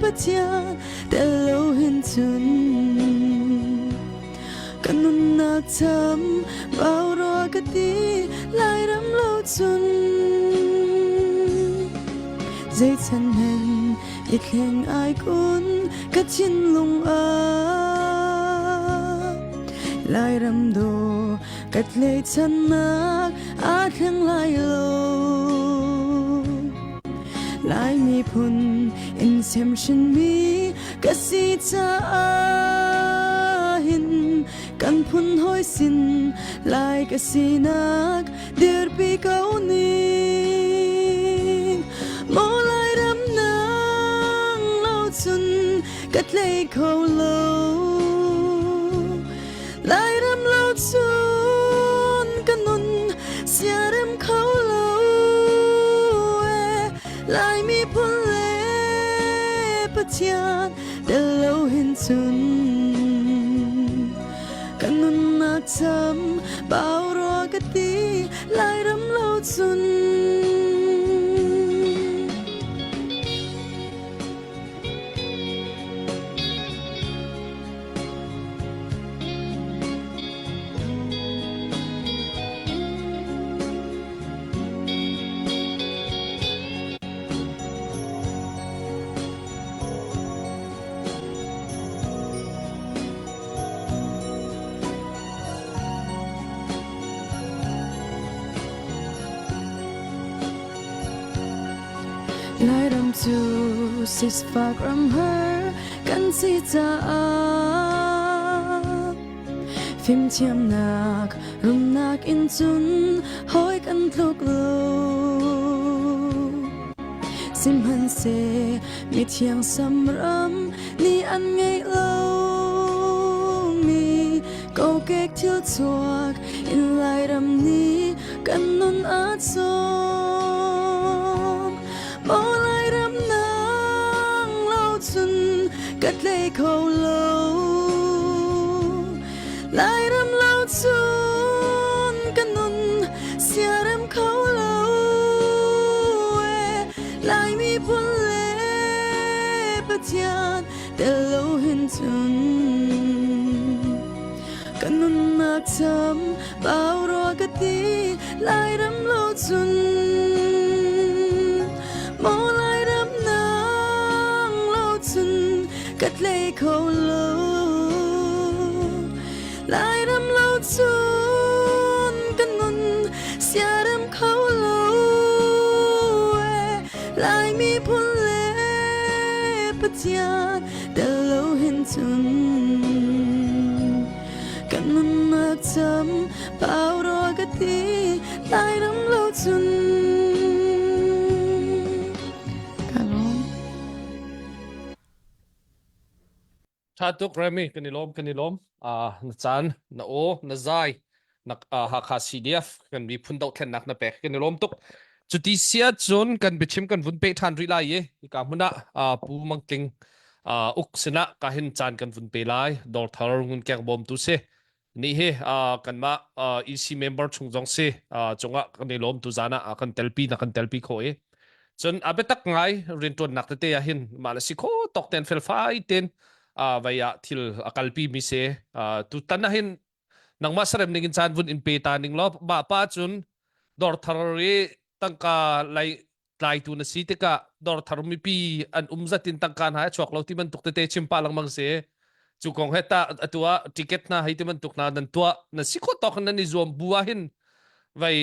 Pathian tel lo hin cun ka nunnak tham bau rua ka ti Lairam lo cun zeichan hen i thleng ai kun ka thinlung ah Lairam dawh ka tleichannak aa thleng lai lo Lai miphun in semhrinmi ka si caah hin kan phun hawi sin Lai ka sinak dirpi ko ning Maw Lairam nang lo cun ka tlei kho lo Lairam lo cun ka nun siarem kho lo e Lai miphun le Pathian tel lo hin cun. nunnak cham bau rua ka ti Lairam lo cun. Lairam cu sisfak ram har kan si caah Fimthiamnak, rumnak in cun hawi kan tluk lo. Sihmanhseh mithiang samram nih an ngeih lomi kokek thil chuak in Lairam nih kan nun a cawm. Maw Lairam nang lo cun ka tlei kho lo. Lairam lo cun ka nun siarem kho lo. Laimi phun le Pathian tel lo hin cun ka nunnak cham bau rua ka ti Lairam lo cun maw Lairam nang lo cun ka tlei kho lo Lairam lo cun ka nun siarem kho lo Laimi phun le Pathian tel lo hin cun kan nunnak cham pau rua ka ti Lairam lo cun ka lawm. Tha tuk Remy kan i lawm kan i lawm. Uh, na caan na aw na zai na uh, Hakha CDF kan miphun dohthlennak na pek kan i lawm tuk. Cuti sia cun kan biachim kan vun pe ṭhan rih lai i hika hmun ah uh, Pu Mang Tling uh, uk sinah ka hin caan kan vun pe lai. Dawrthar ngun keng bawm tu si. Ni hi uh, kanmah uh, EC member chung zong si uh, cungah kan i lawm tu zan ah kan telpi na kan telpi kho i. Cun a biatak ngai rianṭuannak tete ah hin mah le si kho tawk ten felfai ten uh, vei ah thil a kalpi mi si. Uh, tutan ah hin nangmah sarem ning in caan vun in pe ta ning law mah pa cun dawrthar i tangka lai tlaitu na si tikah dawrthar mipi an um zat in tangka hna a chuak lo ti bantuk tete chim pa lengmang si cu kong he ta atu ah ticket hna hei ti bantuk hna nan tuah na si kho tawk nan i zuam bu ah hin vai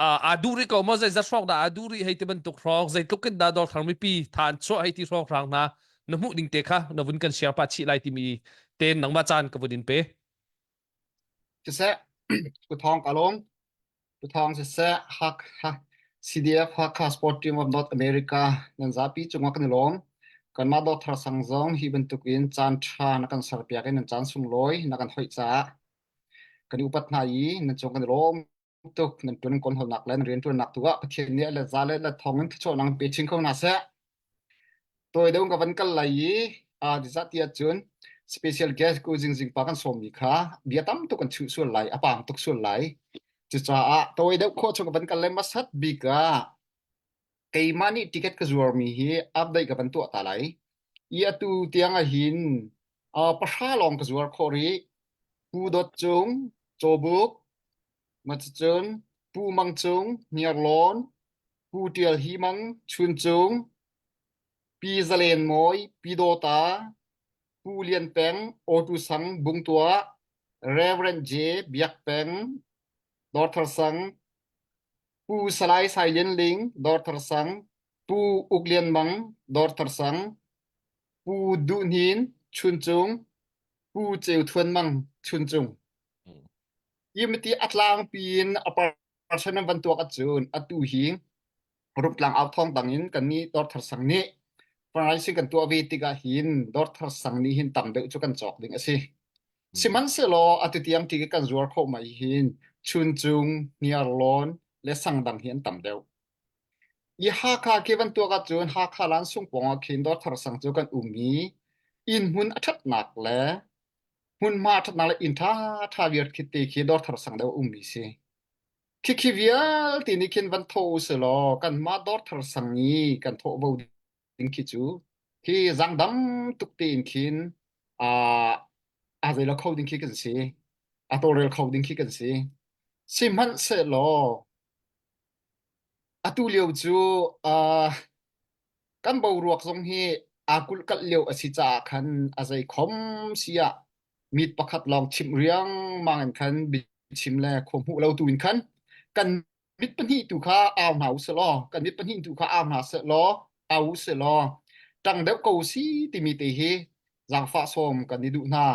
aa duh rih ko maw zei zat hrawng dah aa duh rih hei ti bantuk hrawng zeitluk in dah dawrthar mipi than chuah hei ti hrawng hrang hna na hmuh ding te kha na vun kan share pa chih lai timi ten nangmah caan ka vun in pe Siseh, Pu Thawng ka lawm. Pu Thawng siseh, Hakha CDF Hakha Sport Team of North America nan zapi cungah kan i lawm. Kanmah Dawthar Sang zong hi bantukin caan ṭha na kan serpiak i nan caan sunglawi na kan hoih caah kan i upat hna i nan cung kan i lawm tuk. Nan ṭuan kawl-hawlnak le nan rianṭuannak tu ah Pathian nih a let za le let thawng in thluachuahnak in pe chin ko hna seh. Tawi deuh in ka van kal lai i aa zeicah ti ahcun special guest ku Zingzing pa kan sawmmi kha bia tam tuk kan chuh sual lai, a paam tuk sual lai. Cucaah tawi deuh khawh chung ka van kal lai hmasat bik ah keimah nih ticket ka zuarmi hi update ka van tuah ta lai. I atu tiang ahhin uh, pahra lawng ka zuar khawh rih. Pu Dawt Cung, Cawbuk, Macun Pu Mang Cung, Hniarlawn, Pu Ṭial Hi Mang, Chuncung, Pi Zalen Mawi, Pi Dawta, Pu Lian Peng, Awtu Sang, Bungtuah, Rev. J. Biak Peng, Dawrthar Sang, Pu Salai Sai Lian Ling, Dawrthar Sang, Pu Uk Lian Mang, Dawrthar Sang, Pu Duh Hnin, Chuncung, Pu Ceu Thuan Mang, Chuncung. Hi a tlangpi in a person an van tuak ahcun atu hi Rungtlang au thawng dang in kannih Dawrthar sang nih fundraising kan tuah ve tikah hin Dawrthar sang nih hin tam deuh cu kan cawk ding a si. Sihmanhsehlaw atu tiang ti kan zuar khawh mai hin Chuncung, Hniarlawn le sang dang hi an tam deuh. I Hakha khi van tuak ahcun Hakha lan sungpawng ah khin Dawrthar sang cu kan um i inn hmun a ṭhatnak le. Hmunhma ṭhatnak le inn ṭha ṭha viar khi te khi dawrthar sang deuh a ummi si. Khikhi vialte nih khin van tho usih-law kanmah dawrthar sang i kan thawhvo ding khi cu khi zaangdam tuk tein khin aa aa zeilo kho ding khi kan si. A tawlrel kho ding khi kan si. Sihmanhsehlaw atu lio cu aa kan boruak zong hi aa kulhkalh lio a si caah khan a zeikhom si ah mit pakhat lawng chimh riangmang in khan biachim le khua hmuh lo tu in khan kan mit pahnih tu kha au hna usih law kan mit pahnih tu kha au hna seh law au usih law ṭang deuh ko si timi te hi zaangfah sawm kan i duh hna.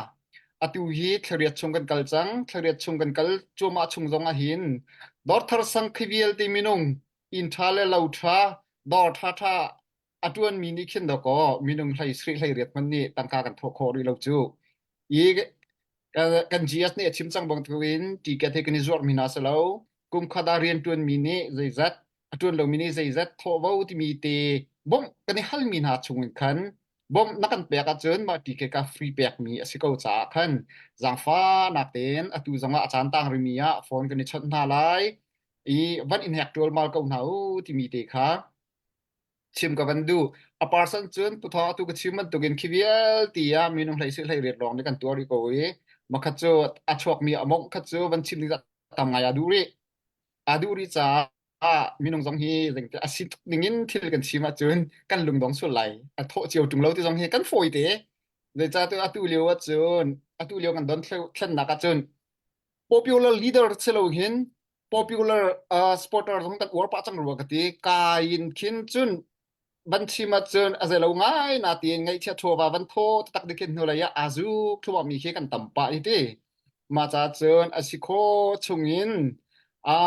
Atu hi thlariat chung kan kal cang. Thlariat chung kan kal cuahmah chung zong ah hin dawrthar sang khi vialte minung inn ṭha le lo ṭha dawr ṭhaṭha a ṭuanmi nih khin dawkaw minung hlei sarih hlei riat hmanh nih tangka kan thawh khawh rih lo cu. I kan GS nih a chim cang bantukin ticket hi kan i zuarhmi hna si lo. Kum khat ah rian ṭuanmi nih zeizat a ṭuan lomi nih zeizat thawhvo timi te bawmh kan i halmi hna chungin khan bawmh na kan pek ahcun mah ticket ka free pekmi a si ko caah khan zaangfahnak tein atu zongah a caan tang rimi ah phone kan i chawnh hna lai i van in hek ṭualmal ko hna u timi te kha chim ka van duh. A person cun puthawng atu ka chim bantukin khi vialte ah minung hlei hlei riat lawng nih kan tuar rih ko i makhat cu a chuakmi a mongh khat cu van chim ding tam ngai aa duh rih. Aa duh rih caah minung zong hi zengte a si tuk ningin thil kan chim ahcun kan lungdong sual lai. A thawh cio ṭung lo ti zong hi kan fawi te. Zeicahtiah atu lio ahcun atu lio kan don thlennak ahcun popular leader si lo hin popular uh, supporter zong kan uar pah cang rua ka ti kai in khin cun van chim ahcun a zeilo ngai na tiin ngaihchia thuava van thaw taktak dikhin hnu lei ah azu thluah mi khi kan tam pah hi ti ma ca cun a si kho chungin a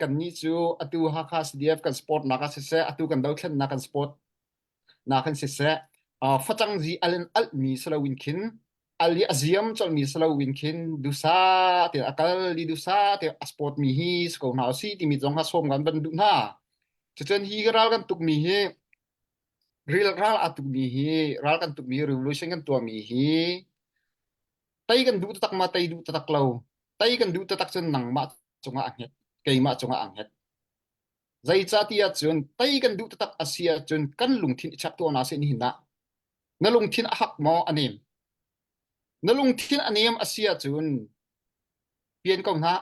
kan nih cu atu Hakha CDF kan sport nak ah siseh atu kan dothlennak kan sport nak hin siseh uh, facang zi al in alh mi silo in khin al i a ziam colh mi silo in khin dusa te a kal i dusa te a sport mi hi si ko hna si timi zong ha som kan van duh hna cucun hi ral kan tuk mi hi ril ral a tuk mi hi ral kan tuk mi revolution kan tuah mi hi tei kan duh taktak ma tei duh taktak lo tei kan duh taktak cun nangmah cungah a hnget keimah cungah a hnget Zeicahtiah cun tei kan duh taktak a si ahcun kan lungthin i check tuah hna sih nihin ah. Na lungthin a hak maw a nem? Na lungthin a nem a si ahcun pian ko hna.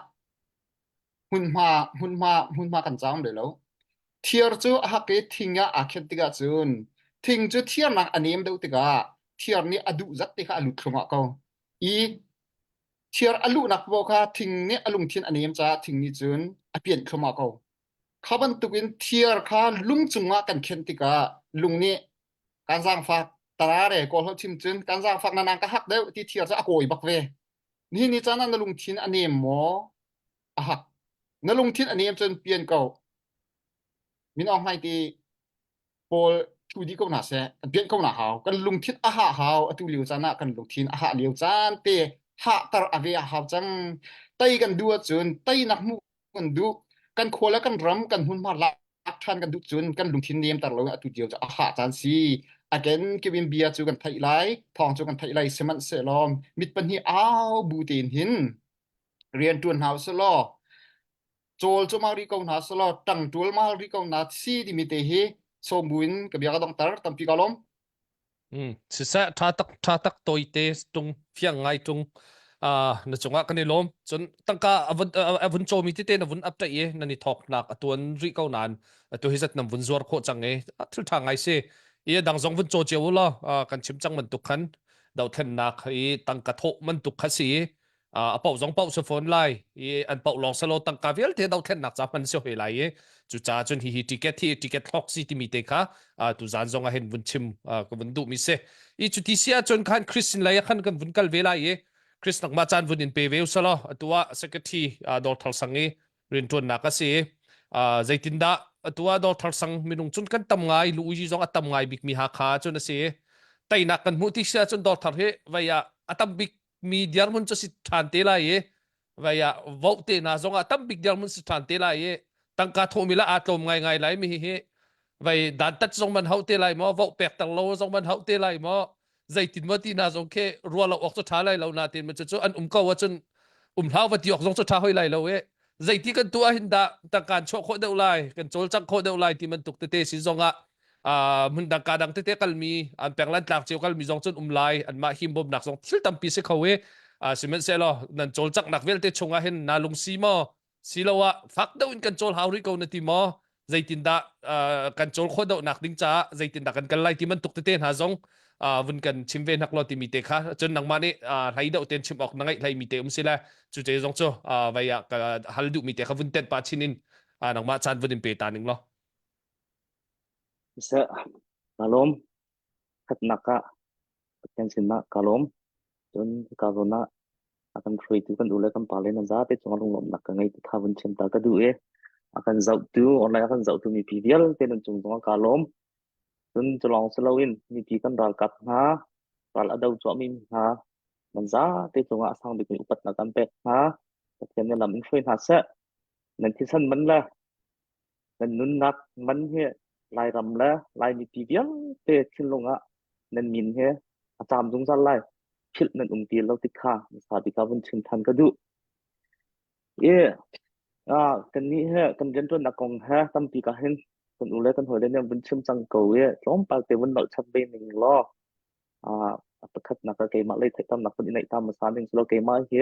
Hmunhma hmunhma hmunhma kan caang ve lo. Thiar cu a hak i thing ah aa khenh tikah cun thing cu thiarnak a nem deuh tikah thiar nih a duh zat te kha a lut thluahmah ko. I Thiar a luhnak paoh kha thing nih a lungthin a nem caah thing nih cun a pianh thluahmah ko. Kha bantukin thiar kha lung cungah kan khenh tikah lung nih kan zaangfak tarare kawl holh chim cun kan zaangfak na nang ka hak deuh ti thiar cu a kawi bak ve. Nihin ni caan ah na lungthin a nem maw? A hak. Na lungthin a nem cun pian ko. Min Aung Hlaing ti pawl thu dih ko hna seh kan pianh ko na hau kan lungthin a hah hau atu lio caan ah kan lungthin a hah lio caan te hahter a ve a hau cang tei kan duh ahcun teinak hmuh kan duh kan khua le kan ram kan hmunhma lak ṭhan kan duh cun kan lungthin nemter lo atu lio cu a hah caan si again kibin bia cu kan theih lai thawng cu kan theih lai sihmanhsehlaw mit pahnih au bu tein hin rian ṭuan hna usih law cawl cu mau rih ko hna selaw ṭang ṭul mal rih ko hna si timi te hi sawm buin ka bia ka donghter tampi ka lawm. Mm, siseh ṭha tak ṭha tak tawite tung fiang ngai tung uh, na cungah kan i lawm cun tangka avun avun cawmi tete na vun update i nan i thawk nak atuan rih ko nan atu hi zat nam vun zuar khawh cang i thil ṭha ngai si i dang zong vun caw cio u law kan chim cang bantuk khan dothlennak i tangka thawh bantuk kha si a pauh zong pauh si fawn lai i an pauh lawng selo tangka vialte dothlennak ca hman si hoi lai i cucaah cun hihi ticket hi ticket thlok si timi te kha tu zan zong ah hin vun chim ka vun duh mi si i cuti si ahcun khan Christian lei ah khan kan vun kal ve lai i Chris nakma caan vun in pe ve usalo atu ah secretary Dawr Sang i rianṭuannak a si zeitindah atu ah Dawr Sang minung cun kan tam ngai lu uyi zong a tam ngai bik mi Hakha cun a si teinak kan hmuh ti si ahcun Dawr Thar hi vei ah a tam bik mi dirhmun cu si ṭhan te lai i vai ah vote te na zong ah tambik dirhmun si ṭhan te lai i tangka thawhmi la aa tlawm ngaingai lai mi hi vai dantat zong man hauh te lai maw vote pek ter lo zong man hauh te lai maw? Zeitin maw ti na zong khi ruah lo awk cu ṭha lai lo na tin cu cu an um ko ahcun um hlau va ti awk zong cu ṭha hoi lai lo e. Zeiti kan tuah hin dah tangkaan chuah khawh deuh lai, kan cawlcangh khawh deuh lai ti bantuk tete si zong ah hmun dang ka dang tete kalmi an penglan tlak cio kalmi zong cun um lai anmah himbawmnak zong thil tampi si kho i sihmanhsehlaw nan cawlcanghnak vialte chungah hin na lungsi maw siloah fak deuh in kan cawl hau rih ko na ti maw zeitindah kan cawl khawh deuhnak ding caah zeitindah kan kal lai ti bantuk tete hna zong vun kan chim ve hnak law timi te kha cun nangmah nih hlei deuh ten chim awk na ngeih hlei mi te um si le cu te zong cu vei ah ka hal duh mi te kha vun tenh pa chin in nangmah caan vun in pe ta ning law Seh, ka lawm. Khatnak ah Pathian sinah ka lawm. Cun ka zawn ah a kan hruaitu kan u le kan pa le nan zate cungah lunglawmhnak ka ngei ti kha vun chim ta ka duh i a kan zohtu online a kan zohtu mipi vialte nan cung zongah ka lawm. Cun cu lawng si loin mipi kan ralkap hna, ral a do cuahmi hna nan zate cungah a sang bikmi upatnak kan pek hna. Pathian nih lam in hruai hna seh. Nan thisen man le Nan nunnak man hi Lairam le Lai mipi vialte thinlung ah nan min hi a caam zungzal lai. Philh nan um ti lo ti kha hmasa bik ah vun chim than ka duh. I ah kannih he kan rianṭuannak kong he tampi ka hin kan u le kan hawile nih an vun chim cang ko i tlawmpal te vun nolh chap ve ning law ah a pakhatnak ah keimah lei theihtamnak vun i neih ta hmasa ning selaw keimah hi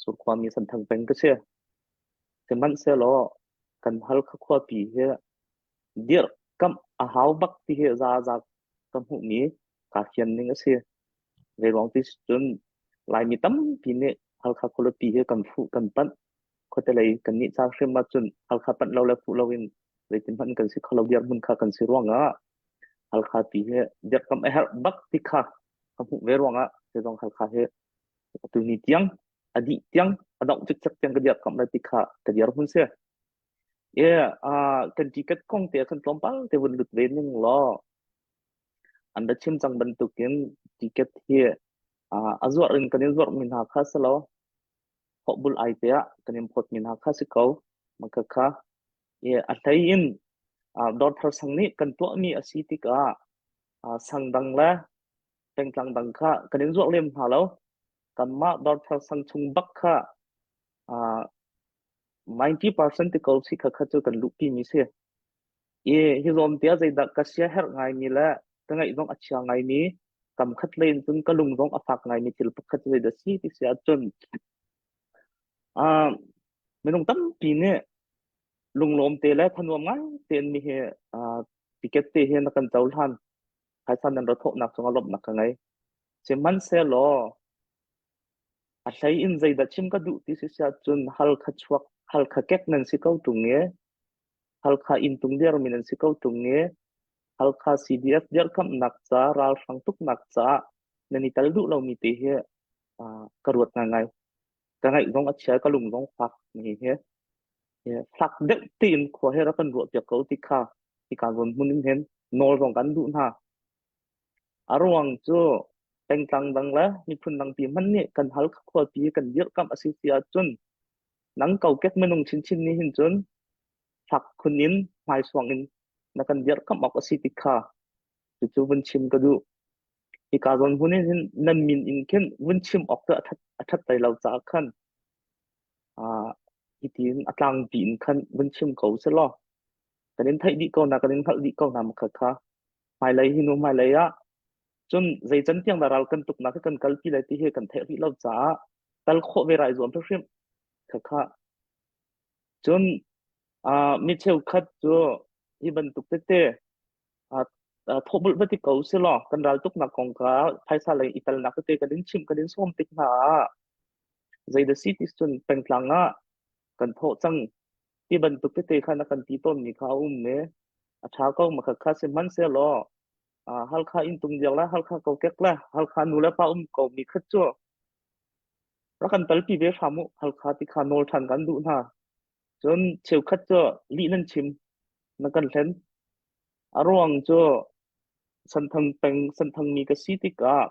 Surkhuami Santhang peng ka si. Sihmanhsehlaw kan Halkha khuapi hi dirhkamh a hau bak ti hi zaza ka hmuhmi kaa fian ning a si. Zeiruang ti cun Laimi tampi nih Halkha khualipi hi kan fuh kan panh. Khuatelei kannih ca hrim ahcun Halkha panh lo le fuh loin zeitin hmanh kan si kho lo dirhmun kha kan si ruangah Halkha pi hi dirhkamh a herh bak ti kha ka hmuh ve ruangah zeizong Halkha hi atu ni tiang a dih tiang a dongh cikcek tiang ka dirkamh lai ti kha ka dirhmun si. E uh, kan ticket kong te khan tlawmpal te vun lut ve ning law an ra chim cang bantukin ticket hi uh, a zuar in kan in zuar mi hna kha selo bul ai te ah kan in phot mi hna kha si ko maka kha e a hlei in uh, dor thar sang nih kan tuah mi a si tikah uh, sang dang le pengtlang dang kha kan in zuar lem hna lo kanmah dawrthar sang chung bak kha uh, 90% ti ko si kha kha cu kan luhpi mi si. I hi zawm tia zeidah ka sia herh ngai mi le ka ngaih zong a chia ngai mi kam khat len cun ka lung zong a fak ngai mi thil pakhat cu zeidah si ti si ahcun uh, minung tampi nih lunglawm te le thanuam ngai tein mi hi uh, ticket te hi na kan cohlan phaisa nan ra thawhnak cungah lawmhnak ka ngei. Sihmanhsehlaw a hlei in zeidah chim ka duh ti si siah cun Halkha chuak Halkha kek nan si ko ṭung i Halkha inntung dirmi nan si ko ṭung i Halkha CDF dirkamhnak ca ralhrang tuknak caah nan i tel duh lomi te hi uh, ka ruat ngaingai. Ka ngaih zong a chia, ka lung zong fak mi hi. Fak deuh tein khua he rak kan ruah piak ko ti kha hika zawn hmun in hin nawl zong kan duh hna. A ruang cu pengtlang dang le miphun dangpi hmanh nih kan hal khuapi kan dirhkamh a si si ahcun nang kokek minung chinchin nih hin cun fak khun in hmaisuang in na kan dirhkamh awk a si ti kha cucu vun chim ka duh. Hika zawn hmun in hin nan min in khin vun chim awk cu a ṭhat a ṭhat lai lo caah khan ah hitin a tlangpi in khan vun chim ko selaw kan in theih dih ko na kan in hngalh dih ko na makha kha hmailei hi nu hmailei ah cun zei can tiang dah ral kan tuknak hi kan kalpi lai ti hi kan theih rih lo caah tal khawh ve rai zuam hrimhrim kha kha cun uh, mi cheukhat cu hi bantuk tete uh, thawhbulh va ti ko silaw kan ral tuknak kong kha phaisa lei i telnak tete kan in chim kan in sawm tik hna ah zei da si ti cun pengtlang ah kan thawh cang ti bantuk tete kha na kan ti tawnmi kha a um i a ṭha ko ma kha sihmanhsehlaw Halkha inntung diak le Halkha kokek le Halkha nu le pa um ko mi khat cu rak kan talpi ve hram u Halkha ti kha nawl ṭhan kan duh hna cun cheukhat cu lih nan chim na kan hlen a ruang cu Santhang peng Santhang mi ka si tikah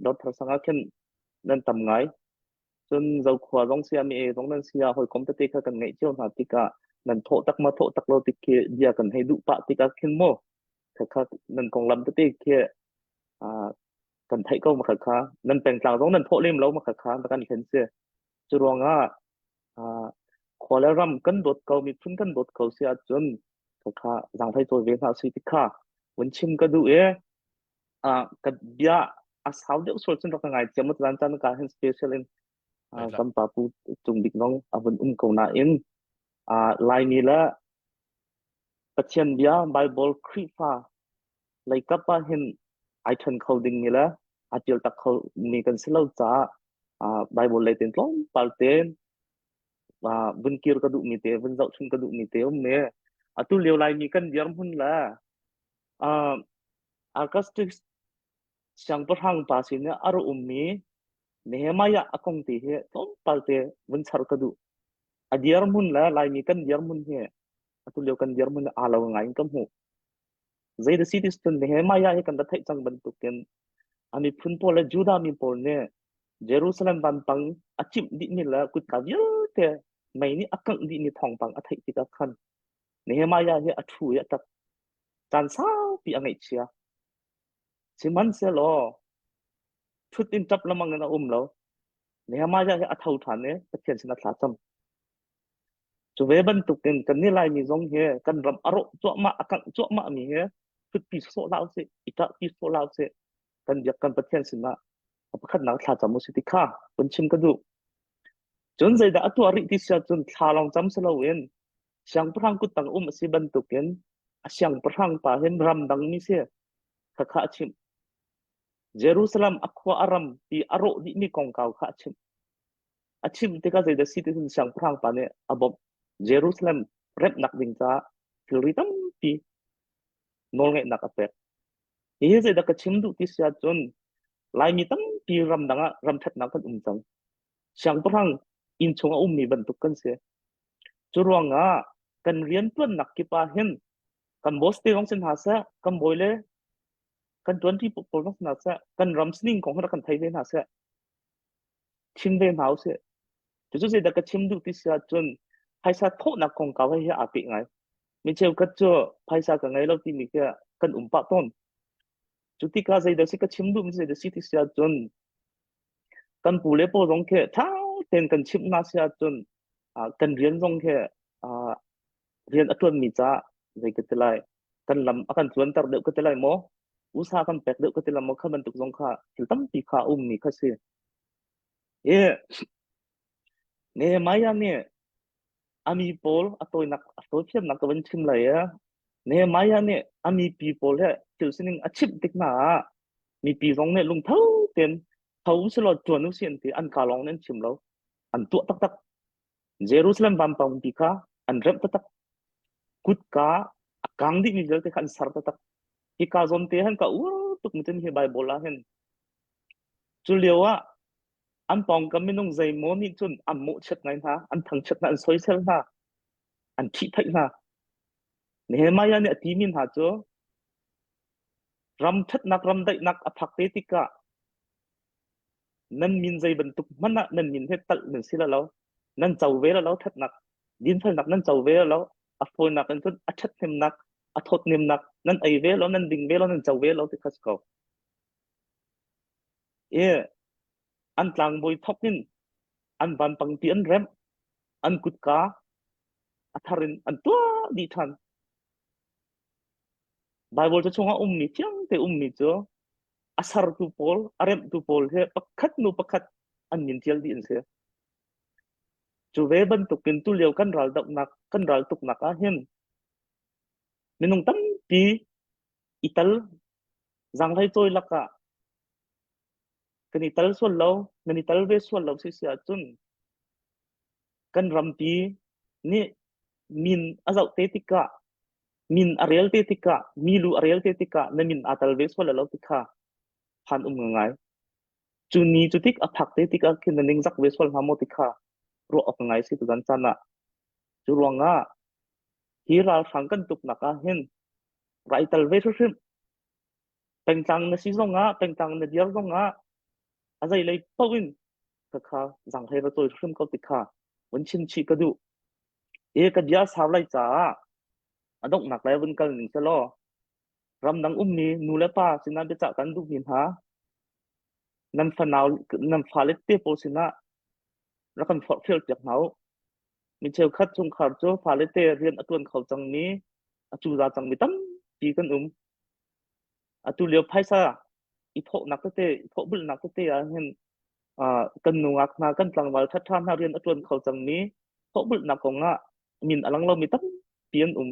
Dawtthar sang ah khin nan tam ngai Cun Zokhua zong sia mi e zong nan sia hawikom tete kha kan ngeih cio hna tikah nan thawh tak ma thawh tak lo tik khi bia kan hei duh pah tikah khin mu khakha nan konglam tete khi ah. Kan theih ko makha kha nan pengtlang zong nan thawh lem lo makha kha na kan hlen si. Cu ruangah uh, khua le ram kan dawt ko miphun kan dawt ko si ahcun kha zanghlei cawi ve hna si ti kha vun chim ka duh i uh, ka bia a sau deuh sual cun rak ka ngai thiam zan caan ka hin special in uh, kan pa pu cung bik nong a vun um ko nain uh, Laimi le Pathian bia Bible Khrihfa leikap ah hin ai ṭhen kho dingmi le aa ṭial tak kho mi kan si lo caah uh, Bible lei tein tlawmpal tein uh, vun kir ka duhmi te vun zohchun ka duhmi te um me atu lio Laimi kan dirhmun le uh, Augustus siangpahrang pa sin i a ra ummi Nehemiah a kong te hi tlawmpal te vun char ka duh. A dirhmun le Laimi kan dirhmun hi atu lio kan dirhmun aa lo ngai in ka hmuh. Zei da si ti cun Nehemiah hi kan ra theih cang bantukin a miphun pawl le Judah mi pawl nih Jerusalem vampang a cimh dihmi le kutka vialte mei nih a kangh dihmi thawngpang a theih tikah khan Nehemiah hi a ṭhu i a ṭap. Caan saupi a ngaihchia. Sihmanhsehlaw ṭhut in ṭap lengmang in a um lo. Nehemiah hi a tho ṭhan i Pathian sin a thla cam. Cu ve bantukin kannih Laimi zong hi kan ram a rawh cuahmah, a kangh cuahmah mi hi ṭhutpi sawsawh hlah usih, i ṭahpi sawh hlah usih. Kan biak kan Pathian sinah a pakhatnak thlacam usih ti kha vun chim ka duh. Cun zeidah a tuah rih ti si ahcun thla lawng cam si loin siangpahrang kuttang um a si bantukin a siangpahrang pa hin ramdang mi si khakha a chimh. Jerusalem a khua a ram ti a rawh dihmi kongkau kha a chimh. A chimh tikah zeidah si ti cun siangpahrang pa nih a bawmh. Jerusalem remhnak ding caah thilri tampi nawlngeihnak a pek. Hihi zeidah ka chim duh ti si ahcun Laimi tampi ramdang ah ramṭhatnak kan um cang. Siangpahrang inn chung a ummi bantuk kan si. Cu ruangah kan rianṭuannak kip ah hin kan boss te zong si hna seh, kan bawi le kan ṭuanṭi pawl zong si hna seh, kan ram sining kong hi rak kan thei ve hna seh. Chim ve hna usih. Cucu zeidah ka chim duh ti si ahcun phaisa thawhnak kongkau he hi aa peh ngai. Mi cheukhat cu phaisa ka ngei lo timi khi kan um pah tawn. Cu tikah zeidah si ka chim duhmi zeidah si ti si ahcun kan pu le paw zong khi ṭha tein kan chimh hna si ahcun kan rian zong khi rian a ṭuanmi caah zei ka ti lai kan lam a kan tluanter deuh ka ti lai maw usa kan pek deuh ka ti lai maw kha bantuk zong kha thil tampi kha a ummi kha si i Nehemiah nih a mi pawl a tawinak a tawithiamnak ka van chim lai i Nehemiah nih a mipi pawl he thil sining a chimh tik hna ah mipi zong nih lungtho tein tho usilaw ṭuan usih an ti an ka lawng nih an chim lo an tuah taktak Jerusalem vampangpi kha an remh taktak. Kutka a kang dihmi vialte kha an ser taktak. Hika zawn te han ka ur tuk mi cun hi Bible ah hin. Cu lio ah an pawngkam minung zeimaw nih cun an mawhchiat ngai hna, an thangchiat hna, an soisel hna, an ṭhihphaih hna. Nehemiah nih a timi hna cu ram ṭhatnak, ram daihnak a phak te tikah nan min zei bantuk hmanh ah nan min he talh nan si lo nan co ve lo thatnak dinfelnak nan co ve lo a fawinak in cun a ṭhathnemnak a thawtnemnak nan ei ve lo nan ding ve lo nan co ve lo ti kha si ko i an tlangbawi thok in an vanpangpi an remh an kutka a thar in an tuah dih ṭhan Bible cu chungah ummi thiang te ummi cu a sertu pawl, a remhtu pawl hi pakhat nu pakhat an min ṭial dih an si. Cu ve bantukin tulio kan ral dohnak, kan ral tuknak ah hin minung tampi i tal zaanghlei cawi lakah kan i tal sual lo, nan i tal ve sual lo si si ahcun kan rampi nih min a zoh te tikah min a rel te tikah mi lu a rel te tikah na min aa tal ve sual lo ti kha phan um ngai cu ni cu tik a phak te tikah khin na ningzak ve sual hnga maw ti kha ruah awk ngai si tuzan caan ah cu ruangah hi ralhrang kan tuknak ah hin rai tal ve hrimhrim pengtlang na si zongah pengtlang na dir zongah a zei lei paoh in khakha zanghlei va cawi hrim ko ti kha vun chim chih ka duh e ka bia sau lai caah a donghnak lai vun kal ning selaw ramdang ummi nu le pa sinah biacah kan duhmi hna. Nan fanau nan fale te pawl sinah rak kan forhfial piak hna u. Mi cheukhat chungkhar cu fale te rian a ṭuan kho cangmi, a cuza cangmi tampi kan um. Atu lio phaisa i thawhnak tete, i thawhbulhnak tete ah hin uh, kan nungak hna, kan tlangval ṭhaṭha hna rian a ṭuan kho cangmi thawhbulhnak kong ah min a lang lomi tampi an um.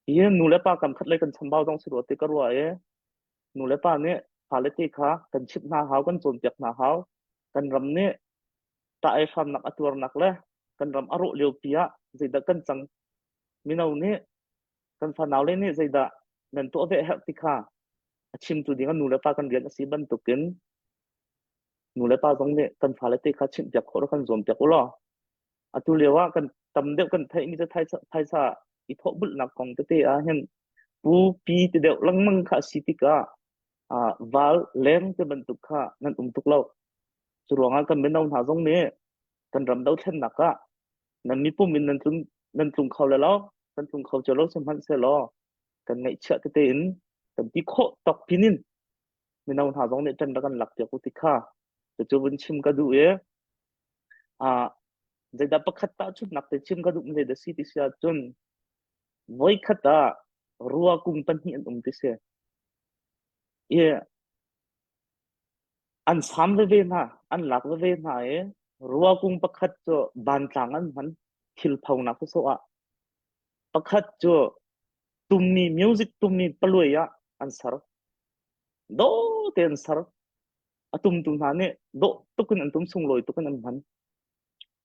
Hi nu le pa kam khat lei kan chambau zong si rua ti ka ruah i nu le pa nih fale te kha kan chimh hna hau, kan cawnpiak hna hau. Kan ram nih tah ei hramnak a tuarnak le kan ram a rawh lio pi ah zeidah kan cang mino nih kan fanau le nih zeidah nan tuah ve herh ti kha a chimtu ding a nu le pa kan rian a si bantukin nu le pa zong nih kan fale te kha chimhpiak khawh kan zuampiak u law atu lio ah kan tam deuh kan theihmi cu phaisa i thawhbulhnak kong tete ah hin pu pi ti deuh lengmang kha a si tikah ah val leng te bantuk kha nan um tuk lo. Cu ruangah kan mino hna zong nih kan ram dothlennak ah nan mipum in nan tlung nan tlung kho le lo kan tlung kho cio lo sihmanhsehlaw kan ngaihchiah tete in kan ti khawh tawk pin in mino hna zong nih ṭan rak kan lak piak u ti kha cucu vun chim ka duh i ah zeidah pakhat tahchunhnak te chim ka duh mi zeidah si ti si ahcun voikhat ah rua kung pahnih an um ti si i an sam veve hna an lak veve hna i rua kung pakhat cu bantlang an hman thil phonak sawsawh ah pakhat cu tummi music tummi paluai ah an ser dawh te an ser a tumtu hna nih dawh tuk in an tum sunglawi tuk in an hman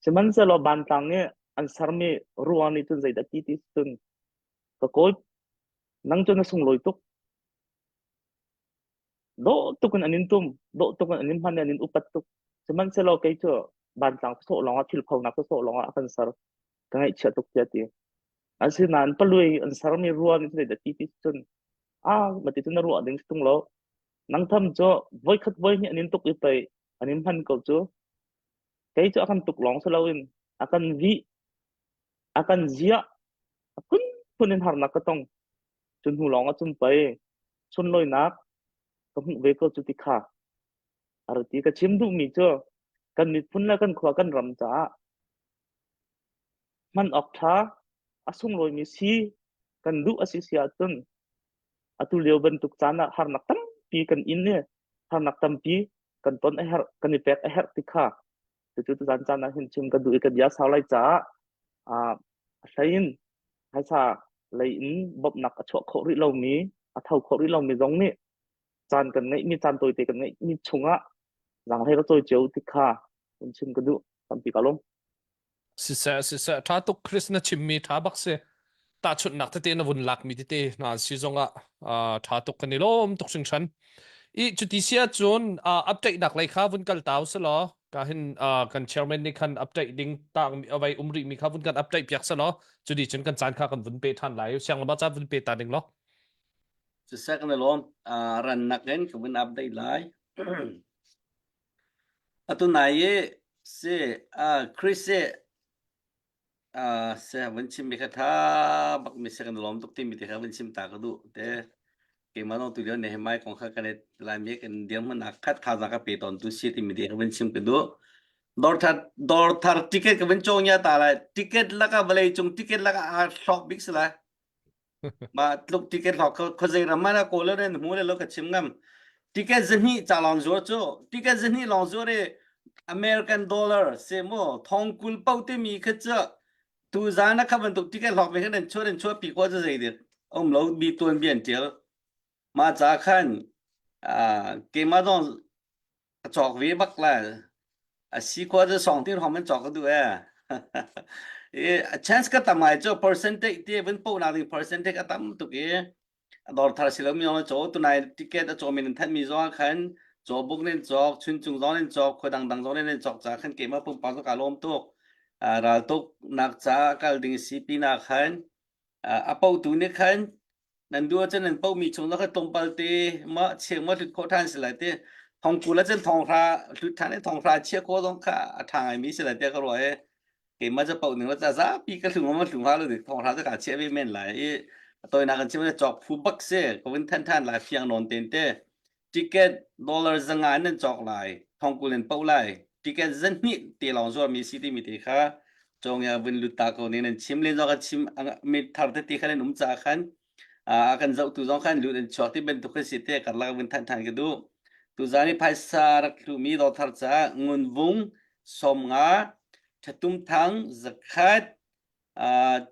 sihmanhsehlaw bantlang nih an sermi rua nih cun zeidah ti ti cun ka kawi nang cu na sunglawi tuk dawh tuk in an in tum dawh tuk in an in hman i an in upat tuk sihmanhsehlaw kei cu bantlang sawh lawngah thil phonak sawh lawngah a kan ser ka ngaihchia tuk tiah ti asinain palui an sermi rua nih cun zeidah ti ti cun ah mati cun na ruah ding si tung lo Nang tham cu voikhat voihnih an in tuk i pei an in hman ko cu. Kei cu a kan tuk lawng si loin a kan vih, a kan ziah, a phunphun in harnak ka tong. Cu hnu lawng ah cun pei sunlawinak ka hmuh ve ko cu ti kha. A ra ti ka chim duhmi cu kan miphun le kan khua kan ram caah hman awk ṭha a sunglawimi si kan duh a si si ahcun atu lio bantuk caan ah harnak tampi kan in i harnak tampi kan ton a herh kan i pek a herh ti kha cucu tuzan caan ah hin chim ka duh i ka bia sau lai caah a hlei in phaisa lei in bawmhnak a chuah khawh rih lomi a tho khawh rih lomi zong nih caan kan ngeihmi caan tawite kan ngeihmi chungah zaanghlei ka cawi cio ti kha hun chim ka duh tampi ka lawm. Siseh siseh ṭha tuk Chris na chimmi ṭha bak si. Tahchunhnak tete na vun lakmi tete hna si zongah ṭha tuk kan i lawm tuk hringhran. I cuti si ahcun update nak lei kha vun kal tau selaw ka hin kan chairman nih khan update ding tang avai um rih mi kha vun kan update piak selaw cuti cun kan caan kha kan vun pe ṭhan lai. Siang lama caan vun pe ta ding law. Siseh kan i lawm. Rannak in ka vun update lai. Atu nai i si Chris i si vun chimmi kha ṭha bakmi si kan i lawm tuk timi te kha vun chim ta ka duh te. Keimah zong tulio Nehemiah kong kha kan i Laimi kan dirhmun ah khat thazaang ka pe tawntu si timi te kha vun chim ka duh. Dawrthar dawrthar ticket ka vun cawng ya ta lai. Ticket lakah vawlei cung ticket lakah aa hlawk bik si lai. Mah tluk ticket hlawk khuazei ram ah kawl in hmu le lo ka chim ngam. Ticket zahnih ca lawng zuar cu ticket zahnih lawng zuar i American dollar se mu thong 20 pau timi kha cu tu zan ah kha bantuk ticket hlawk ve khan an chuah an chuah pi ko cu zei dik um lo bi tuan bi an tial mah ca khan keimah zong A cawk ve bak la. A si khua cu song tin hom an cawk ka duh e. I a chance ka tam ngai cu percentage te vun po nak ding percentage a tam tuk i a dawr thar si lo mi zong caw tunai ticket a caw min an thanh mi zong ah khan caw buk nin cawk chun cung zong nin cawk khua dang dang zong nin cawk ca khan keimah pumpak cu ka lawm tuk ral tuk nak ca kal ding si pin ah khan a potu nih khan nan duh ahcun nan pomi chung kha tlawmpal te ma cheng ma hlut khawh ṭhan si lai ti thong 20 ahcun thong hra hlut ṭhan i thong hra chia khawh zong kha a ṭha ngaimi si lai tiah ka ruah i keimah cu poh ning la zapi ka hlung ma hlung ha lo dik thong hra cu ka chiah ve men lai i a tawinak kan chim cawk phu bak si ka vun than ṭhan lai fiang nawn ten te. Ticket dollar 500 in nan cawk lai, thongkul in poh lai. Ticket zahnih te lawng zuarmi si timi te kha cawng ya vun lut ta ko ne nan chim len zong kan chim mi thar tete khan an um caah khan a kan zohtu zong khan lut an chuak ti bantuk khan si te karlak vun thanh than ka duh. Tuzan i phaisa rak hlumi dothar caah ngunvung 50 thatum thang 100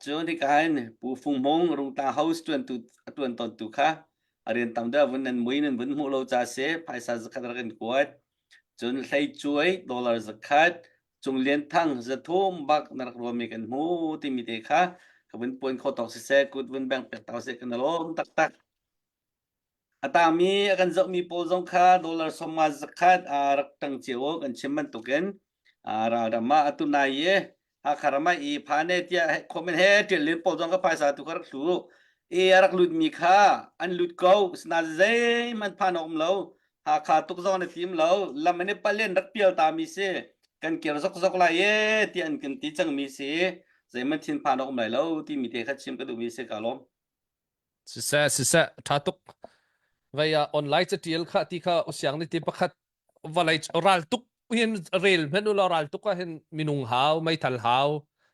Cun hika hin Pu Fung Hmung Rungtlang House ṭuantu a ṭuan tawntu kha a rian tam deuh vun nan mui nan vun hmuh lo ca si phaisa 100 rak in kuat. Cun Hleicuai dollar 100 Cung Lian Thang 300 bak na rak ruami kan hmu timi te kha ka vun puan kho tawk siseh kut vun beng pek tau seh kan lawm taktak. A tangmi a kan zohmi pawl zong kha dollar 50 100 aa rak ṭang cio kan chim bantukin ralram ah atu nai i Hakha ram ah i phane tiah comment he ṭial len pawl zong ka phaisa tu kha rak hlu i a rak lutmi kha an lut ko sinain zeihmanh phan a um lo Hakha tuk zong an i tim lo lam an i palen rak pial ta mi si kan kir zokzok lai e tiah an kan ti cangmi si zeihmanh thinphan a um lai lo timi te kha chim ka duhmi si ka lawm. Siseh, siseh, ṭha tuk. Vei ah online catial kha ti kha usiang ni ti pakhat vawlei ral tuk hin rel hmenh u law ral tuk ah hin minung hau, meithal hau,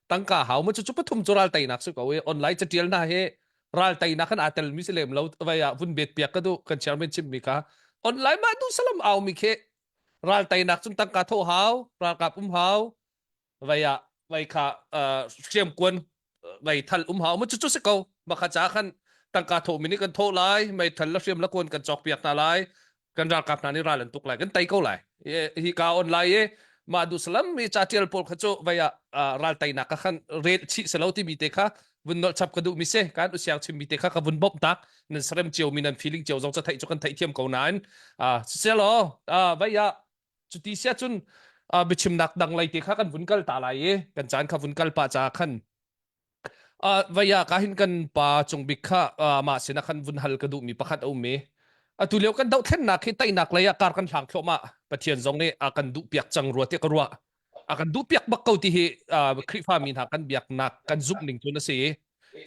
tangka hau ma cu cu pathum cu ral teinak si ko i online catial hna hi ral teinak kan aa tel mi si lem lo vei ah vun bet piak ka duh kan chairman chim mi kha online ma du salam au mi khi ral teinak cun tangka tho hau ralkap um hau vei ah vei kha hriam kuan vei thal um hau mu cu cu si ko makha cha khan tangka tho mi nih kan tho lai meithal la hriam la kuan kan cawk piak hna lai kan ralkap hna nih ral an tuk lai kan tei ko lai hi ka on lai i mah du salam mi cha tial pawl kha cu vei ah ral teinak ka khan rel chih selo ti mi te kha vun nolh chap ka duh mi se kan usiang chim mi te kha ka vun bawmh tak nan sarem cio mi nan feeling cio zong cha theih cu kan theih thiam ko nain selo vei ah Cuti siah cun uh, biachimnak dang lei te kha kan vun kal ta lai i kan caan kha vun kal pah caah khan uh, vaya ka hin kan pa cung bik kha uh, mah sinah khan vun hal ka duhmi pakhat a um i atu lio kan dohthlennak hi teinak lei ah kar kan hlang thluahmah Pathian zong nih a kan duh piak cang rua tiah ka ruah a kan duh piak bak ko ti hi uh, Khrihfa mi hna kan biaknak kan zumh ning cun a si i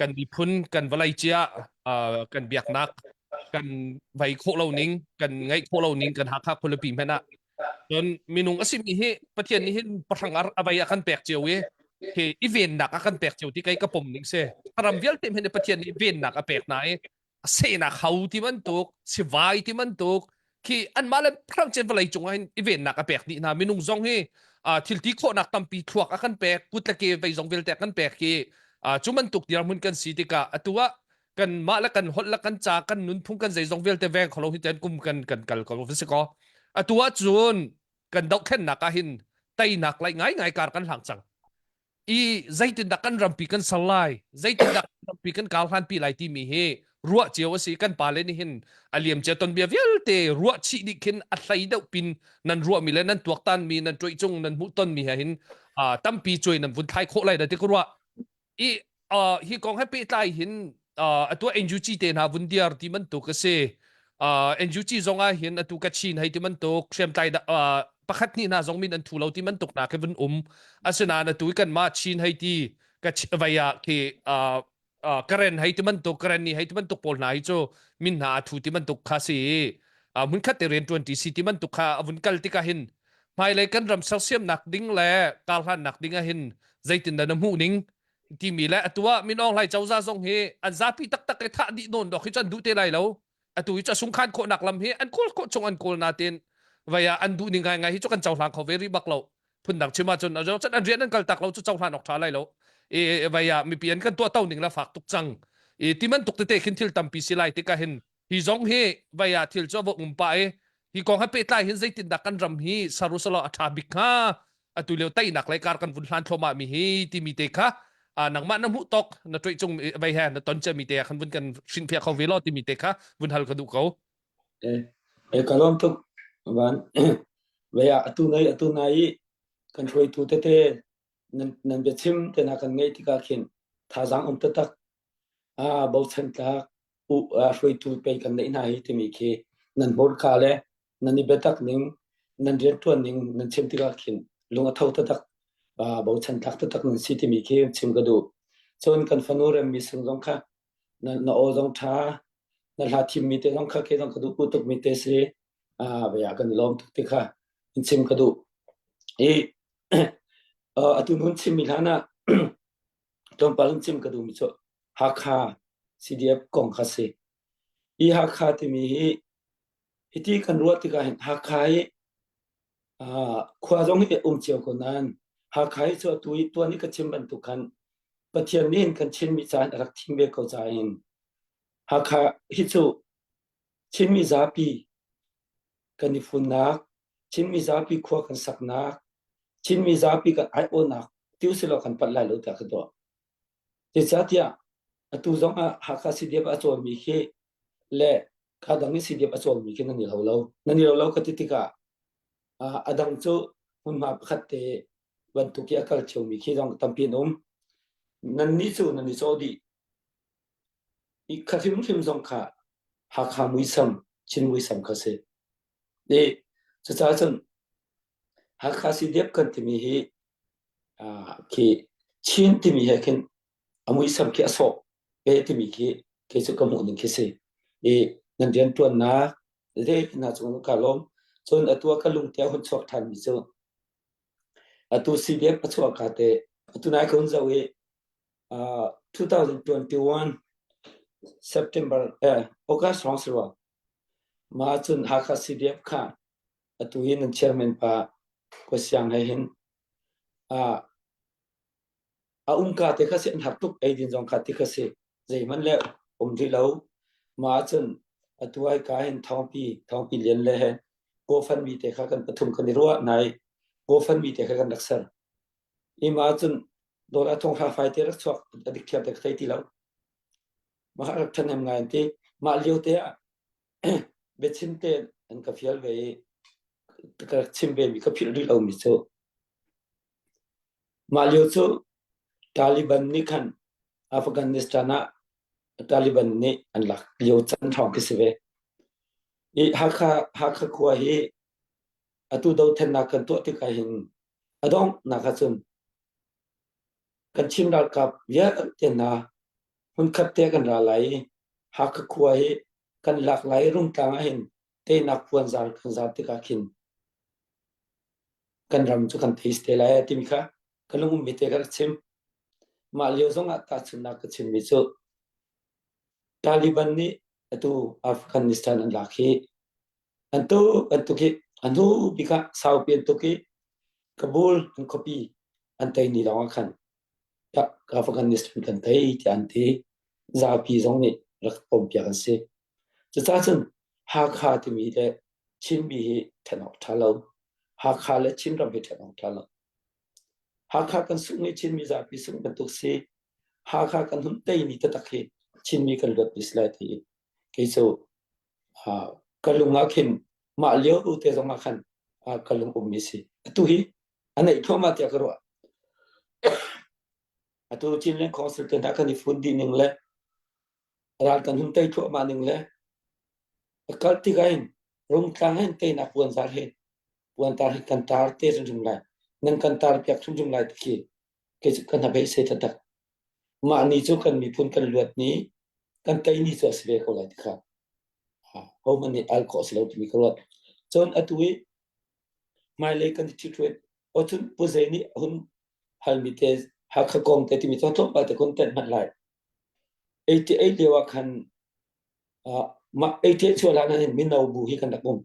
kan miphun kan vawlei cia uh, kan biaknak kan vai khawh lo ning kan ngaih khawh lo ning kan Hakha khualipi hmanh ah cun minung a simi hi Pathian nih hin pahrang a vai a kan pek cio i hi i vennak a kan pek cio ti kei ka pom ning si ram vialte hmanh Pathian nih vennak a pek hna i sehnak hau ti bantuk sivai ti bantuk khi anmah le phrang chen vawlei cung ah hin i vennak a pek dih hna minung zong hi thil ti khawhnak tampi thluak a kan pek kut le ke vei zong vialte a kan pek hi cu bantuk dirhmun kan si tikah atu ah kan mah le kan holh le kan ca kan nunphung kan zeizong vialte veng kholo hi ten kum kan kan kal ko si ko atu ah cun kan dohthlennak ah hin teinak lai ngai ngai kar kan hlang cang i zeitindah kan rampi kan ser lai zeitindah kan rampi kan kar hlanpi lai timi hi ruah cio a si kan pale nih hin a liam cia ton bia vialte ruah chih dih khin a hlei deuh pin nan ruahmi le nan tuaktan mi nan tuai cung nan hmuh ton mi he hin tampi cuai nan vun thlai khawh lai da ti ka ruah i uh, hi kong he pehtlai hin uh, atu NUG te hna vun diar ti bantuk a si uh, NUG zong ah hin atu Kachin hei ti bantuk hriamtlai uh, pakhat hnih hna zong min an thu lo ti bantuk na khi vun um asinain atu kan mah Chin hei ti ka vai ah khi uh, uh, Karen hei ti bantuk Karen ni hei ti bantuk pawl hna hi cu min hna a thu ti bantuk kha si uh, hmunkhat te rian tuan ti si ti bantuk kha a vun kal tikah hin hmailei kan ram sersiamnak ding le karhlannak ding ah hin zeitindah na hmuh ning timi le atu ah Min Aung Hlaing cozah zong hi an zapi taktak i thah dih nawn dok hi cu an duh te lai lo atu hi cu sungkhan khawhnak lam hi an kawl khawh chung an kawl natin vei ah an duh ning ngai ngai hi cu kan cohlang kho ve rih bak lo phundang chim ahcun an rian an kal tak lo cu cohlan awk ṭha lai lo i vei ah mipi an kan tuah to ning la fak tuk cang i ti man tuk tete khin thil tampi si lai tikah hin hi zong hi vei ah thil cu a va um pah i hi kong he pehtlai hin zeitindah kan ram hi sarusalo a ṭha bik hnga atu lio teinak lei kar kan vun hlan thluahmah mi hi timi te kha nangmah na hmuh tok na tuih cung vei he na ton cia mi te khan vun kan hrin phiah kho ve lo timi te kha vun hal ka duh ko Eh, eh ka lawm tuk van vei ah atu nai atu nai i kan hruaitu tete nan nan biachim te na kan ngeih tikah khin thazaang um taktak ah bochan tlak u hruaitu pei kan neih hna hi timi khi nan hmurka le nan i biatak ning nan rianṭuan ning nan chim tikah khin lung a tho taktak bochan tlak taktak nan si timi khi chim ka duh. Cun kan fanu remmi sung zong kha na, na aw zong ṭha na hla thimmi te zong kha ke zong ka duh tuk mi te si. Bia kan i lawm tuk ti kha in chim ka duh. I atu nun chimmi hlan ah tlawmpal in chim ka duhmi cu Hakha CDF kong kha si. Hi Hakha timi hi hiti kan ruah tikah hin Hakha hi khua zong hi um cio ko nain Hakha hi cu atu i tuan i ka chim bantuk khan Pathian nih hin kan Chinmi ca in a rak thim ve ko caah hin Hakha hi cu Chinmi zapi kan i funnak, Chinmi zapi khua kan saknak, Chinmi zapi kan aiawhnak ti usilaw kan palh lai lo tiah ka tuah. Zeicahtiah atu zong ah Hakha CDF a cawnmi khi le ka dang i CDF a cawnmi khi nan i lo lo. Nan i lo lo ka ti tikah a dang cu hmunhma pakhat te bantuk i a kal ṭhiomi khi zong tampi an um. Nannih cu nan i cawh dih. I kha hrimhrim zong kha Hakha muisam, Chin muisam kha si. I cucaah cun Hakha CDF kan timi hi khi Chin timi he khin a muisam khi a sawh ve timi khi kei cu ka hmuh ning khi si. I nan rianṭuannak le hna cung ka lawm. Cun atu ah ka lungte a hun chuak ṭhanmi cu atu CDF a chuah ka te atu nai ka hun zoh i 2021 September eh August hrawng si rua. Mah cun Hakha CDF kha atu hi nan chairman pa Khuasiang he hin a umka te kha si an har tuk eidin zong kha ti kha si zeihmanh le um rih lo. Mah cun atu ai ka hin thawngpi thawngpi lian le he GoFundMe te kha kan pathum kan i ruah nai GoFundMe te kha kan rak ser. I mah cun dollar thong hra fai te rak chuak a dik thiam te ka thei ti lo. Mah rak ṭhahnem ngai an ti. Mah lio te ah biachim te an ka fial ve i ka rak chim ve mi ka philh rih lomi cu mah lio cu Taliban nih khan Afghanistan ah Taliban nih an lak lio can hrawng khi si ve. I Hakha Hakha khua hi atu dothlennak kan tuah tikah hin a donghnak ahcun kan Chin ralkap vialte hna hmunkhat te kan ra lai i Hakha khua hi kan lak lai i Rungtlang ah hin teinak puanzar kan zar tikah khin kan ram cu kan thei te lai timi kha ka lung ummi te ka rak chim. Mah lio zong ah tahchunhnak ka chimmi cu Taliban nih atu Afghanistan an lak hi an tuk an tuk i a hnu bik ah saupi an tuk i Kabul an khuapi an tei ni lawng ah khan Afghanistan kan tei tiah an ti. Zapi zong nih rak pompiak an si. Cucaah cun Hakha timi le Chinmi hi ṭhen awk ṭha lo. Hakha le Chinram hi ṭhen awk ṭha lo. Hakha kan sungh i Chinmi zapi sungh bantuk si. Hakha kan hun teimi taktak hi Chinmi kan luat si lai ti kei cu ka lung ah khin mah lio te zong ah khan ka lung ummi si. Atu hi a neih thluahmah tiah ka ruah. Atu Chinland Council te hna kan i fun dih ning le ral kan hun tei thluahmah ning le a kal tikah hin rungtlang hin teinak puanzar hi puantar hi kan tar te hrimhrim lai nan kan tar piak hrimhrim lai ti khi kei cu kan hnabei taktak mah ni cu kan miphun kan luat ni kan tei ni cu a si ve ko lai ti kha hohmanh nih al khawh si lo timi ka ruat cun atu i hmailei kan i ṭhithruai awcun Pu Zei nih a hun halmi te Hakha kong te timi cu tlawmpal te kun tenh hmanh lai 88 lio ah khan mah 88 chuah hlan ah hin mino bu hi kan rak um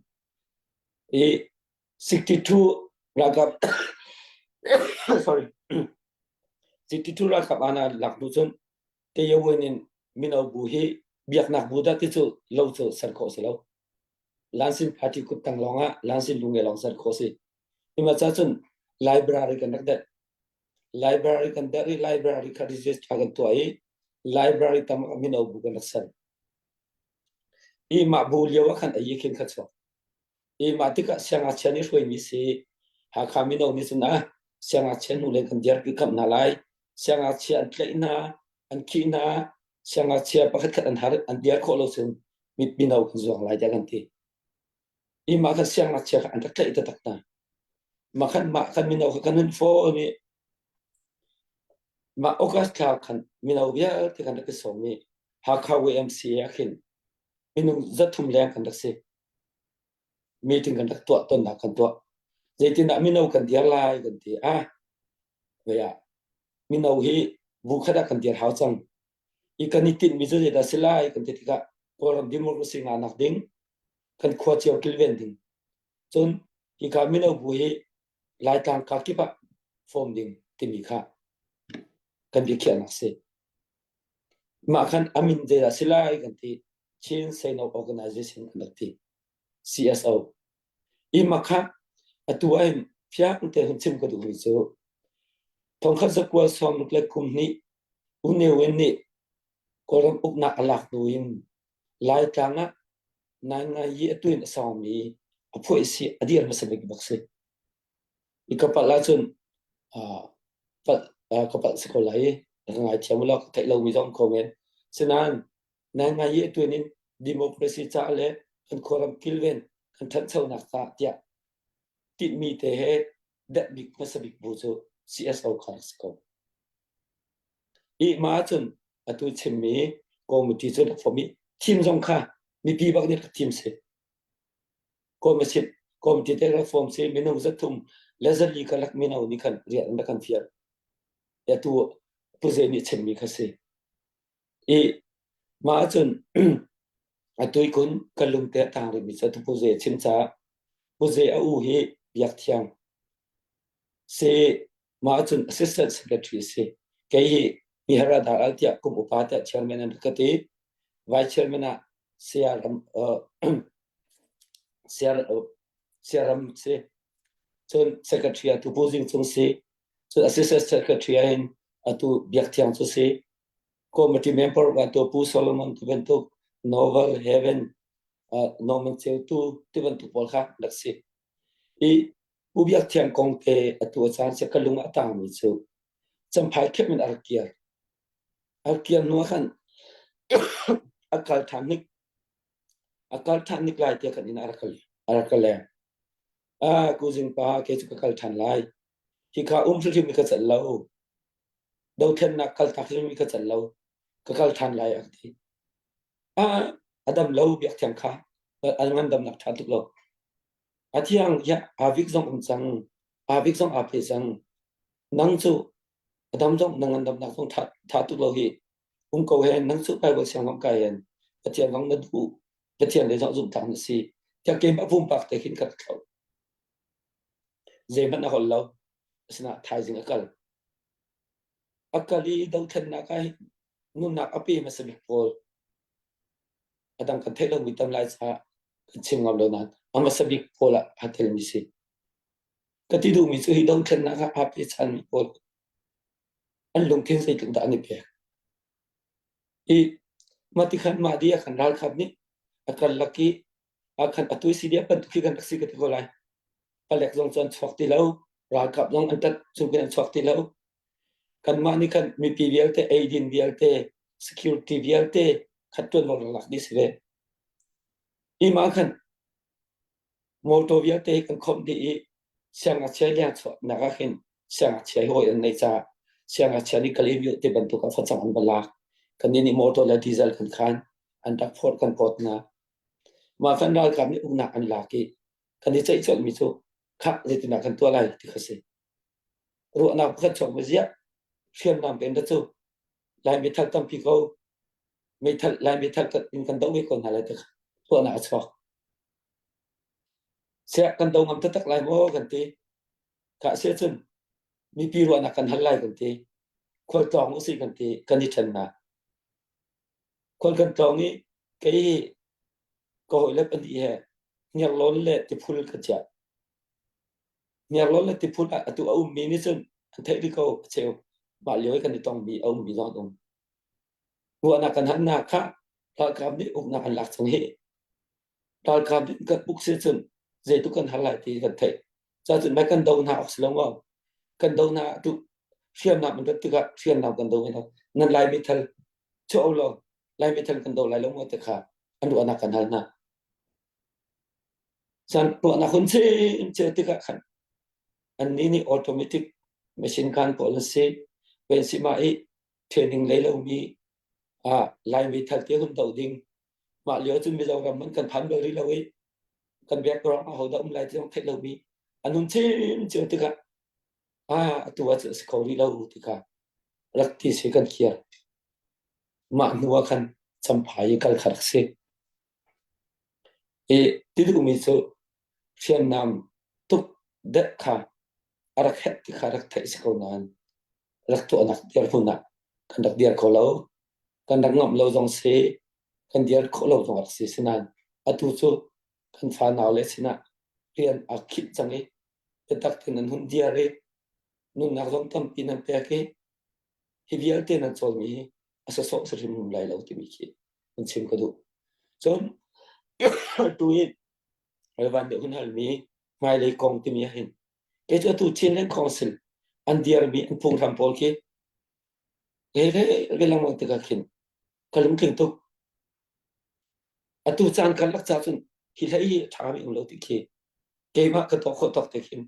i 62 ralkap sorry 62 ralkap ana lak hnu cun Tayawin in mino bu hi biaknak bu dah ti cu lo cu ser khawh si lo Lansin party kut tang lawng ah Lansin lu nge lawng ser khawh si ima cha cun library kan rak det library kan der i library kha register kan tuah i library tam mino bu kan rak ser i mah bu lio ah khan ayi khin kha chuak i mah tikah siangngakchia nih hruaimi si Hakha mino nih cun ah siangngakchia hnu le kan dirpi kamh hna lai siangngakchia an tlaih hna an khih hna siangngakchia pakhat khat an har an dir khawh lo cun mino kan zuang lai tiah kan ti i mah khan siangngakchia kha an rak tlaih taktak hna mah khan mah khan mino kha kan hun fawn i mah August thla khan mino vialte kan rak i sawm i Hakha YMCA ah khin minung zathum leng kan rak si. meeting kan rak tuah tonnak kan tuah. Zeitindah mino kan dir lai kan ti ah vei ah mino hi bu khat ah kan dir hau cang. I kan i tinhmi cu zeidah si lai kan ti tikah Kawlram democracy ngahnak ding kan khua cio kilven ding. Cun hika mino bu hi Laitlang ka kip ah form ding timi kha kan biakhiahnak si. Mah khan a min zeidah si lai kan ti Chin Seino Organization an rak ti. CSO. I mah kha atu ah hin fiang te hun chim ka duhmi cu thongkhat zakua sawmruk le kum hnih U Ne Win nih Kawlram uknak a lak hnu in Laitlang ah naingngai yi atu in a sawngmi a phuah si a dir hmasa bik bak si. I ka palh ahcun palh ka palh si ko lai i ka ngaithiam u law ka theih lomi zong kho men. Sinain naingngai yi atu in democracy ca le kan khuaram kilven kan ṭhanchonak ca tiah tinhmi te he derh bik hmasa bik bu cu CSO kha a si ko. I mah ahcun atu chimmi committee cu rak form i thim zong kha mipi bak nih rak thim si. Committee committee te rak form si minung zathum le zali karlak mino nih khan rian an rak kan fial. Atu Pu Ze nih chimmi kha si. I mah ahcun atu i kun kan lungte a tang rihmi cu atu Pu Ze chim caah Pu Ze a u hi Biak Thiang si mah ahcun assistant secretary si. Kei hi mihara dar al tiah kum upa tiah chairman an rak ka ti. Vice chairman ah Saya Ram uh, Saya Saya Ram si. Cun secretary atu Pu Zing Cung si. Cun assistant secretary ah hin atu Biak Thiang cu si. Committee member bantu Pu Solomon ti bantuk Novel Heaven uh, Norman Cheu Tu ti bantuk pawl kha rak si. I Pu Biak Thiang kong te atu a caan sia ka lung a tangmi cu Champhai khep in a rak kir. A rak kir hnu ah khan a kal ṭhan hnik. A kal ṭhan hnik lai tiah kan inn ah a rak ka a rak ka leng. Ah, kuzing pa kei cu ka kal ṭhan lai. Hika um hrimhrim hi ka celh lo. Dothlennak kaltak hrimhrim hi ka celh lo. Ka kal ṭhan lai a ka ti. Ah, a dam lo Biak Thiang kha. A ngandamnak ṭha tuk lo. A thiang ya avik zong um cang. Avik zong aa pe cang. Nang cu a dam zong na ngandamnak zong ṭha, ṭha tuk lo hi. Um ko he nang cu Bible siang zong kai hen. Pathian zong na duh. Pathian le zong zumhtlak na si. Tiah keimah pumpak te khin ka rak thlo. Zeihmanh a holh lo. Asinain thaizing a kal. A kal i dothlennak ah nunnak a pe hmasa bik pawl a dang kan theih lomi tam lai caah kan chim ngam lo nain a hmasa bik pawl ah aa telmi si. Ka ti duhmi cu hi dothlennak ah aa pechanmi pawl an lungthin zeitluk dah an i pek. I mah ti khan mah di ah khan ralkap nih a karlak i ah khan atu CDF bantuk khi kan rak si ka ti ko lai. Palek zong cu an chuak ti lo, ralkap zong an tat chung an chuak ti lo. Kanmah nih khan mipi vialte, eidin vialte, security vialte khat ṭuanvo rak lak dih si ve. Hi mah khan motor vialte hi kan khomh dih i siangngakchia leng chuahnak ah khin siangngakchia hi hawi an neih caah siangngakchia nih Kalay ti bantuk ah facang an va lak. Kannih nih motor le diesel kan khan an rak phawt kan phawt hna. Mah kan ralkap nih uknak an lak i kan i ceih colhmi cu khah zeitindah kan tuah lai ti kha si. Ruahnak pakhat chuak ma ziah hriamnam pen da cu Lai meithal tampi ko meithal Lai meithal in kan doh ve ko hna lai ti kha ruahnak a chuak. Siah kan do ngam taktak lai maw kan ti. Ka si ahcun mipi ruahnak kan hal lai kan ti. Khualtlawng usih kan ti kan i ṭhen hna. Khual kan tlawng i kei hi ka hawile pahnih he hniarlawn le tiphul ka chiah. Hniarlawn le tiphul ah atu a ummi nih cun an theih rih ko a cheu. Mah lio i kan i tongmi a ummi zong an um. Ruahnak kan han hna khah ralkap nih uknak an lak cang hi. Ralkap nih kan uk si cun zeituk kan har lai ti kan theih. Cacun mei kan do hna awk si lo maw? Kan do hna tu hriamnam an rat tikah hriamnam kan do hna. Nan Lai meithal chuah law Lai meithal kan do lai lo maw ti kha an ruahnak kan hal hna. San ruahnak hun chin cio tikah khan annih nih automatic machine gun pawl an si. Ven si mah i training lei lomi ah Lai meithal te hun do ding. Mah lio cun Mizoram man kan phan bal rih lo i. Kan background a hodah um lai ti zong theih lomi an hun chim cio tikah ah atu ah cun a si kho rih lo ti kha rak ti si kan khiar. Mah hnu ah khan Champhai i kal kha rak si. I ti duhmi cu hriamnam tuk deuh kha a rak herh ti kha rak theih si ko nain rak tuahnak dirhmun ah kan rak dir kho lo. Kan rak ngamh lo zong si, kan dir khawh lo zong rak si. Sinain atu cu kan fanau le sinah rian aa khinh cang i biatak tein an hun dir i nunnak zong tampi nan pek i hi vialte nan cawlmi hi a sawsawh si hrim lai lo timi khi hun chim ka duh. Cun tu hi Revan nih hun halmi hmailei kong timi ah hin kei cu atu Chinland Council an dirmi an phunghram pawl khi rel ve lengmang tikah khin ka lungtling tuk. Atu caan karlak ca cun hi hlei hi a ṭhami um lo ti khi keimah ka tuah khawh tawk te khin.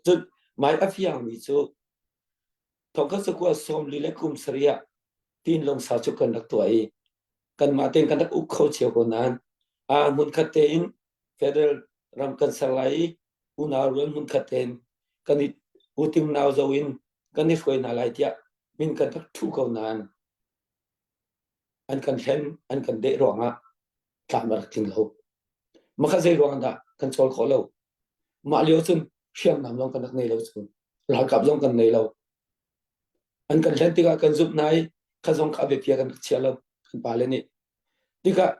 Cun mai a fiangmi cu thongkhat sakua 40 le kum sarih ah Tinlungsa cu kan rak tuah i kanmah tein kan rak uk kho cio ko nain aa hmunkhat tein federal ram kan ser lai i unau rual hmunkhat tein kan i uting nau zo in kan i hruai hna lai tiah min kan rak thu ko nain an kan hlen an kan deh ruangah tlam a rak tling lo. Makha zei ruang dah kan cawl khawh lo? Mah lio cun hriamnam zong kan rak nei lo cu. Ralkap zong kan nei lo. An kan hlen tikah kan zumh hna i kha zong kha a biapi ah kan rak chia lo kan pale nih. Tikah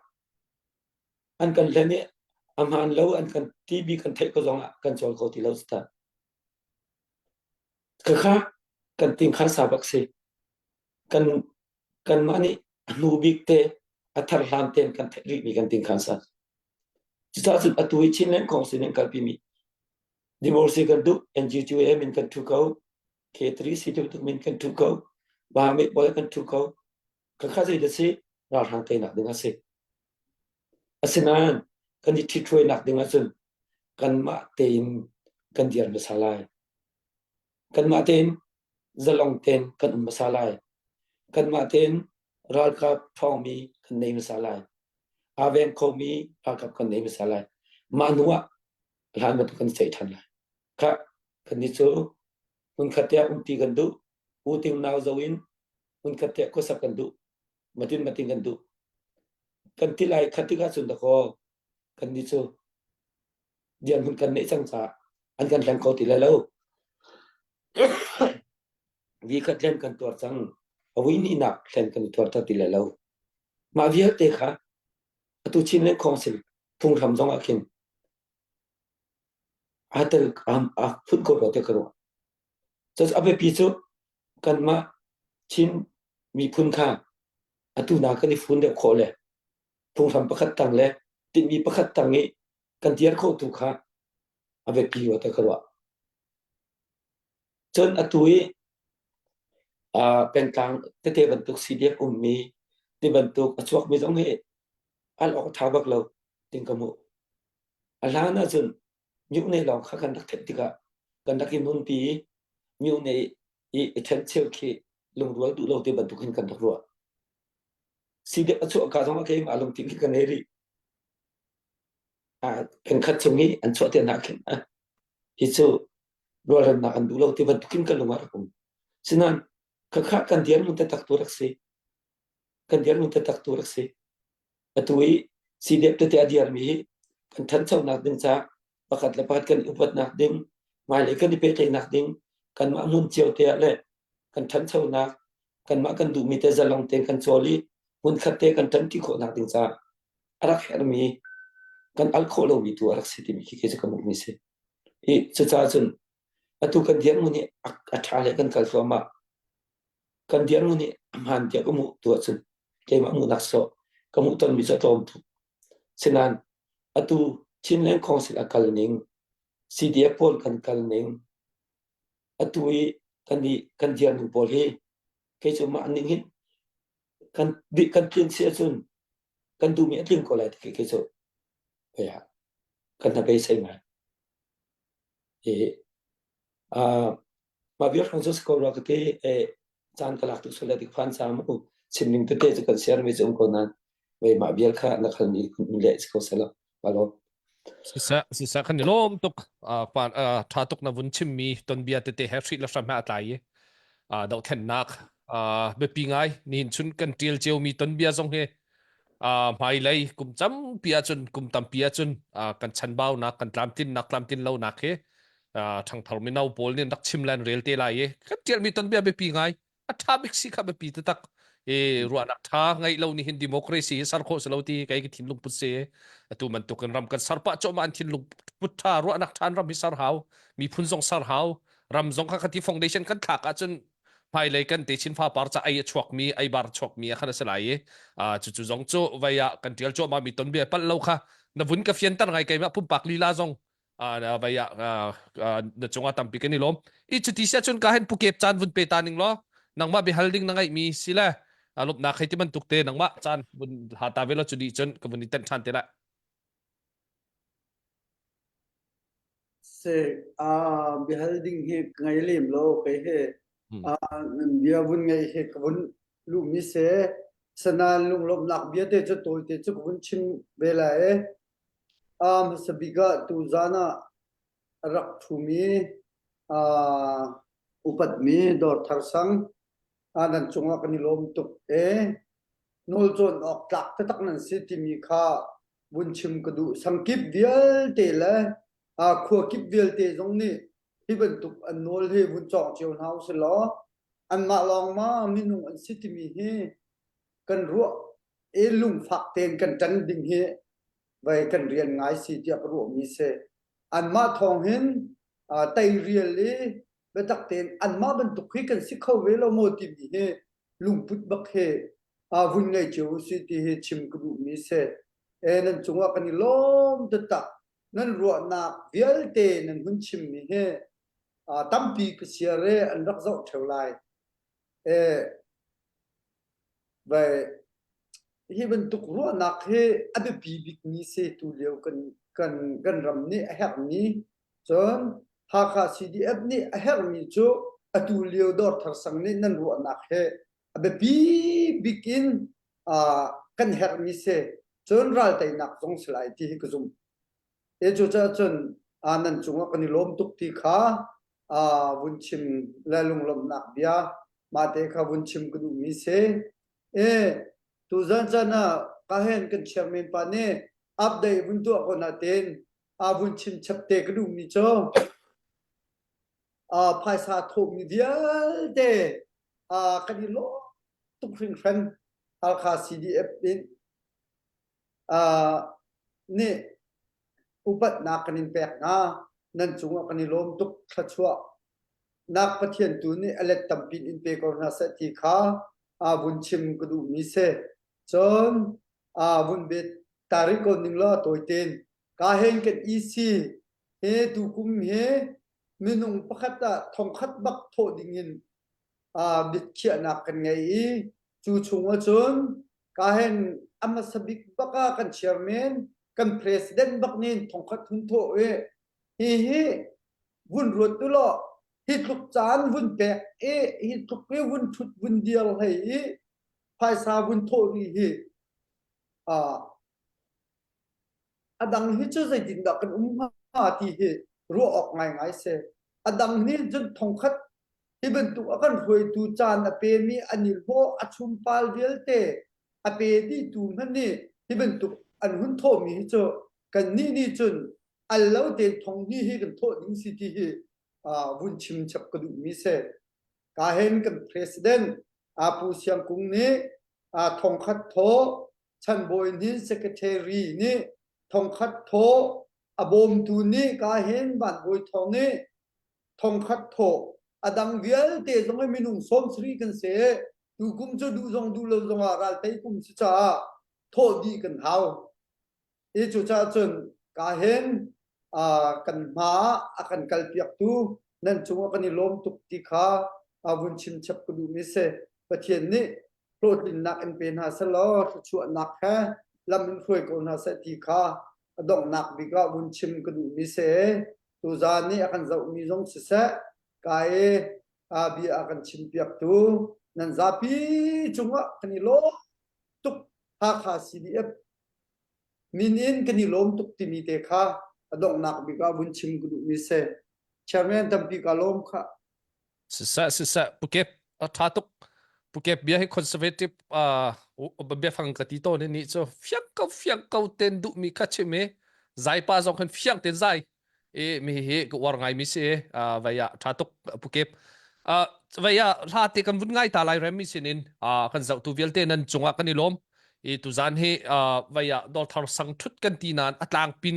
an kan hlen i a hmaan lo an kan timi kan theih ko zong ah kan cawl kho ti lo cu ta. Khakha kan tingkhar sa bak si. Kan kanmah nih a hnu bik te a thar hlan tein kan theih rihmi kan tingkhan sa. Cucaah cun atu i Chinland Council nih an kalpimi divorce kan duh, NGQA min kan thu ko, K3 C tuk min kan thu ko, Bahame pawl kan thu ko. Khakha zei da si ralhrang teinak ding a si. Asinain kan i ṭhithruainak ding ahcun kanmah tein kan dir hmasa lai. Kanmah tein zalong tein kan um hmasa lai. Kanmah tein ralkap ṭhawngmi kan nei hmasa lai. Aa veng khomi ralkap kan nei hmasa lai. Mah hnu ah hlan bantuk kan i ceih ṭhan lai. Khah, kannih cu hmunkhat te ah umpi kan duh. Uting nau zo in hmunkhat te ah khuasak kan duh. Matin matin kan duh. Kan ti lai khat tikah cun dakaw kannih cu dirhmun kan neih cang caah an kan hleng kho ti lai lo. Vi khat hlen kan tuar cang. A vui hnihnak hlen kan i tuar ti lai lo. Mah vialte kha atu Chinland Council phunghram zong ah khin aa tel aa phut ko rua tiah ka ruah. Cucu a biapi cu kanmah Chin miphun kha atu na kan i fun deuh khawh le phunghram pakhat tang le tinhmi pakhat tang i kan dir khawh tu kha a biapi rua tiah ka ruah. Cun atu i pengtlang tete bantuk CDF ummi ti bantuk a chuakmi zong hi al awk a ṭha bak lo ting ka hmuh. A hlan ahcun myone lawng kha kan rak theih tikah kan rak i nunpi i myone i i ṭhencheu khi lungrual duh lo ti bantuk hin kan rak ruah. CDF a chuah ka zong ah keimah lungthin khi ka ngei rih. Pengkhat chung i an chuah te hna khin hi cu rualremnak an duh lo ti bantuk in ka lung ah rak um. Sinain khakha kan dirhmun taktak tu rak si. Kan dirhmun taktak tu rak si. Atu i CDF tete a dirmi hi kan ṭhanchonak ding caah pakhat le pakhat kan i upatnak ding, hmailei kan i pehtlaihnak ding, kanmah hmun cio te ah le kan ṭhanchonak, kanmah kan duhmi te zalong tein kan cawl i hmunkhat te kan ṭanṭi khawhnak ding caah a rak herhmi kan al khawh lomi tu a rak si timi khi kei cu ka hmuhmi si. I cucaah cun atu kan dirhmun hi a ṭha le kan kal thluahmah. Kan dirhmun hi a hmaan tiah ka hmuh tu ahcun keimah hmuhnak sawh ka hmuh tonmi cu a tlawm tuk. Sinain atu Chinland Council a kal ning, CDF pawl kan kal ning, atu i kan i kan dirning pawl hi kei cu mah ning hin kan kan tlin si ahcun kan duhmi a tling ko lai ti kei cu kan hna beisei ngai. Mah vial hrang cu si ko rua ka ti. Caan ka lak tuk sual lai ti phan ca mu chim ning tete cu kan share mi cu um ko nain mah vial kha na khalmi leh si ko seh law. Ka lawm. Siseh, siseh kan i lawm tuk. Uh, pa, uh, tha tuk na vun chimmi tonbia tete he hrih le hram he a tlai i uh, dohthlennak uh, biapi ngai nihin chun kan tial ciomi tonbia zong hi uh, hmailei kum tampi ahcun kum tampi ahcun uh, kan chanbaunak kan tlamtlinnak tlamtlin lonak hi uh, ṭhangthar mino pawl nih an rak chim le an rel te lai i kan tialmi tonbia biapi ngai a ṭha bik si kha biapi taktak i ruahnak ṭha ngeih lo nih hin democracy hi ser khawh si lo ti kei ka thinlung put si atu bantuk in ram kan ser pah cuahmah an thinlung put ṭha ruahnak ṭha in ram hi ser hau miphun zong ser hau ram zong kha khati foundation kan thlak ahcun hmailei kan te chin fapar ca ei a chuakmi ei bar chuakmi a khan a si lai i cucu zong cu vei ah kan ṭial cuahmah mi ton bia palh lo kha na vun ka fianter ngai keimah pumpak lila zong vei ah na cungah tampi kan i lawm i cuti sia cun ka hen pukep caan vun pe ta ning law nangmah biahal ding na ngeihmi si le lawmhnak hei ti bantuk te nangmah caan vun ha ta ve law cu dih cun ka vun i tenh ṭhan te lai Se a biahal ding hi ka ngei lem lo kei he nan bia vun ngei he ka vun luhmi se sanan lunglawmhnak bia te cu tawi te cu ka vun chim ve lai e A hmasa bik ah tuzaan ah a rak ṭhumi aa upatmi Dawrthar Sang nan cungah kan i lawm tuk ee. Nawlcawn awk tlak taktak nan si timi kha vun chim ka duh. Sangkip vialte le khua kip vialte zong nih hi bantuk an nawl hi vun cawng cio hna usih law anmah lawng ma minung an si timi hi kan ruah i lungfak tein kan ṭan ding hi vai kan rian ngai si tiah ka ruahmi si. Anmah thawng hin teirial i biatak tein anmah bantuk hi kan si kho ve lo maw timi hi lungput bak hi vun ngei cio usih ti hi chim ka duhmi si. E nan cungah kan i lawm taktak. Nan ruahnak vialte nan hun chimmi hi tampi ka siar i an rak zoh ṭheo lai. E Vai hi bantuk ruahnak hi a biapi bikmi si tu lio kan kan kan ram nih a herhmi cun Hakha CDF nih a herhmi cu atu lio Dawrthar sang nih nan ruahnak hi a biapi bik in uh, kan herhmi si cun ralteinak zong si lai ti hi ka zumh. E cu caah cun uh, nan cungah kan i lawm tuk ti kha uh, vun chim le lunglawmhnak bia mah te kha vun chim ka duhmi si. E tuzan caan ah ka hen kan chairman pa nih update vun tuah ko na ten a vun chim chap te ka duhmi cu uh, phaisa thawhmi vialte uh, kan i lawm tuk hringhran Halkha CDF in uh, nih upatnak kan in pek hna nan cungah kan i lawm tuk thluachuah nak Pathian tu nih a let tampi in pe ko hna seh ti kha uh, vun chim ka duhmi si cun uh, vun bet tari ko ning law tawi ten ka hen kan EC he tukum he minung pakhat ah thongkhat bak thawh ding in uh, biakhiahnak kan ngei i cu chung ahcun ka hen a hmasa bik bak ah kan chairman kan president bak nin thongkhat hun thawh i hi hi vun ruat u law hi tluk caan vun pek i hi tluk i vun thut vun dir hlei i phaisa vun thawh ri hi uh, a dang hi cu zeitindah kan um hnga ti hi ruah awk ngaingai si. A dang nih cun thongkhat hi bantuk a kan hruaitu caan a pemi an i hlawh a chumpal vialte a pe dihtu hmanh nih hi bantuk an hun thawhmi hi cu kannih nih cun al lo tein thong hnih hi kan thawh ding si ti hi vun chim chap ka duhmi si. Ka hen kan president Pu Siang Kung nih thongkhat thawh Chanbawi nih secretary nih thongkhat thawh a bawmtu nih ka hin vanbawi thawng nih thongkhat thawh a dang vialte zong hi minung 70 kan si tukum cu duh zong duh lo zong ah ral tei kum si caah thawh dih kan hau i cucaah cun ka hin kan hma a kan kalpiaktu nan cungah kan i lawm tuk ti kha vun chim chap ka duhmi si Pathian nih hlawhtlinnak in pe hna selaw thluachuahnak he lam in hruai ko hna seh ti kha a donghnak bik ah vun chim ka duhmi si. Tuzaan nih a kan zohmi zong siseh ka i bia a kan chimpiaktu nan zapi cungah kan i lawm tuk. Hakha CDF. Min in kan i lawm tuk timi te kha a donghnak bik ah vun chim ka duhmi si. Chairman tampi ka lawm kha. Siseh siseh Pukep a tha tuk. Pukep bia hi conservative uh, biafang ka ti tawn ni cu fiang ko fiang ko ten duhmi kha chim i zaipa zong khan fiang ten zai i mi hi ka uar ngai mi si uh, vai ah tha tuk Pukep uh, vai ah hla te kan vun ngai ta lai rem mi sinin uh, kan zohtu vialte nan cungah kan i lawm i tuzan hi uh, vai ah dawlthar sang thut kan ti nan a tlangpin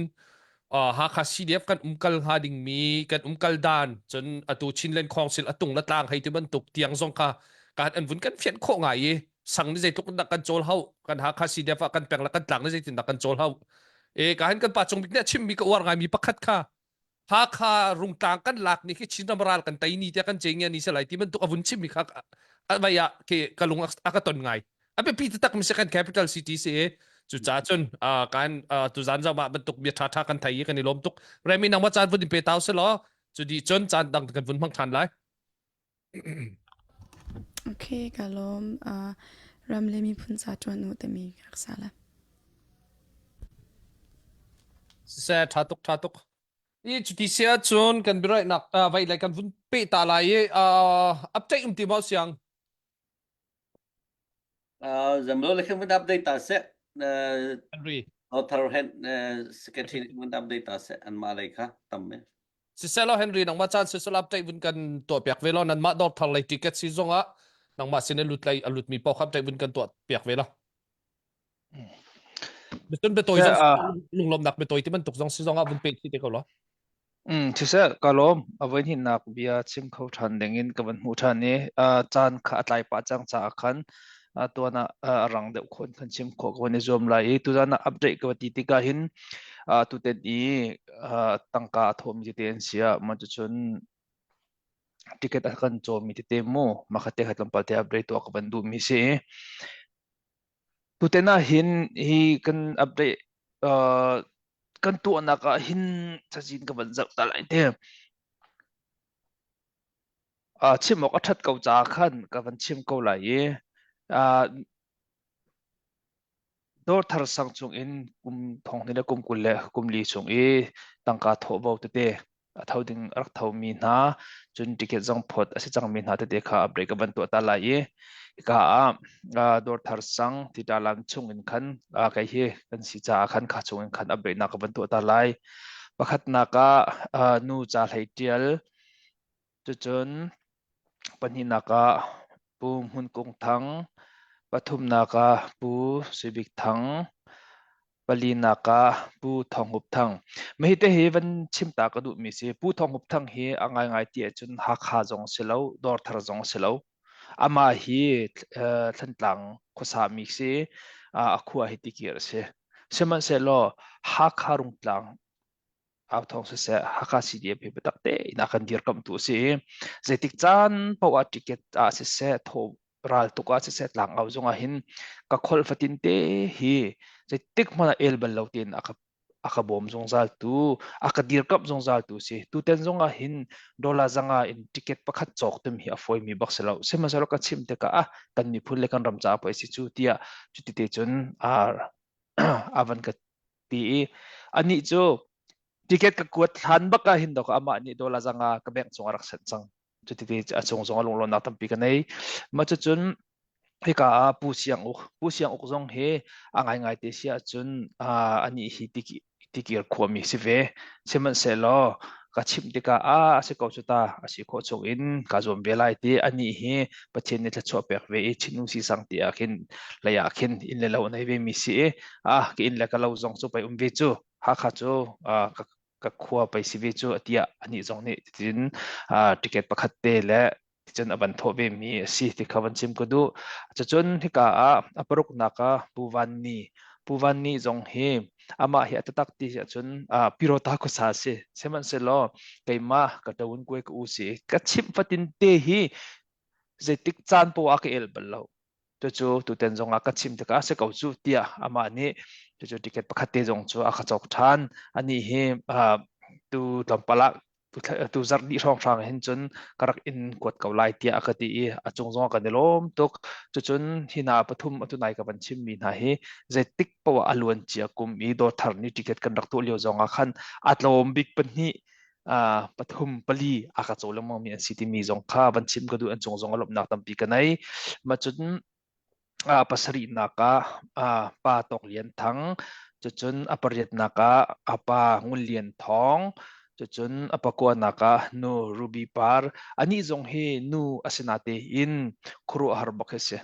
uh, Hakha CDF kan umkal hnga dingmi kan umkal dan cun atu Chinland Council atung la tlang hei ti bantuk tiang zong kha kan an vun kan fian khawh ngai i sang ni zeitluk dak kan cawl hau kan Hakha CDF ah kan peng la kan tlang ni zeitin dak kan cawl hau e ka hin kan pa cung bik nih a chimmi ka uar ngai mi pakhat kha Hakha rungtlang kan lak ni khi Chinram ral kan tei ni tiah kan ce ngia ni se lai ti bantuk a vun chimmi kha a vai ah ke ka lung a ka ton ngai a biapi taktak mi kan capital city si e cucaah cun kan tuzan zong mah bantuk bia ṭha ṭha kan thei i kan i lawm tuk remi nangmah caan vun in pe tau se law cu dih cun caan dang kan vun hmang ṭhan lai Okay, ka lawm. Uh, ram le miphun ca ṭuan u timi ka rak sa la. Siseh ṭha tuk ṭha tuk. I cuti si ahcun kan biaraihnak uh, vai lai kan vun peh ta lai i uh, update um ti maw siang? Uh, zamlo le khin vun update ta seh. Uh, Henry. Author hen uh, secretary vun update ta seh an mah lei kha tam me. Siselo Henry nangmah caan sisel update vun kan tuah piak ve lo nan mah dawr thar lei ticket si zong ah nangmah sin lut lei a lut mi paoh update vun kan tuah piak ve lo. Cun biatawi zong lunglawmnak biatawi ti bantuk zong si zong ah vun pe ti te ko lo. Mm, siseh, ka lawm. A voihnihnak bia chim kho ṭhan dingin ka van hmuh ṭhan i uh, caan kha a tlai pah cang caah khan uh, tuan ah uh, a rang deuh khon kan chim khawh ka van i zuam lai i tuzan ah update ka va ti tikah hin uh, tuten i uh, tangka a thawmi tete an si ah mah cucun ticket a kan cawmi tete mu mah kha te kha tlawmpal te update tuah ka van duhmi si. Tuten ah hin hi kan update uh, kan tuahnak ah hin cazin ka van zoh ta lai te. Uh, chim awk a ṭhat ko caah khan ka van chim ko lai i uh, dawrthar sang chung in kum thong hnih le kum 20 le kum li chung i tangka thawhvo tete a tho ding a rak thomi hna cun ticket zong phawt a si cangmi hna tete kha update ka van tuah ta lai i hika ah dawrthar sang tita lam chung in khan kei hi kan si caah khan kha chung in khan update nak ka van tuah ta lai pakhatnak ah nu ca hlei tial cucun pahnihnak ah Pu Hmun Kung Thang pathumnak ah Pu Sui Bik Thang Palinak ah Pu Thawng Hup Thang. Mah hi te hi van chim ta ka duhmi si. Pu Thawng Hup Thang hi a ngaingai ti ahcun Hakha zong si lo, Dawrthar zong si lo. Amah hi uh, Thlantlang khuasa mi si. Uh, a khua hi Tikir a si. Sihmanhsehlaw Hakha Rungtlang Authawng siseh Hakha CDF hi biatak tein a kan dirkamhtu a si i zeitik caan paoh ah ticket ah siseh thaw raltuk ah siseh tlangau zong ah hin ka kholh fatin te hi zeitik hmanh ah el bal lo tein a ka a ka bawm zungzal tu a ka dirkamh zungzal tu si tuten zong ah hin dollar zanga in ticket pakhat cawk tum hi a fawi mi bak si lo sihmanhsehlaw ka chim tikah ah kan miphun le kan ram caah pei si cu tiah cuti te cun a a van ka ti i anih cu ticket ka kuat hlan bak ah hin dok amah nih dollar zanga ka bank chung a rak sent cang cuti a chung zong a lunglawmnak tampi ka nei ma cucun hika ah Pu Siang Uk Pu Siang Uk zong hi a ngaingai te si ahcun anih hi tikir khuami si ve sihmanhsehlaw ka chimh tikah a a si ko cu ta a si khawh chung in ka zuam ve lai ti anih hi Pathian nih thluachuah pek ve i Chin si sang ti ah khin lei ah khin inn le lo nei ve mi si i ah ka inn le ka lo zong cu pei um ve cu Hakha cu ka ka khua pei si ve cu tiah anih zong nih tin ticket pakhat te le ticun a van thawh ve mi a si ti kha van chim ka duh. Cucun hika ah a paruknak ah Pu Van Ni Pu Van Ni zong hi amah hi a taktak ti ahcun Pirota khuasa a si. Sihmanhsehlaw keimah ka ṭawun kuai ka u si ka chimh fatin te hi zeitik caan poah ah ka el bal lo. Cucu tuten zong ah ka chim tikah a si ko cu tiah amah nih cucu ticket pakhat te zong cu a ka cawk ṭhan. Anih hi tu tlawmpal ah. Tu zarh dih hrawnghrang hin cun ka rak in kuat ko lai tiah a ka ti i a cung zong ah kan i lawm tuk. Cucun hi hna pathum atu nai ka van chimmi hna hi zeitik poah a luan cia kum i dawthar ni ticket kan rak tuah lio zong ah khan a tlawm bik pahnih pathum pali a ka caw lengmang mi an si timi zong kha van chim ka duh an cung zong a lawmhnak tampi ka nei. Ma cun pasarihnak ah Pa Tawk Lian Thang, cucun a pariatnak ah a pa Ngun Lian Thawng, cucun a pakuanak ah nu Ruby Par. Anih zong hi nu a si natein khuaruahhar bak hi a si.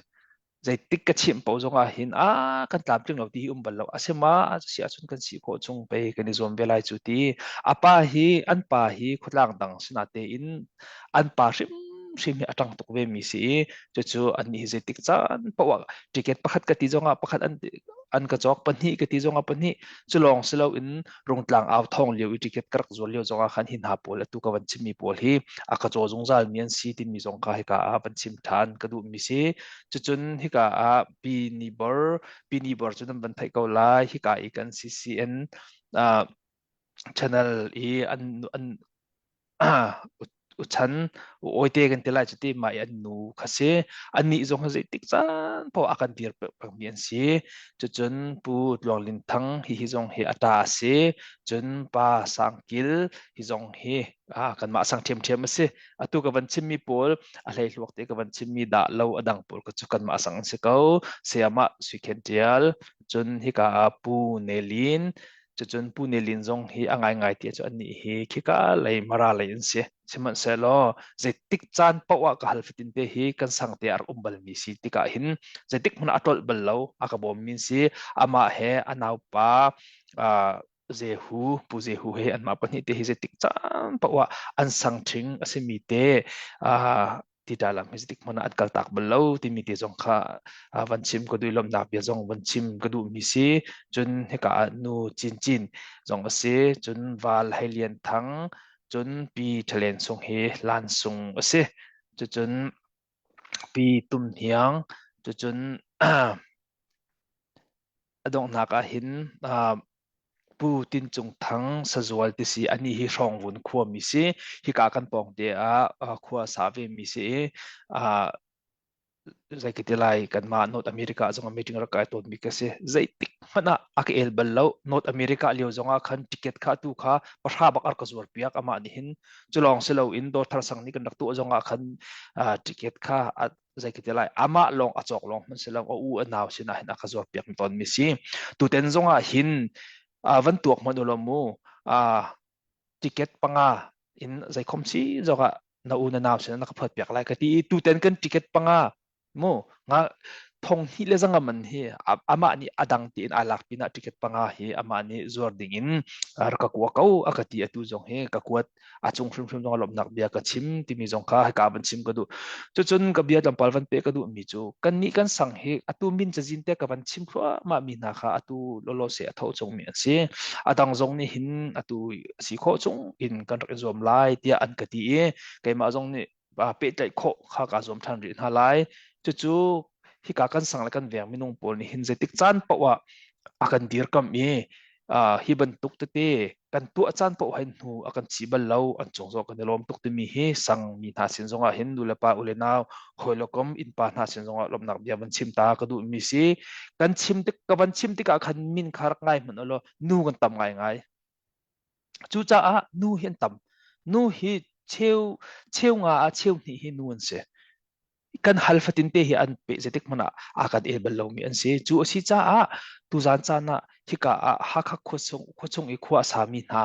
Zeitik ka chimh paoh zong ah hin a kan tlamtling lo ti hi um bal lo. A si ma si ahcun kan si khawh chung pei kan i zuam ve lai cu ti. A pa hi an pa hi khuatlang dang si natein an pa hrimhrim hi a ṭang tuk ve mi si i cucu annih hi zeitik caan paoh ah ticket pakhat ka ti zongah pakhat an an ka cawk pahnih ka ti zongah pahnih cu lawng si loin rungtlang au thawng lio i ticket ka rak zuar lio zongah khan hi hna pawl atu ka van chimmi pawl hi a ka caw zungzal mi an si timi zong kha hika ah van chim ṭhan ka duh mi si cucun hika ah pi ni bor pi ni bor cu nan van theih ko lai hika i kan CCN uh, channel i an an uchan awite kan ti lai cu ti mah i an nu kha si annih zong hi zeitik caan paoh a kan dir pengmi an si cucun pu Tluang Lin Thang hi hi zong hi a ṭa a si cun pa Sang Kil hi zong hi kanmah sang ṭhiamṭhiam a si atu ka van chimmi pawl a hleihluak te ka van chimmi dah lo a dang pawl ka cu kanmah sang an si ko sayamah Sui Khen Ṭial cun hika ah pu Nelin Cucun Pu Ni Lin zong hi a ngaingai ti cu annih hi khika lei Mara lei an si. Sihmanhsehlaw zeitik caan paoh ah ka hal fatin te hi kan sang te a rak um balmi si tikah hin zeitik hmanh ah a ṭolh bal lo a ka bawmmi si. Amah he a naupa uh, Zehu, Pu Zehu he anmah pahnih te hi zeitik caan paoh ah an sang ṭhing a simi te uh, tita lam hi zeitik hmanh ah an kaltak bal lo timi te zong kha van chim ka duh lawmhnak bia zong van chim ka duhmi si cun hika ah nu Cin Cin zong a si cun Val Hei Lian Thang cun Pi Ṭhalen Sung hi Lan Sung a si cucun Pi Tum Hniang cucun A donghnak ah hin Pu Tin Cung Thang sazual ti si anih hi Hrawngvun khuami si. Hika kan pawngte ah khua a sa vemi si i zei ka ti lai kanmah North America zong ah meeting rak kai tawnmi ka si. Zeitik hmanh ah a ka el bal lo. North America lio zong ah khan ticket kha tu kha pahra bak a rak ka zuar piak amah nih hin. Cu lawng si loin Dawrthar sang nih kan rak tuah zong ah khan ticket kha zei ka ti lai amah lawng a cawk lawng hmanh si lo a u a nau sinah hin a ka zuar piak tawn mi si tuten zong ah hin van tuak hmanh u law mu ticket panga in zei khom si zong ah na u na nau sinah na ka phuat piak lai ka ti i tuten kan ticket panga mu nga thong hnih le zanga man hi amah nih adang tiin aa lak pinah ticket panga hi amah nih zuar ding in rak ka kua ko a ka ti atu zong hi ka kuat a cung hrimhrim zong lawmhnak bia ka chim timi zong kha hika van chim ka duh cucun ka bia tlawmpal van pe ka duh mi cu kan nih kan sang hi atu min cazin te ka van chim thluahmah mi hna kha atu lolo se a tho chung mi an si a dang zong nih hin atu si khawh chung in kan rak i zuam lai tiah an ka ti i keimah zong nih pehtlaih khawh kha kaa zuam ṭhan rih hna lai. Cucu hika kan sang le kan veng minung pawl nih hin zeitik caan paoh ah a kan dirkamh i hi bantuk tete kan tuah caan paoh hin hnu a kan chi bal lo an cung zong kan i lawm tuk timi hi sang mi hna sin zongah hin nu le pa u le nau hawi le kom innpa hna sin zongah lawmhnak bia van chim ta ka duh mi si kan chim tik ka van chim tikah khan min kha rak ngai hmanh ulaw nu kan tam ngaingai Cucaah nu hi an tam. Nu hi cheu cheu nga ah cheu hnih hi nu an si. Kan hal fatin te hi an pe zeitik hmanh ah a kan el bal lomi an si. Cu a si caah tuzan caan ah hika ah Hakha khuachung khuachung i khua a sami hna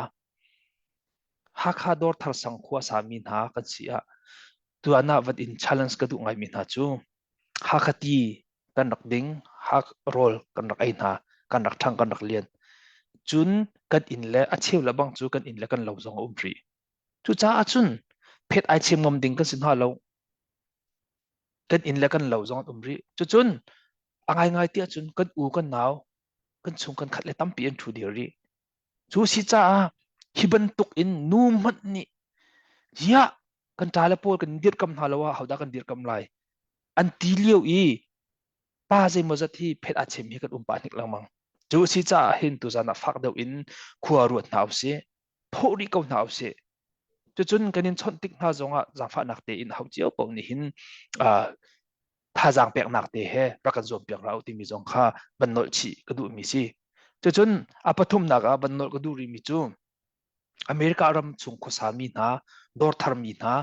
Hakha Dawrthar sang khua a sami hna kan si ah tuan ah van in challenge ka duh ngaimi hna cu Hakha ti kan rak ding, hak rawl kan rak ei hna, kan rak ṭhang kan rak lian. Cun kan inn le a cheu le bang cu kan inn le kan lo zong a um rih. Cucaah cun phet ai chem ngam ding kan si hna lo. Kan inn le kan lo zong an um rih. Cucun a ngaingai tiah cun kan u kan nau kan chung kan khat le tampi an ṭhu dir rih. Cu si caah hi bantuk in nu hmanh nih ziah kan ṭa le pawl kan dirhkam hna lo ah hodah kan dirhkam lai an ti lio i pa zeimawzat hi phet aa chem hi kan um pah hnik lengmang. Cu a si caah hin tuzan ah fak deuh in khua ruat hna usih, thawh rih ko hna usih. Cucun kan in chawnh tik hna zongah zaangfahnak tein ho cio paoh nih hin thazaang peknak te he rak kan zuam piak hlah u timi zong kha van nolh chih ka duhmi si. Cucun a pathumnak ah van nolh ka duh rihmi cu America ram chung khuasami hna, dawrtharmi hna,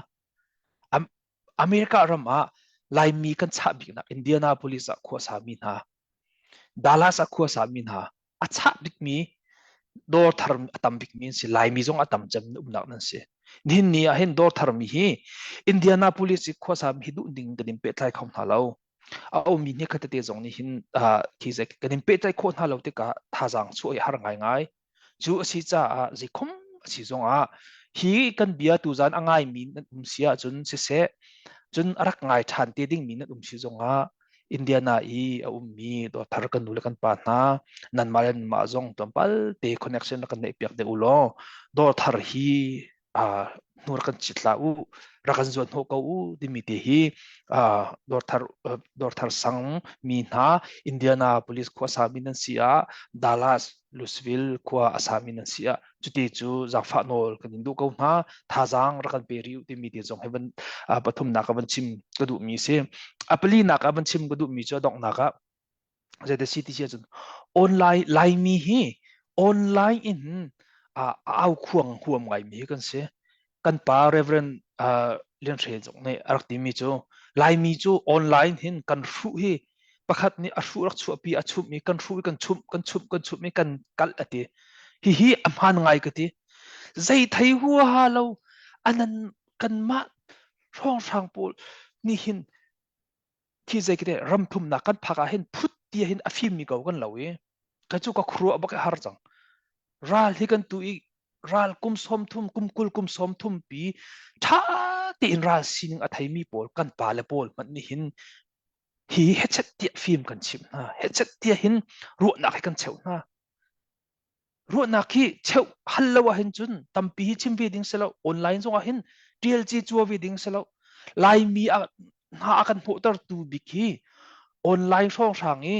America ram ah Laimi kan chah biknak Indianapolis ah khuasami hna, Dallas ah khuasami hna, a chah bikmi dawr thar a tam bikmi an si. Laimi zong a tam cem umnak nan si. Nihin ni ah hin dawr tharmi hi Indianapolis i khuasami hi duh ding kan in pehtlai kho hna lo. A ummi ni khat tete zong nih hin khi kan in pehtlai khawh hna lo tikah thazaang chuah i har ngaingai. Cu a si caah zeikhum a si zongah hi kan bia tuzan a ngaimi nan um si ahcun siseh, cun a rak ngai ṭhan te dingmi nan um si zongah Indiana i a ummi dawthar kan nu le kan pa hna nanmah le nanmah zong tlawmpal te connection rak kan neih piak deuh u law dawrthar hi hnu rak kan chit hlah u rak kan zuan hnawh ko u timi te hi dawrthar dawrthar sang mi hna Indianapolis khua sami nan si ah Dallas Louisville khua a sami nan si ah cuti cu zaangfah nawl kan in duh ko hna thazaang rak kan pe rih u timi te zong hi van pathumnak ah van chim ka duhmi si a palinak ah van chim ka duhmi cu a donghnak ah Zeidah si ti si ahcun online Laimi hi online in uh, au khuang huam ngaimi hi kan si. Kan pa Reverend uh, Lian Hre zong nih a rak timi cu Laimi cu online hin kan hruh hi pakhat nih a hruh rak chuahpi a chumh i kan hruh i kan chumh kan chumh kan chumh i kan kalh a ti. Hihi a hmaan ngai ka ti. Zei thei huaha lo anan kanmah hrawnghrang pawl nih hin khi zei kite ram thumnak kan phak ah hin phut ti hin a fimmi ko kan lo i ka cu ka khuruah bak har cang ral hi kan tu i ral kum 30 kum 20 kum 30 pi tha tein ral sining a theimi pawl kan pa le pawl hmanh nih hin hi hechet tiah fim kan chimh hna hechet tiah hin ruahnak hi kan cheuh hna Ruahnak hi cheuh hal lo ahhin cun tampi hi chim ve ding si lo. Online zong ah hin ṭial ci cua ve ding si lo. Laimi a hna a kan hnawhtertu bik hi online hrawnghrang i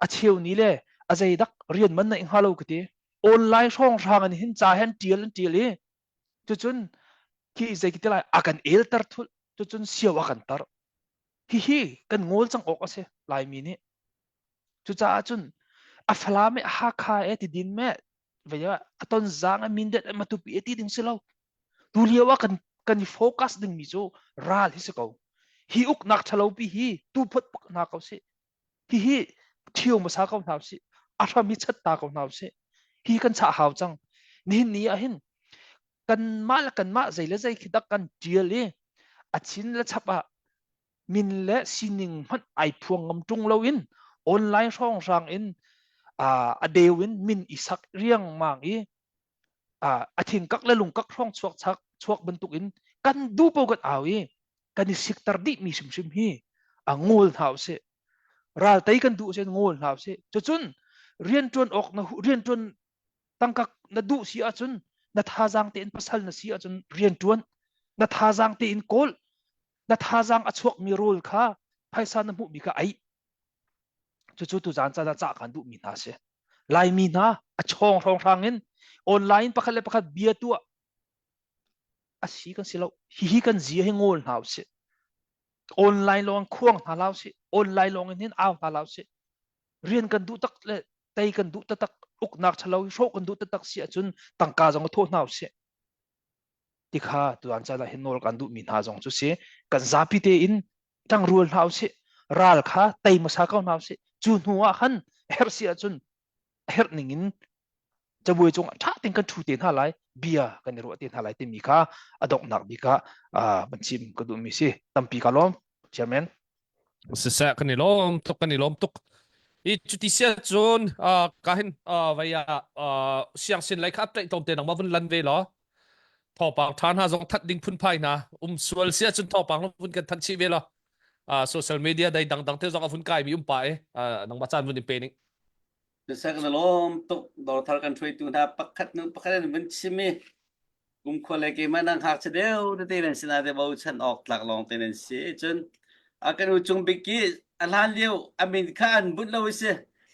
a cheu ni le a zeidak rian man na i hnga lo ka ti. Online hrawnghrang in hin ca he an ṭial an ṭial i cucun khi zei ti lai a kan elter thulh cucun sio a kan tar. Hihi kan ngawl cang awk a si Laimi nih. Cucaah cun a Falam i a Hakha e ti din me vei a Tonzang a Mindat a Matupi e ti ding si lo. Tu lio ah kan kan i focus dingmi cu ral hi si ko. Hi uknak ṭhalopi hi tu phot pak hna ko sih. Hihi ṭhio hmasa ko hna usih. A hram hi chat ta ko hna usih. Hi kan chah hau cang. Nihin ni ah hin kanmah le kanmah zei le zei khi dak kan ṭial i a chin le chap ah min le sining hmanh ai phuang ngam ṭung loin online hrawnghrang in a deu in min i sak riangmang i a thingkak le lungkak hrawng chuak chak chuak bantukin kan duh po kan au i kan i sikter dih mi hrimhrim hi a ngol hna usih ral tei kan duh usih ngol hna usih cucun rianṭuan awk na rianṭuan tangka na duh si ahcun na thazaang tein pasal na si ahcun rianṭuan na thazaang tein kawl na thazaang a chuakmi rawl kha phaisa na hmuhmi kha ei cucu tuzaan caan ah cah kan duhmi hna si laimi hna a chawng hrawnghrang in online pakhat le pakhat bia tuah a si kan si lo hihi kan zia hi ngawl hna usih online lawng khuang hna la usih online lawng in hin au hna la usih rian kan duh tak le tei kan duh taktak uknak ṭhalo hrawh kan duh taktak si ahcun tangka zong a thawh hna usih ti kha tuan caan ah hin nawl kan duhmi hna zong cu si kan zapi tein ṭangrual hna usih ral kha tei hmasa ko hna usih cu hnu ah khan herh si ahcun herh ning in cabuai cung ah ṭha tein kan ṭhu te hna lai bia kan i ruah te hna lai timi kha a donghnak bik ah van chim ka duhmi si tampi ka lawm chairman Siseh kan i lawm tuk kan i lawm tuk. I cuti sia cun ka hin vei ah siangsin lei kha tlaih tlawm te nang ma vun lan ve law thawngpang ṭha hna zong that ding phunphai hna um sual sia cun thawngpang vun kan thanh chih ve law social media dai dangdang te zong a vun kai mi um pa e nangmah caan vun in pe ning Siseh kan i lawm tuk dawrthar kan hruaitu hna pakhat nu pakhat in vun chim i Kumkhua le keimah nang ngakchia deuh tete nan si nain bochan awk tlak lawng te nan si. Cun a kan u cung bik i a hlan lio a min kha an bunh lo i si.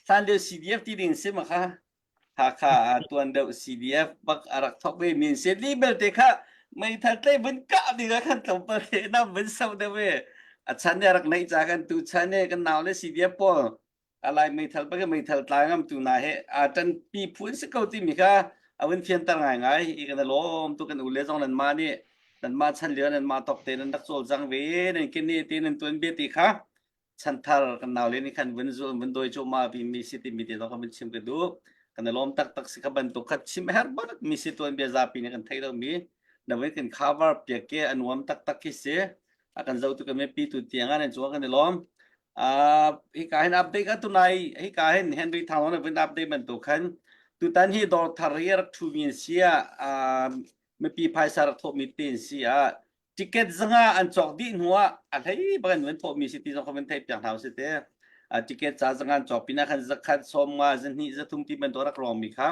Hlan lio CDF ti ding si ma kha. Hakha ah tuan deuh CDF bak a rak thawk ve mi an si. Li belte kha. Meithal tlei vun kah ding ah khan tlawmpal te nam vun so deuh ve. A chan ne rak neih ca kan tu chan ne kan nau le CDF pawl alai meithal bak meithal tla ngam tu na he a tan pi phun si ko ti mi kha a vun fianter ngai ngai i kan lawm tu kan u le zong nan ma nih nan ma chan lio nan ma tok te nan rak cawl cang ve nan kin ni te nan tuan bia ti kha chanthar kan nau le nih khan vun zul vun doi cu ma vi mi si ti mi te zong kan vun chim ka duh kan lawm tak tak si kha bantuk kha chim her bak mi si tuan bia zapi nih kan thei lo mi na vun kan cover piak ke anuam tak tak khi si a kan zo tu kan pi tu tiang an chu kan i lawm uh hika hin update ka tunai hika hin Henry Thang na vun update bantuk khan tutan hi dor thar hi rak thu mi sia mipi phaisa rak thawh mi te si a ticket zanga an cawk dih hnu ah a hlei bak in van thawh mi si ti zong kha van theih piak hna usih te. A ticket ca zanga an cawk pinah khan zakhat sawmnga zahnih zathum ti bantuk rak rawng mi kha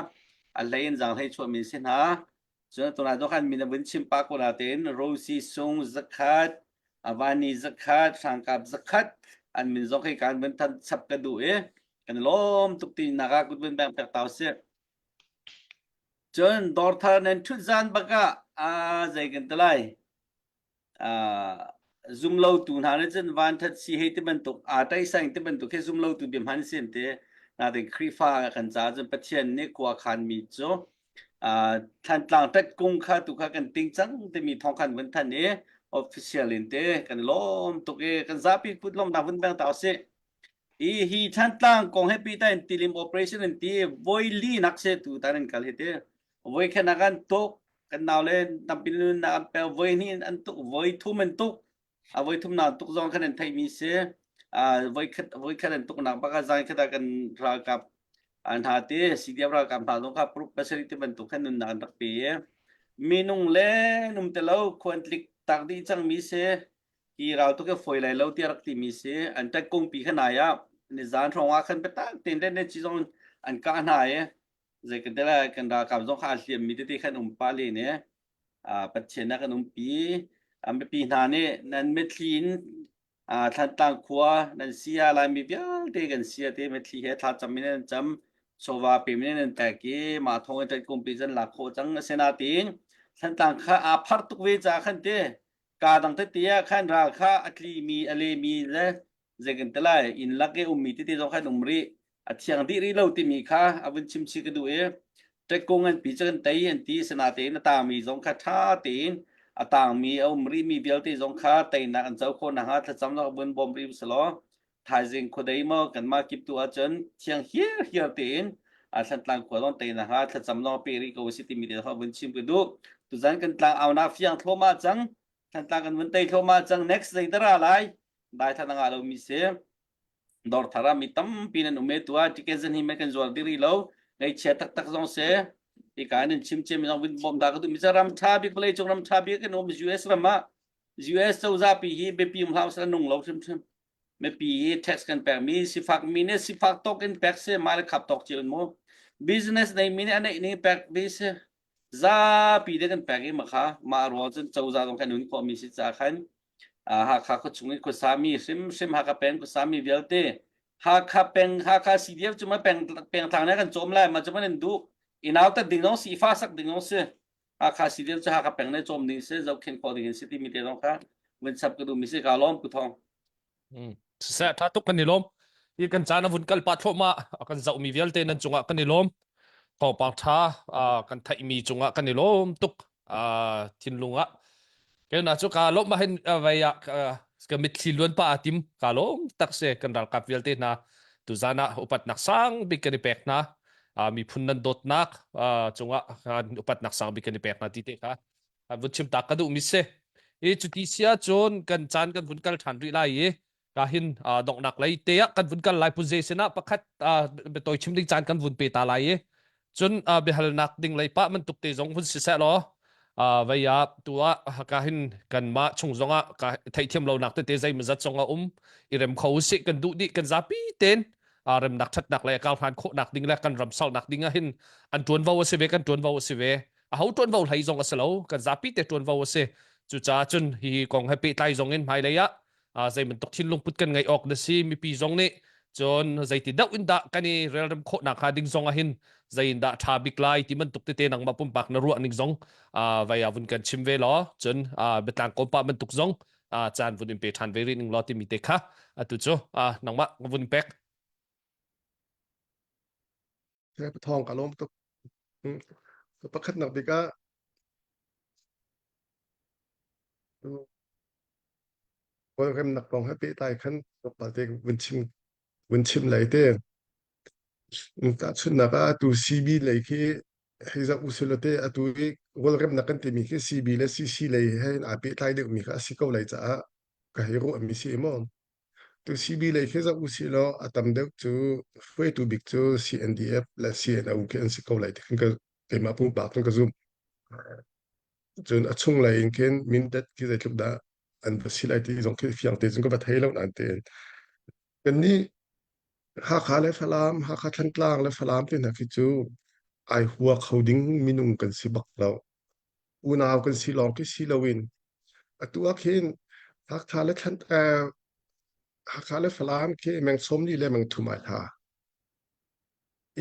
a hlei in zang hlei chuah mi si hna. Cun tunai zong khan min a vun chim pa ko na tein Rosie Sung zakhat Avani zakhat Hrangkap zakhat an min zong khi kan vun than chap ka duh i kan lawm tuk ti nak ah kut vun beng pek tau si. Cun dawrthar nan ṭhut zan bak ah aa zei kan ti lai aa zumlotu hna nih cun vanṭhat si hei ti bantuk aa ṭaihsang ti bantuk hi zumlotu bia hman si an ti. Nain Khrihfa kan caah cun Pathian nih khua khanmi cu aa Thlantlang ṭatkung kha tu kha kan ting cang timi thawng khan vun thanh i official in te kan i lawm tuk i kan zapi put lawmnak vun beng ta usih. Hi hi Thantlang kong he pehtlai in tilim operation an ti voi li nak se tu tan an kal hi ti. Voi khen ah kan tuk kan nau le tampi nun nak an pel voi hnih an tuk voi thum an tuk a voi thum nak tuk zong khan an theih mi si a voi khat voi khat an tuk nak bak ah zan khat ah kan ralkap an hna te CDF ralkap hna zong kha pruk pasarih ti bantuk khan nunnak an rak pe i minung le num te lo khuan tlik tak dih cang mi si hi ral tu ke foi lai lo tiah rak timi si an tat kungpi kha nai ah nizan hrawng ah khan biatak tein le chi zong an kah hna i zei kan tela kan ralkap zong kha a hliam mi tete khan um pa le ne Pathian ah kan umpi an biapi hna nih nan mitthli in Thlantlang khua nan sia Laimi vialte kan sia te mitthli he thla cam in nan cam chawva pe min nan pek i mah thong in tat kungpi zan lak khawh cang asinain Thlantlang kha aa phar tuk ve ca khan te Kaa dang tete ah khan ral kha a tlimi a lemi le zei kan ti lai inn lak i ummi tete zong khan um rih a thiang dih rih lo timi kha a vun chim chih ka duh i ṭekkung an pi cu kan tei an ti sinatein a tangmi zong kha ṭha tein a tangmi a um rihmi vialte zong kha teinak an co khawh nakhnga thlacam zong vun bawm rih usih thaizing khuadei maw kanmah kip tu ahcun thiang hiarhiar tein a Thlantlang khua zong tei nakhnga thlacam zong pe rih ko usih timi te kha vun chim ka duh. Tuzan kan tlang aunak fiang thluahmah cang. Thlantlang kan vun tei thluahmah cang. Next zei dara lai? Dai than nga lo mi si. Dor thar ah mi tampi nan um e tu ah ticket zan hi me kan zuar diri lo. Ngaihchia taktak zong si. Hika nan chim cem zong vun bawm da ka duh. Mi ram tha bik vawlei cung ram tha bik kan um US ram ah US cozah pi hi biapi um hlah usih nung lo hrimhrim. Mipi hi tax kan pekmi sifakmi nih sifak tawk in pek si mah le khap tawk cio in mu. Business neimi nih a neih ning pek ve si. Zapi te kan pek i makha mah ruang cun cozah zong kan un khawhmi si ca khan Hakha khuachung i khuasami hrimhrim Hakha peng khuasami vialte Hakha peng Hakha CDF cu ma peng pengtlang nih kan cawm lai ma cu man in duh i nautat ding zong si i fa sak ding zong si Hakha CDF cu Hakha peng nih cawm ding si zohkhenh khawh ding in si timi te zong kha vun chap ka duhmi si ka lawm Pu Thawng. Siseh tha tuk kan i lawm. Hi kan caan a vun kal pah thluahmah a kan zohmi vialte nan cungah kan i lawm. Thawngpang tha kan theihmi cungah kan i lawm tuk thinlung ah. Keuna cu ka lawm ah hin vei ah ka mitthli luan pa a tim ka lawm tak se kan ralkap vialte hna tuzan ah upatnak sang bik kan i pek hna. Miphun nan dawtnak cungah upatnak sang bik kan i pek hna ti te kha vun chim tak ka duh mi si. I cuti si ahcun kan caan kan vun kal ṭhan rih lai i ka hin donghnak lei te ah kan vun kal lai pu ze sinah pakhat biatawi chim ding caan kan vun pe ta lai i cun biahalnak ding lei pah bantuk te zong vun si seh law vei ah tu ah ka hin kanmah chung zong ah ka theihthiam lonak tete zeimawzat zong a um i rem kho usih kan duh dih kan zapi ten remnak ṭhatnak le karhlan khawhnak ding le kan ram salnak ding ah hin an ṭuanvo a si ve kan ṭuanvo a si ve aho ṭuanvo hlei zong a si lo kan zapi te ṭuanvo a si cucaah cun hi kong he pehtlai zong in hmailei ah zei bantuk thinlung put kan ngeih awk na si mipi zong nih. Cun zeiti deuh in dah kan i relrem khawh nak hnga ding zong ah hin zei in dah ṭha bik lai ti bantuk tete nangmah pumpak na ruah ning zong vai ah vun kan chim ve law cun biatlang kawm pah bantuk zong caan vun in pe ṭhan ve rih ning law timi te kha atu cu nangmah vun pek. Thawng ka lawm tuk. Pakhatnak bik ah Kawlremnak kong he pehtlai khan tlawmpal te vun chim vun chim lei te. Tahchunhnak ah atu CB lei khi hei zoh usih te atu i Kawlremnak kan timi khi CB le CC lei he hin aa pehtlai deuhmi kha a si ko lai caah ka hei ruahmi si maw. Tu CB lei khi zoh usih law a tam deuh cu hruaitu bik cu CNDF le CNO khi an si ko lai ti khin ka keimah pumpak cun ka zumh. Cun a chunglei in khin Mindat khi zeitluk dah an va si lai ti zong khi fiang te cun ka va thei lo nain tein. Kannih Hakha le Falam, Hakha Thantlang le Falam te hna khi cu ai hua kho ding minung kan si bak lo. Unau kan si lawng khi si loin atu ah khin Hakha le Thlan eh, Hakha le Falam khi meng 40 le meng thum ai hla.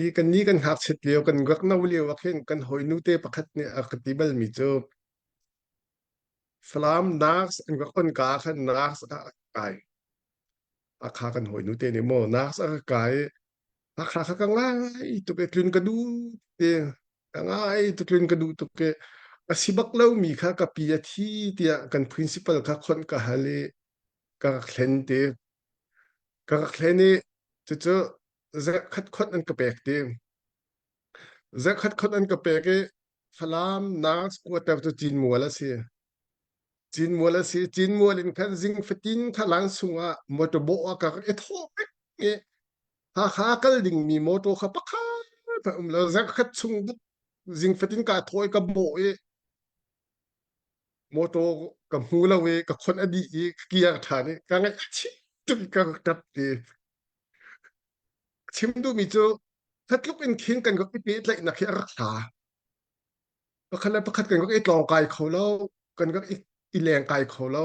I kannih kan ngakchiat lio, kan rak no lio ah khin kan hawinu te pakhat nih a ka ti balmi cu Falam nurse an rak on ka ah khan nurse a kai. A kha kan hawinu te nih maw nurse a ka kai i Hakha kha ka ngai tuk i tlun ka duh ti ka ngai tuk tlun ka duh tuk i a si bak lomi kha ka pi a thi tiah kan principal kha khonh ka hal i ka rak thlen ti. Ka rak thlen i cucu zarhkhat khot an ka pek ti. Zarhkhat khot an ka pek i Falam Nurse quarter cu Cinmual a si. Cinmual a si. Cinmual in khan zing fatin kha langsung ah motor bawh ah ka rak i thawh pek i Hakha kal dingmi motor kha pakhat a um lo. Zarhkhat chung zing fatin kaa thawh i ka bawh i motor ka hmu lo i ka khon a dih i ka kiar ṭhan i ka ngaih a chi tuk i ka rak ṭap ti. Chim duhmi cu khatluk in khin kan rak i pehtlaihnak hi a rak hla. Pakhat le pakhat kan rak i tlawngkai kho lo, kan rak i, i lengkai kho lo.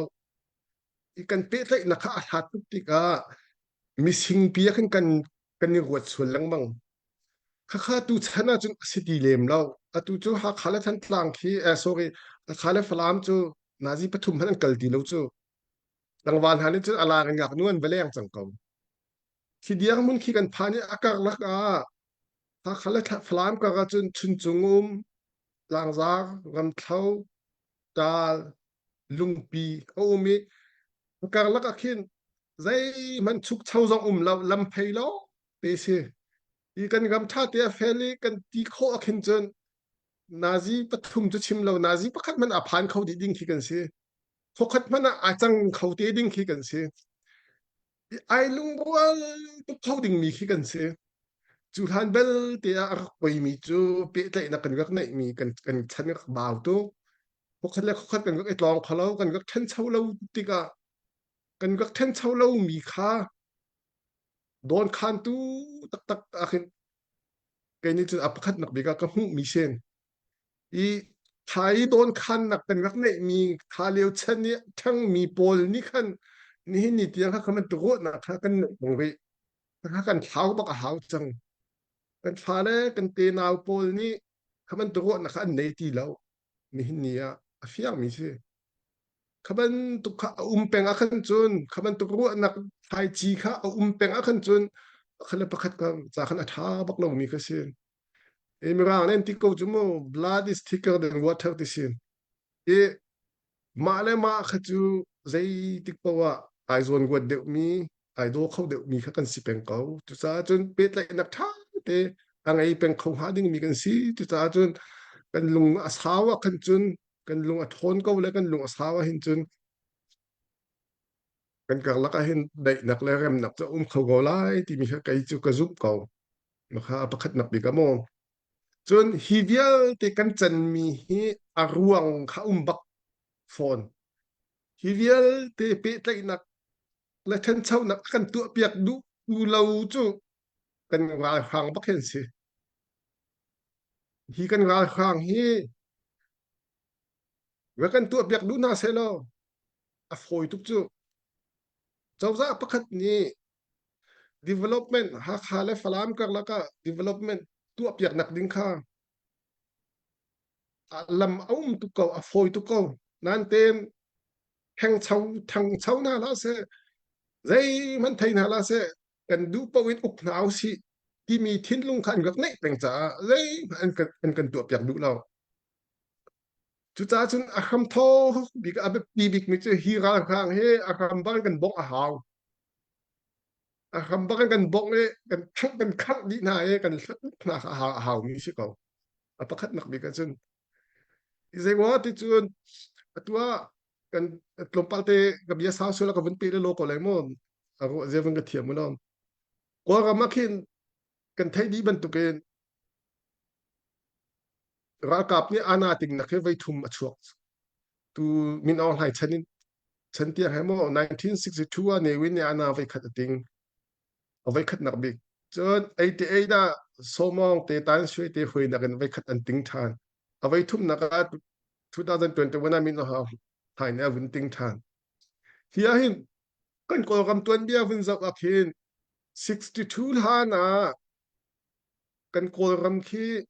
I kan pehtlaihnak kha a hlat tuk tikah mising pi ah khin kan kan i ruat sual lengmang. Khakha tu chan ahcun a si ti lem lo. Atu cu Hakha le Thantlang khi, eh, sorry, Hakha le Falam cu nazi pathum hmanh an kal ti lo cu. Tlangval hna nih cun a laang in ngaknu an va leng cang ko. Khi dirhmun khi kan phan i a karlak ah Hakha le Falam kar ahcun Chuncung um, Tlangzar, Ramthlo, Taal, Lungpi a um i a karlak ah khin zeihmanh chukcho zong um lo, lam phei lo te si. Hi kan ram ṭha te a fel i kan ti khawh ah khin cun nazi pathum cu chim lo, nazi pakhat hmanh a phan kho dih ding khi kan si. Thawkhat hmanh ah aa cang kho te ding khi kan si. Ai lungrual tuk kho dingmi khi kan si. Cu hlan belte ah a rak poimi cu pehtlaihnak kan rak neihmi kan, kan chan rak bau tuk. Khokhat le khokhat kan rak i tlawng kho lo, kan rak ṭhancho lo tikah kan rak ṭhancho lomi kha dawnkhantu taktak ah khin kei nih cun a pakhatnak bik ah ka hmuhmi sin. I thai dawnkhannak kan rak neihmi kha lio chan i ṭhangmi pawl nih khan nihin ni tiang kha kha bantuk ruahnak kha kan neih peng rih. Kha kan thlau bak a hau cang. Kan fale kan tenau pawl nih kha bantuk ruahnak kha an nei ti lo. Nihin ni ah a fiangmi si. Kha bantuk kha a um peng ah khan cun kha bantuk ruahnak thlaici kha a um peng ah khan cun pakhat le pakhat ka ca khan a ṭha bak lomi kha si. I mirang nih an ti ko cu mu blood is thicker than water ti si. I mah le mah kha cu zeitik paoh ah ai zawn ruat deuhmi, ai daw kho deuhmi kha kan si peng ko. Cucaah cun pehtlaihnak ṭha te a ngei peng kho hnga dingmi kan si. Cucaah cun kan lung a sau ah khan cun kan lung a ṭhawn ko le kan lung a sau ah hin cun kan karlak ah hin daihnak le remnak cu a um kho ko lai timi kha kei cu ka zumh ko. Kha a pakhatnak bik ah maw. Cun hi vialte kan canmi hi a ruang kha um bak fawn. Hi vialte pehtlaihnak le ṭhanchonak a kan tuahpiak duh tu lo cu kan ralhrang bak hi an si. Hi kan ralhrang hi va kan tuahpiak duh hna seh law a fawi tuk cu. Cozah pakhat nih. Development Hakha le Falam karlak ah development tuahpiak nak ding kha lam a um tuk ko, a fawi tuk ko. Nan ten thangcho thangcho hna hlah seh, zeihmanh thei hna hlah seh, kan duh paoh in uk hna usih timi thinlung kha an rak neih peng caah zeihmanh an kan, an kan tuahpiak duh lo. Cucaah cun a hramthawk bik a biapi bikmi cu hi ralhrang hi a hram bang kan bawmh a hau. A hram bang kan bawmh i kan khangh kan khangh dih hna i kan hlat hna kha a haumi si ko. A pakhatnak bik ahcun. Zeimaw ti cun atu ah kan tlawmpal te ka bia sau sual ka vun pe le law ko lai mu. A ruah zia vun ka thiam mu lo. Kawlram ah khin kan theih dih bantukin ralkap nih ana tingnak hi voi thum a chuak. Tu Min Aung Hlaing chan in chan tiang he maw 1962 ah Ne Win nih ana voi khat a ting. A voi khatnak bik. Cun 88 ah Sawmawng te Tan Sui te huinak in voi khat an ting ṭhan. A voi thumnak ah 2021 ah Min Aung Hlaing nih a vun ting ṭhan. Hi ah hin kan Kawlram tuanbia vun zoh ah khin 62 hlan ah kan Kawlram khi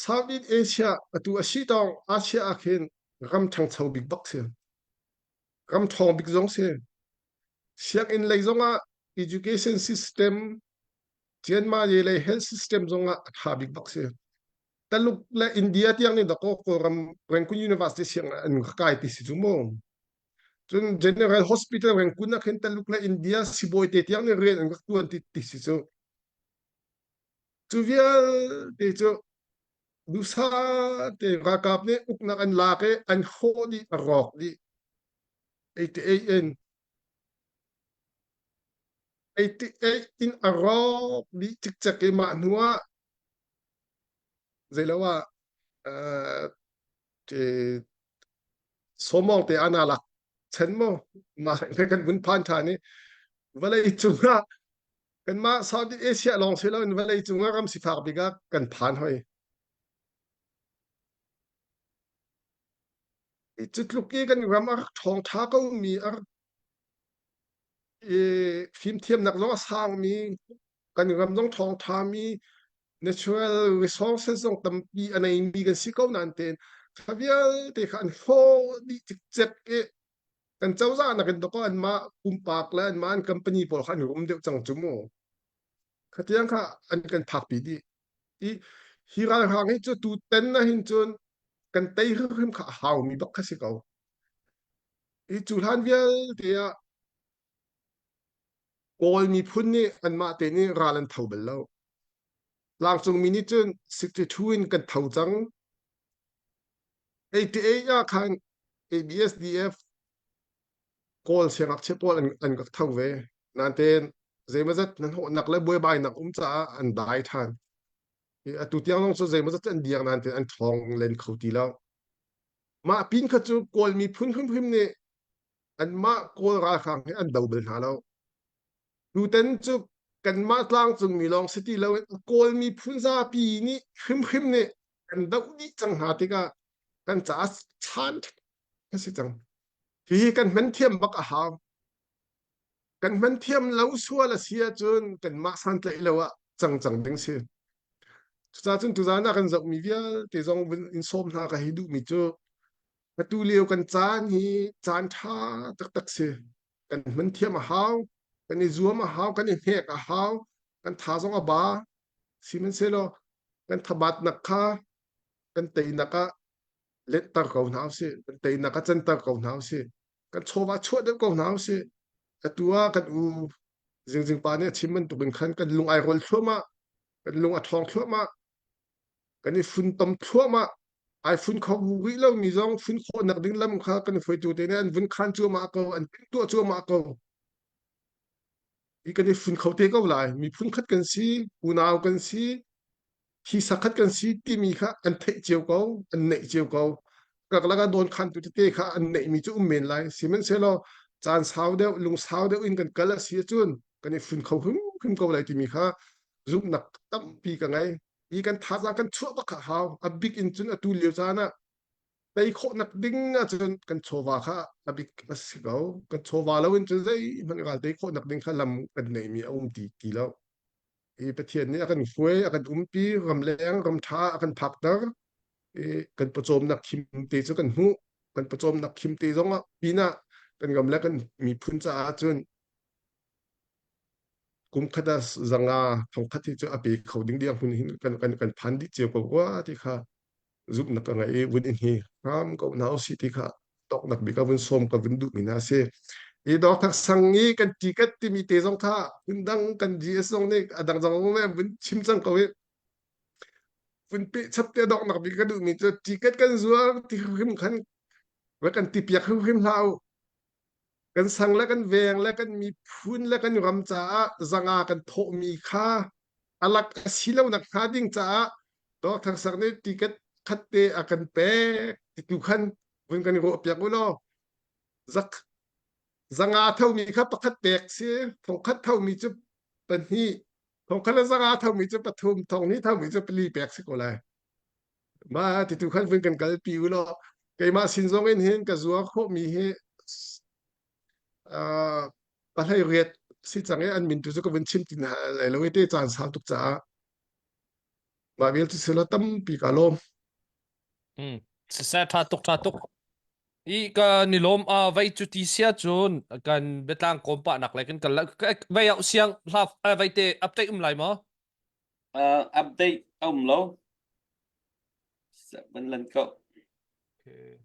Southeast Asia atu a si tawng Asia ah khin ram ṭhangcho bik bak si. Ram ṭhawng bik zong si. Sianginn lei zong ah education system Myanmar lei health system zong ah a ṭha bik bak si. Taluk le India tiang nih dakaw Kawlram Rangoon University siang an kai ti si cu mu. Cun General Hospital Rangoon ah khin Taluk le India sibawi te tiang nih rian an rak tuan ti ti si cu. Cu vialte cu dusa te ralkap nih uknak an lak i an hrawh dih a rawk dih. 88 in 88 in a rawk dih cikcek i mah hnu ah zeilo ah sawmawng te ana lak chen mo mah kan vun phan ṭhan i vawlei cungah kanmah Southeast Asia lawng si loin vawlei cungah ram sifak bik ah kan phan hoi. Cu tluk i kan ram a rak ṭhawng ṭha ko mi a rak i fimthiamnak zong a sangmi kan ram zong ṭhawng ṭhami natural resources zong tampi a neimi kan si ko nain tein kha vialte kha an hlawh dih cikcek i kan cozah nakin dawkaw anmah pumpak le anmah an company pawl kha an rum deuh cang cu mu. Khatiang kha an kan phakpi dih. I hi ralhrang hi cu tuten na hin cun kan tei hrimhrim kha a haumi bak kha si ko. I cu hlan vialte ah Kawl miphun nih anmah te nih ral an tho bal lo. Tlangcungmi nih cun 62 in kan tho cang. 88 ah khan ABSDF Kawl siangngakchia pawl an, an rak tho ve. Nain zeimawzat hnahnawhnak le buaibainak um caah an dai ṭhan. Atu tiang zong cu zeimawzat an diak nain an ṭhawng len kho ti lo. Mah pin kha cu Kawl miphun hrimhrim nih anmah Kawl ralhrang hi an do bal hna lo. Tutan cu kanmah tlangcungmi lawng si ti loin Kawl miphun zapi nih hrimhrim nih kan doh dih cang hna tikah kan caah chan a si cang. Hihi kan hman thiam bak a hau. Kan hman thiam lo sual a si ahcun kanmah santlaih lo ah cang cang ding si. Cucaah cun tuzaan ah kan zohmi vialte zong in sawm hna ka hei duhmi cu atu lio kan caan hi caan ṭha taktak si. Kan hman thiam a hau, kan i zuam a hau, kan i hnek a hau, kan tha zong a ba. Sihmanhsehlaw kan thabatnak kha kan teinak ah letter ko hna usih kan teinak ah canter ko hna usih kan chawva chuah deuh ko hna usih atu ah kan u Zingzing pa nih a chim bantuk in khan kan lung ai rual thluahmah kan lung a ṭhawng thluahmah kan i funtom thluahmah ai fun kho rih lomi zong fun khawhnak ding lam kha kan hruaitu te nih an vun khan cuahmah ko an timhtuah cuahmah ko i kan i fun kho te ko lai miphun khat kan si unau kan si thi sakhat kan si timi kha an theih cio ko an neih cio ko kaklak ah dawn khantu tete kha an neihmi cu um men lai sihmanhsehlaw caan sau deuh lungsau deuh in kan kal a si ahcun kan i fun kho hrimhrim ko lai timi kha zumhnak tampi ka ngei i kan thazaang kan chuah bak kha hau a bik in cun atu lio caan ah. Tei khawhnak ding ahcun kan chawva kha a bik a si ko. Kan chawva lo in cun zeihmanh ral tei khawhnak ding kha lam kan neihmi a um ti ti lo. I Pathian nih a kan hruai, a kan umpi, ramleng, ramṭha a kan phakter. I kan pawcawmnak khim te cu kan hmuh. Kan pawcawmnak khim te zong ah pinah kan ram le kan miphun caah cun kum khat ah zanga thongkhat hi cu a pe kho ding dirhmun hin kan kan kan phan dih cio ko rua ti kha zumhnak ka ngei i vun in hi hram ko hna usih ti kha tawknak bik ah vun sawm ka vun duhmi hna a si. I dawkthak sang i kan tiket timi te zong kha phundang kan GS zong nih a dang zong nih vun chim cang ko i vun peh chap te donghnak bik ka duhmi cu tiket kan zuar ti hrim khan va kan ti piak hrimhrim hlah u. Kan sang le kan veng le kan miphun le kan ram caah zanga kan thawhmi kha alak a si lo nak hnga ding caah Dr. Sak nih ticket khat te a kan pek ti tu khan vun kan ruah piak u law zak zanga thomi kha pakhat pek si thongkhat thomi cu pahnih thongkhat le zanga thomi cu pathum thonghnih thomi cu pali pek si ko lai ma ti tu khan vun kan kalpi u law keimah sin zong in hin ka zuar khawhmi hi uh, pahlei riat si cang i an min tu cu ka vun chim ti hna lai lo i te caan sau tuk caah mah vial cu sila tampi ka lawm. Mm. Siseh tha tuk tha tuk. I ka ni lawm a vai cu ti sia cun kan biatlang kawm pa nak lai kan kal vai au siang hla vai te update um lai maw? Uh, update um lo. Van lan ko. Okay.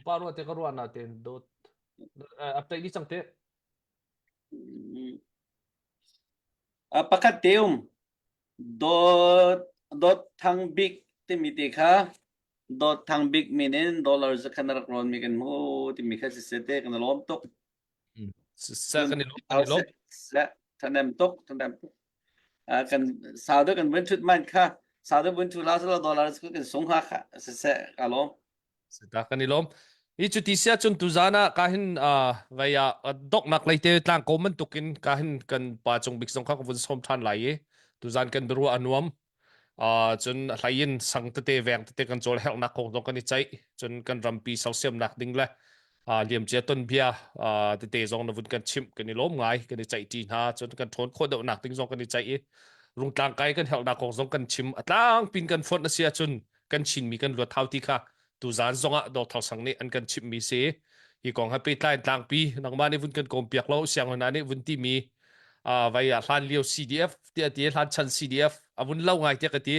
Pa ruah te ka ruah na ten dot update ni cang te. Uh, pakhat te um dot dot thang bik timi te kha dot thang bik min in dollar zakhan rak rawn mi kan hmu timi kha si te kan lawm tuk Sa kan i lawm kan i lawm. Sa thanem tuk thanem tuk kan sau deuh kan vun thut man kha sau deuh vun thu la sala dollar kan sung ha kha siseh ka lawm Ta kan i lawm. Hi cu ti sia cun tuzan ah ka hin vai ah doknak lei te tlang ko bantukin ka hin kan pa cung bik zong kha ka vun sawm than lai i tuzan kan biaruah a nuam. Uh, cun a hlei in sang tete veng tete kan cawl herhnak kong zong kan i ceih cun kan rampi sersiamnak ding le uh, liamcia ton bia uh, tete zong na vun kan chimh kan i lawm ngai kan i ceih ṭi hna cun kan ṭhawn khawh deuhnak ding zong kan i ceih i rungtlang kai kan herhnak kong zong kan chim a tlangpin kan fonh a si ahcun kan Chinmi kan luat hau ti kha tuzan zongah Dr. Sang nih an kan chimhmi si hi kong he pehtlai tlangpi nangmah nih vun kan kawm piak lo sianginn nih vun timi vai ah hlan lio CDF tiah ti hlan chan CDF a vun lo ngai tiah ka ti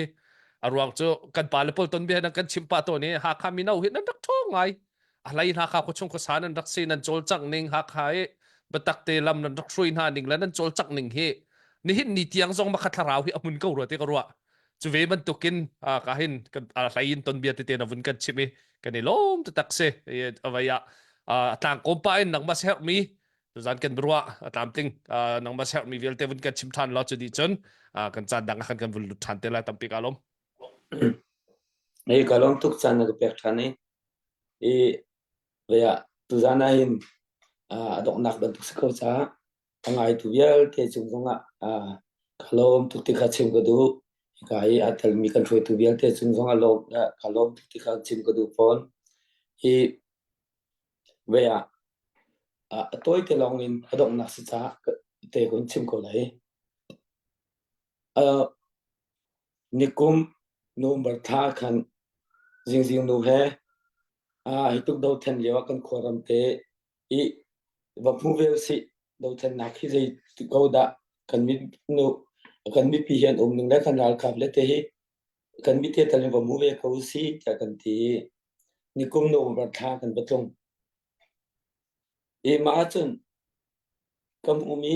a ruang cu kan pa le pawl ton bia nan kan chim pah tawn i Hakha mino hi nan rak ṭhawng ngai a hlei hna kha khuachung khuasa nan rak si nan cawlcangh ning Hakha i biatak te lam nan rak hruai hna ning le nan cawlcangh ning hi nihin ni tiang zong makha thlarau hi a hmun ko rua ti ka ruah cu ve bantukin ka hin kan hlei in ton bia tete na vun kan chim i kan i lawm taktak si avai ah a tlang kom pa in nangmah herhmi tuzan kan ruah a tlamtling nangmah herhmi vialte vun kan chim than lo cu dih cun kan caan dang ah khan kan vun lut than te lai tampi ka lawm Hei ka lawm tuk caan na ka pek than i i vei ah tuzan ah hin a donghnak bantuk si ko caah a ngaitu vialte cung zongah ka lawm tuk ti kha chim ka duh. Hika i aa telmi kan hruaitu vialte cung zongah lawm ka lawm tuk ti kha chim ka duh fawn. Hi vei ah a tawite lawng in a donghnak si caah te kun chim ko lai. Uh, nikum November thla khan zingzing nu he uh, hi tuk dothlen lio ah kan khuaram te i va hmu ve usih dothlennak hi zei ko dah kan mit nu kan mipi hi an um ning le kan ralkap le te hi kan mit te tal in va hmu ve ko usih tiah kan ti i nikum November thla kan va tlung. I mah ahcun kan hmuhmi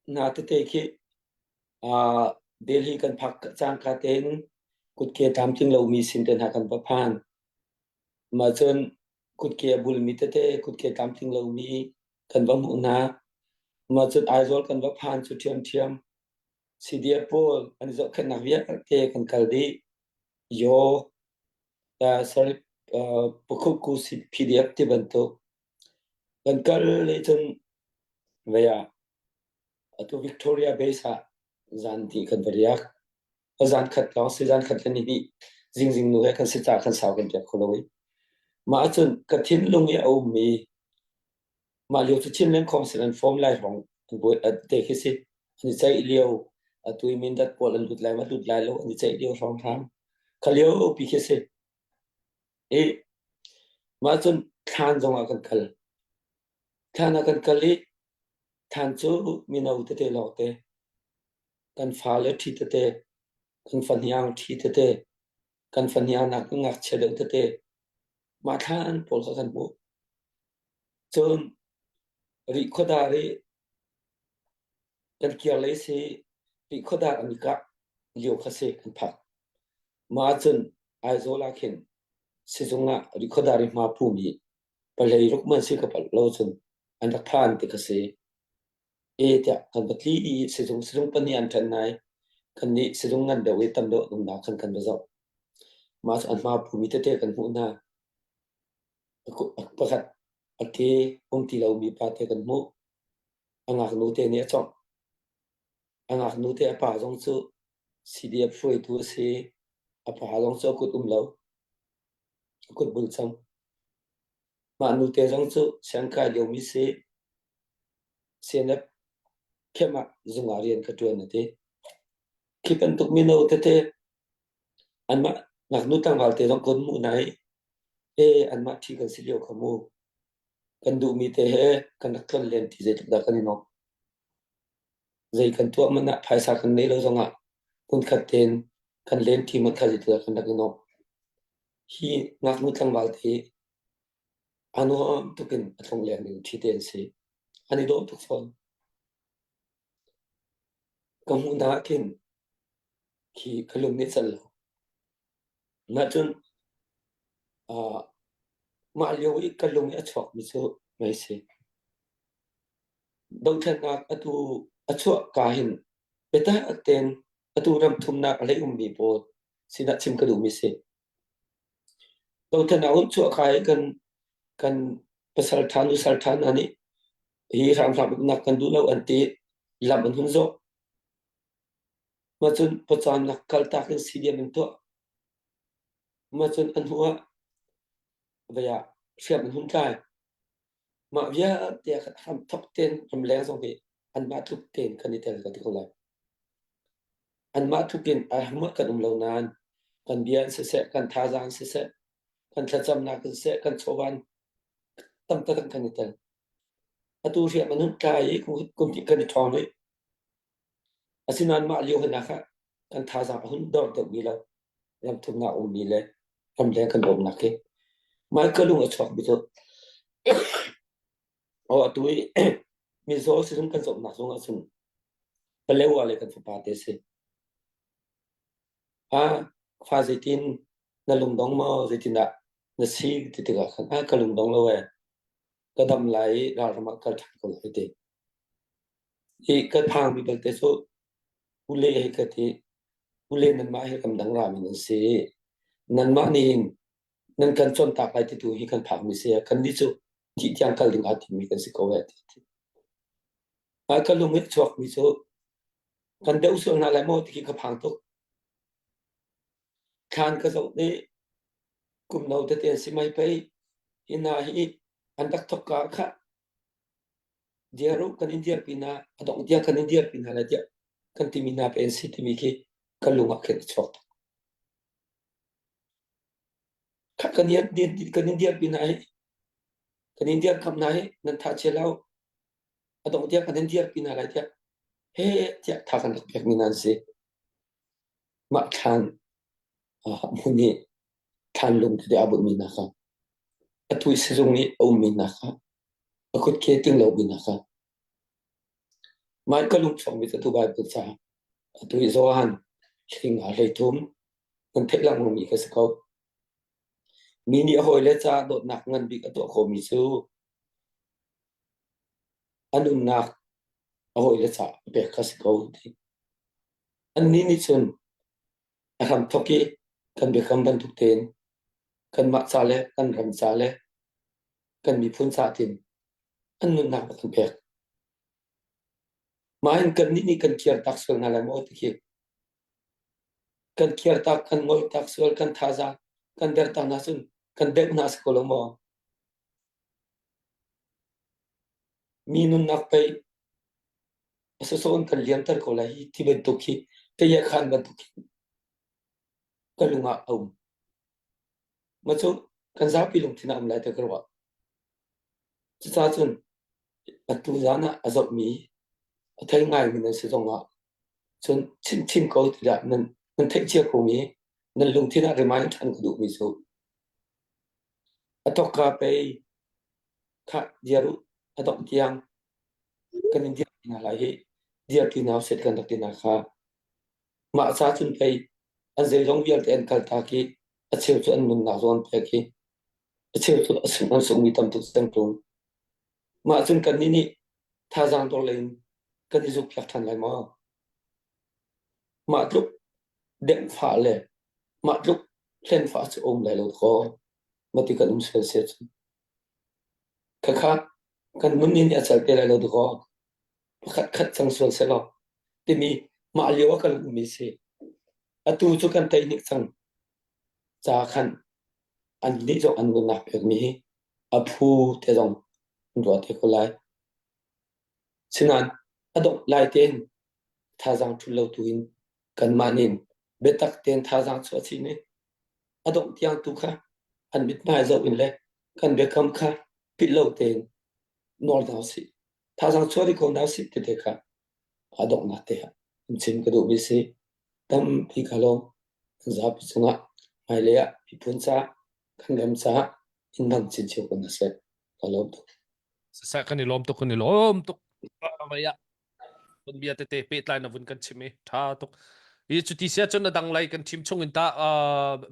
hna tete khi uh, Delhi kan phak cangka tein kutke tlamtling lomi sin te hna kan va phan. Mah cun kutke a bulmi tete kutke tlamtling lomi kan va hmuh hna. Mah cun Aizawl kan va phan cu ṭhiamṭhiam. CDF pawl an i zohkhenhnak vialte kan kal dih. Yaw, uh, sorry, uh, Pakhuku PDF ti bantuk. Kan kal le cun vei ah atu Victoria Base ah zan ti kan va riak. Zan khat lawng si zan khat le ni hnih. Zingzing nu he kan si caah kan sau kan piak kho lo i. Mah ahcun ka thinlung i a ummi mah lio cu Chinland Council an form lai hrawng an buai te khi si. An i ceih lio atu i Mindat pawl an lut lai ma lut lai lo an i ceih lio hrawng hram. Kha lio pi khi si. I mah cun thlan zong ah kan kal. Thlan ah kan kal i thlan cu mino tete lawngte kan fale ṭhi tete, kan fahniang ṭhi tete, kan fahniang nak ngakchia deuh tete mah thlan pawl kha kan hmuh. Cun Rihkhawdar i kan kir lei si Rihkhawdar an i kah lio kha si kan phak. Mah ahcun Aizawl ah khin sizung ah Rihkhawdar i hma pumi palei ruk man si ka palh lo cun an rak phan ti kha si. E tiah kan va tli i sizung sizung pahnih an ṭhen nai. Kannih sizung ngan deuh i tam deuh an umnak khan kan va zoh. Mah cu an hma pumi tete kan hmuh hna. Pakhat a ke um ti lomi pa te kan hmuh. A ngaknu te nih a cawngh. A ngaknu te a pa zong cu CDF hruaitu a si. A pa zong cu a kut um lo. A kut bul cang. Mah nute zong cu siangkai liomi si. CNF camp ah zung ah rian ka ṭuan a ti. Khi bantuk mino tete anmah ngaknu tlangval te zong kan hmuh hna i e anmah ṭhi kan si lio kha mu. Kan duhmi te he kan rak tlon len ti zeitluk dah kan i nuamh. Zei kan tuah hmanh ah phaisa kan neih lo zongah hmunkhat tein kan len ṭi hmanh kha zeitluk dah kan rak i nuamh. Hi ngaknu tlangval te hi a nuam tuk in a tlung leng ding ṭhi te an si. An i dawh tuk fawn. Ka hmuh hna ah khin khi ka lung nih cal lo. Mah cun uh, mah lio i ka lung i a chuakmi cu mei si. Dothlennak atu a chuah ka hin biatak tein atu ram thumnak a hlei ummi pawl sinah chim ka duhmi si. Dothlennak hun chuah ka i kan kan pasal ṭha nusal ṭha hna nih hi hramhram uknak kan duh lo an ti lam an hun zawh. Mah cun pawcawmnak kaltak in CDM an tuah. Mah cun a hnu ah vei ah hriam an hun tlai. Mah vialte ah khan hramthok tein ramleng zong hi anmah tluk tein kan i tel ka ti ko lai. Anmah tluk in a hmuh kan um lo nain kan bia in siseh, kan thazaang in siseh, kan thlacamnak in siseh, kan chawva in tam taktak kan i tel. Atu hriam an hun tlai i kum hnih kan i ṭhawng rih. Asinain mah lio hna kha kan thazaang a hun dor deuhmi lo ram thumnak ummi le ramleng kan bawmhnak hi mah ka lung a chuakmi cu aw atu i mizaw sizung kan zohnak zong ahcun Palewa le kan fapa te si. Ah, fa zeitin na lungdong maw zeitindah na si ti tikah khan ah ka lungdong lo ee ka dam lai i ralram ah kal ṭhan ko lai ti. Hi ka phangmi belte cu ule he ka ti ule nanmah hi ramdang rami nan si. Nanmah nih hin nan kan cawntak lai ti tu hi kan phakmi si. Kannih cu thih tiang kal ding aa timmi kan si ko eh ti. Ah ka lung i chuakmi cu kan deuh sual hna lai maw ti khi ka phang tuk. Thlan ka zoh nih kum no tete an si mai pei hi hna hi an rak thok ka khah Dir u, kan in dirpi hna, a dongh tiang kan in dirpi hna lai tiah kan timi hna pe an si timi khi ka lung ah khin a chuak tuk. Khat kan in kan in dirpi hna hi, kan in dirkamh hna hi nan tha chia lo, a dongh tiang kan in dirpi hna lai tiah he tiah tha kan rak pekmi hna an si. Mah thlan hmun hi thlan lung tete aa bunhmi hna kha atu i sizung i a ummi hna kha a kutke ting lomi hna kha mah ka lung chuakmi cu atu Bible ca atu i Johan hling ah 13 nan theih lengmangmi ka si ko. Mi nih a hawile caah dawtnak ngan bik a tuah khawhmi cu a nunnak a hawile caah a pek kha si ko ti. Annih nih cun a hramthawk i kan biakam bantuk tein kanmah ca le kan ram ca le kan miphun ca tin an nunnak a kan pek. Mah hin kannih nih kan kirtak sual hna lai maw ti khi. Kan kirtak, kan ngoltak sual, kan thazaang kan dertak hna cun kan deuh hna si ko lo maw? Mi nunnak pei a sawsawh in kan liamter ko lai hi ti bantuk hi khan bantuk hi ka lung ah a um. Ma cu kan zapi lungthin ah um lai ti ka ruah. Cucaah cun atu zan ah a zohmi a thei ngaimi nan si zongah cun chinchin ko tiah nan nan theih cia komi nan lungthin ah remind ṭhan ka duhmi cu a thawkka pei khah dir u a dongh tiang kan in dir hna lai hi dir ti hna usih kan rak ti hna kha mah ca cun pei an zeizong vialte an kaltak i a cheu cu an nunnak zong an pek i a cheu cu a sung an sungmi tam tuk cang ṭung. Mah cun kannih nih thazaang dor lei in kan i zukpiak ṭhan lai maw? Mah tluk dengfah le mah tluk hlenfah cu a um lai lo kaw mati kan um sual sia cun. Khakha kan nun nih a cal te lai lo dakaw pakhat khat cang sual selaw timi mah lio ah kan ummi si. Atu cu kan tei hnik cang ca khan annih zong an nunnak pekmi hi a phu te zong an ruah te ko lai. Sinain a dongh lai tein thazaang ṭhul lo tu in kanmah nih biatak tein thazaang chuah chih nih a dongh tiang tu kha an mithmai zoh in le kan biakam kha philh lo tein nawl hna usih. Thazaang chuah rih ko hna usih ti te kha a donghnak te ah an chim ka duhmi si. Tampi ka lawm. Kan zapi cungah hmailei ah miphun caah kan ram caah in hmang chinchin ko hna seh. Ka lawm tuk. Siseh kan i lawm tuk kan i lawm tuk. Mei ah kan bia tete pehtlai na vun kan chim i tha tuk. I cuti sia cun a dang lei kan chim chung in ta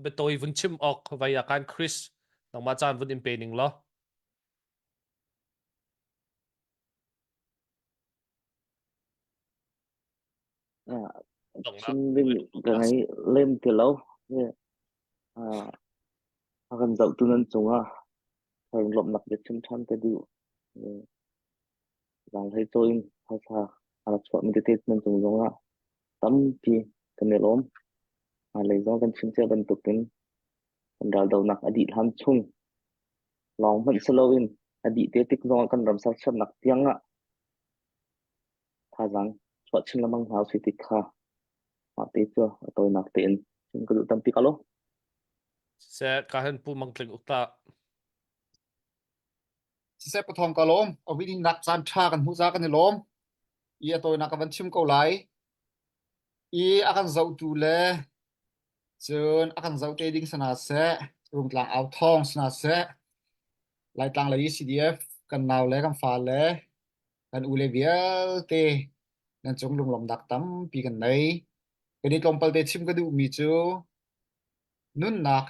biatawi vun chim awk vai ah kan Chris nangmah caan vun in pe ning law. Chim ding ka ngei lem ti lo. A kan zohtu nan cungah lawmhnak bia chim ṭhan ka duh. Zaanghlei caw in phaisa a rak chuahmi tete nan cung zongah tampi kan i lawm. Hmailei zong kan chim cia bantukin kan raldohnak a dih hlan chung lawng hmanh si loin a dih te tik zongah kan ram sersiamnak tiangah thazaang chuah chin lengmang hna usih ti kha mah te cu a tawinak tein chim ka duh tampi ka lo. Siseh ka hen pu mang tling uk ta. Siseh pathawng ka lawm. Awiding nak caan tha kan hmuh za kan i lawm. I a tawinak ka van chim ko lai. I a kan zohtu le cun a kan zoh te ding sana seh, Rungtlang au thawng sana seh, Laitlang lei CDF kan nau le kan fa le kan u le vialte nan cung lunglawmhnak tampi kan nei. Kan i tlawmpal te chim ka duhmi cu nunnak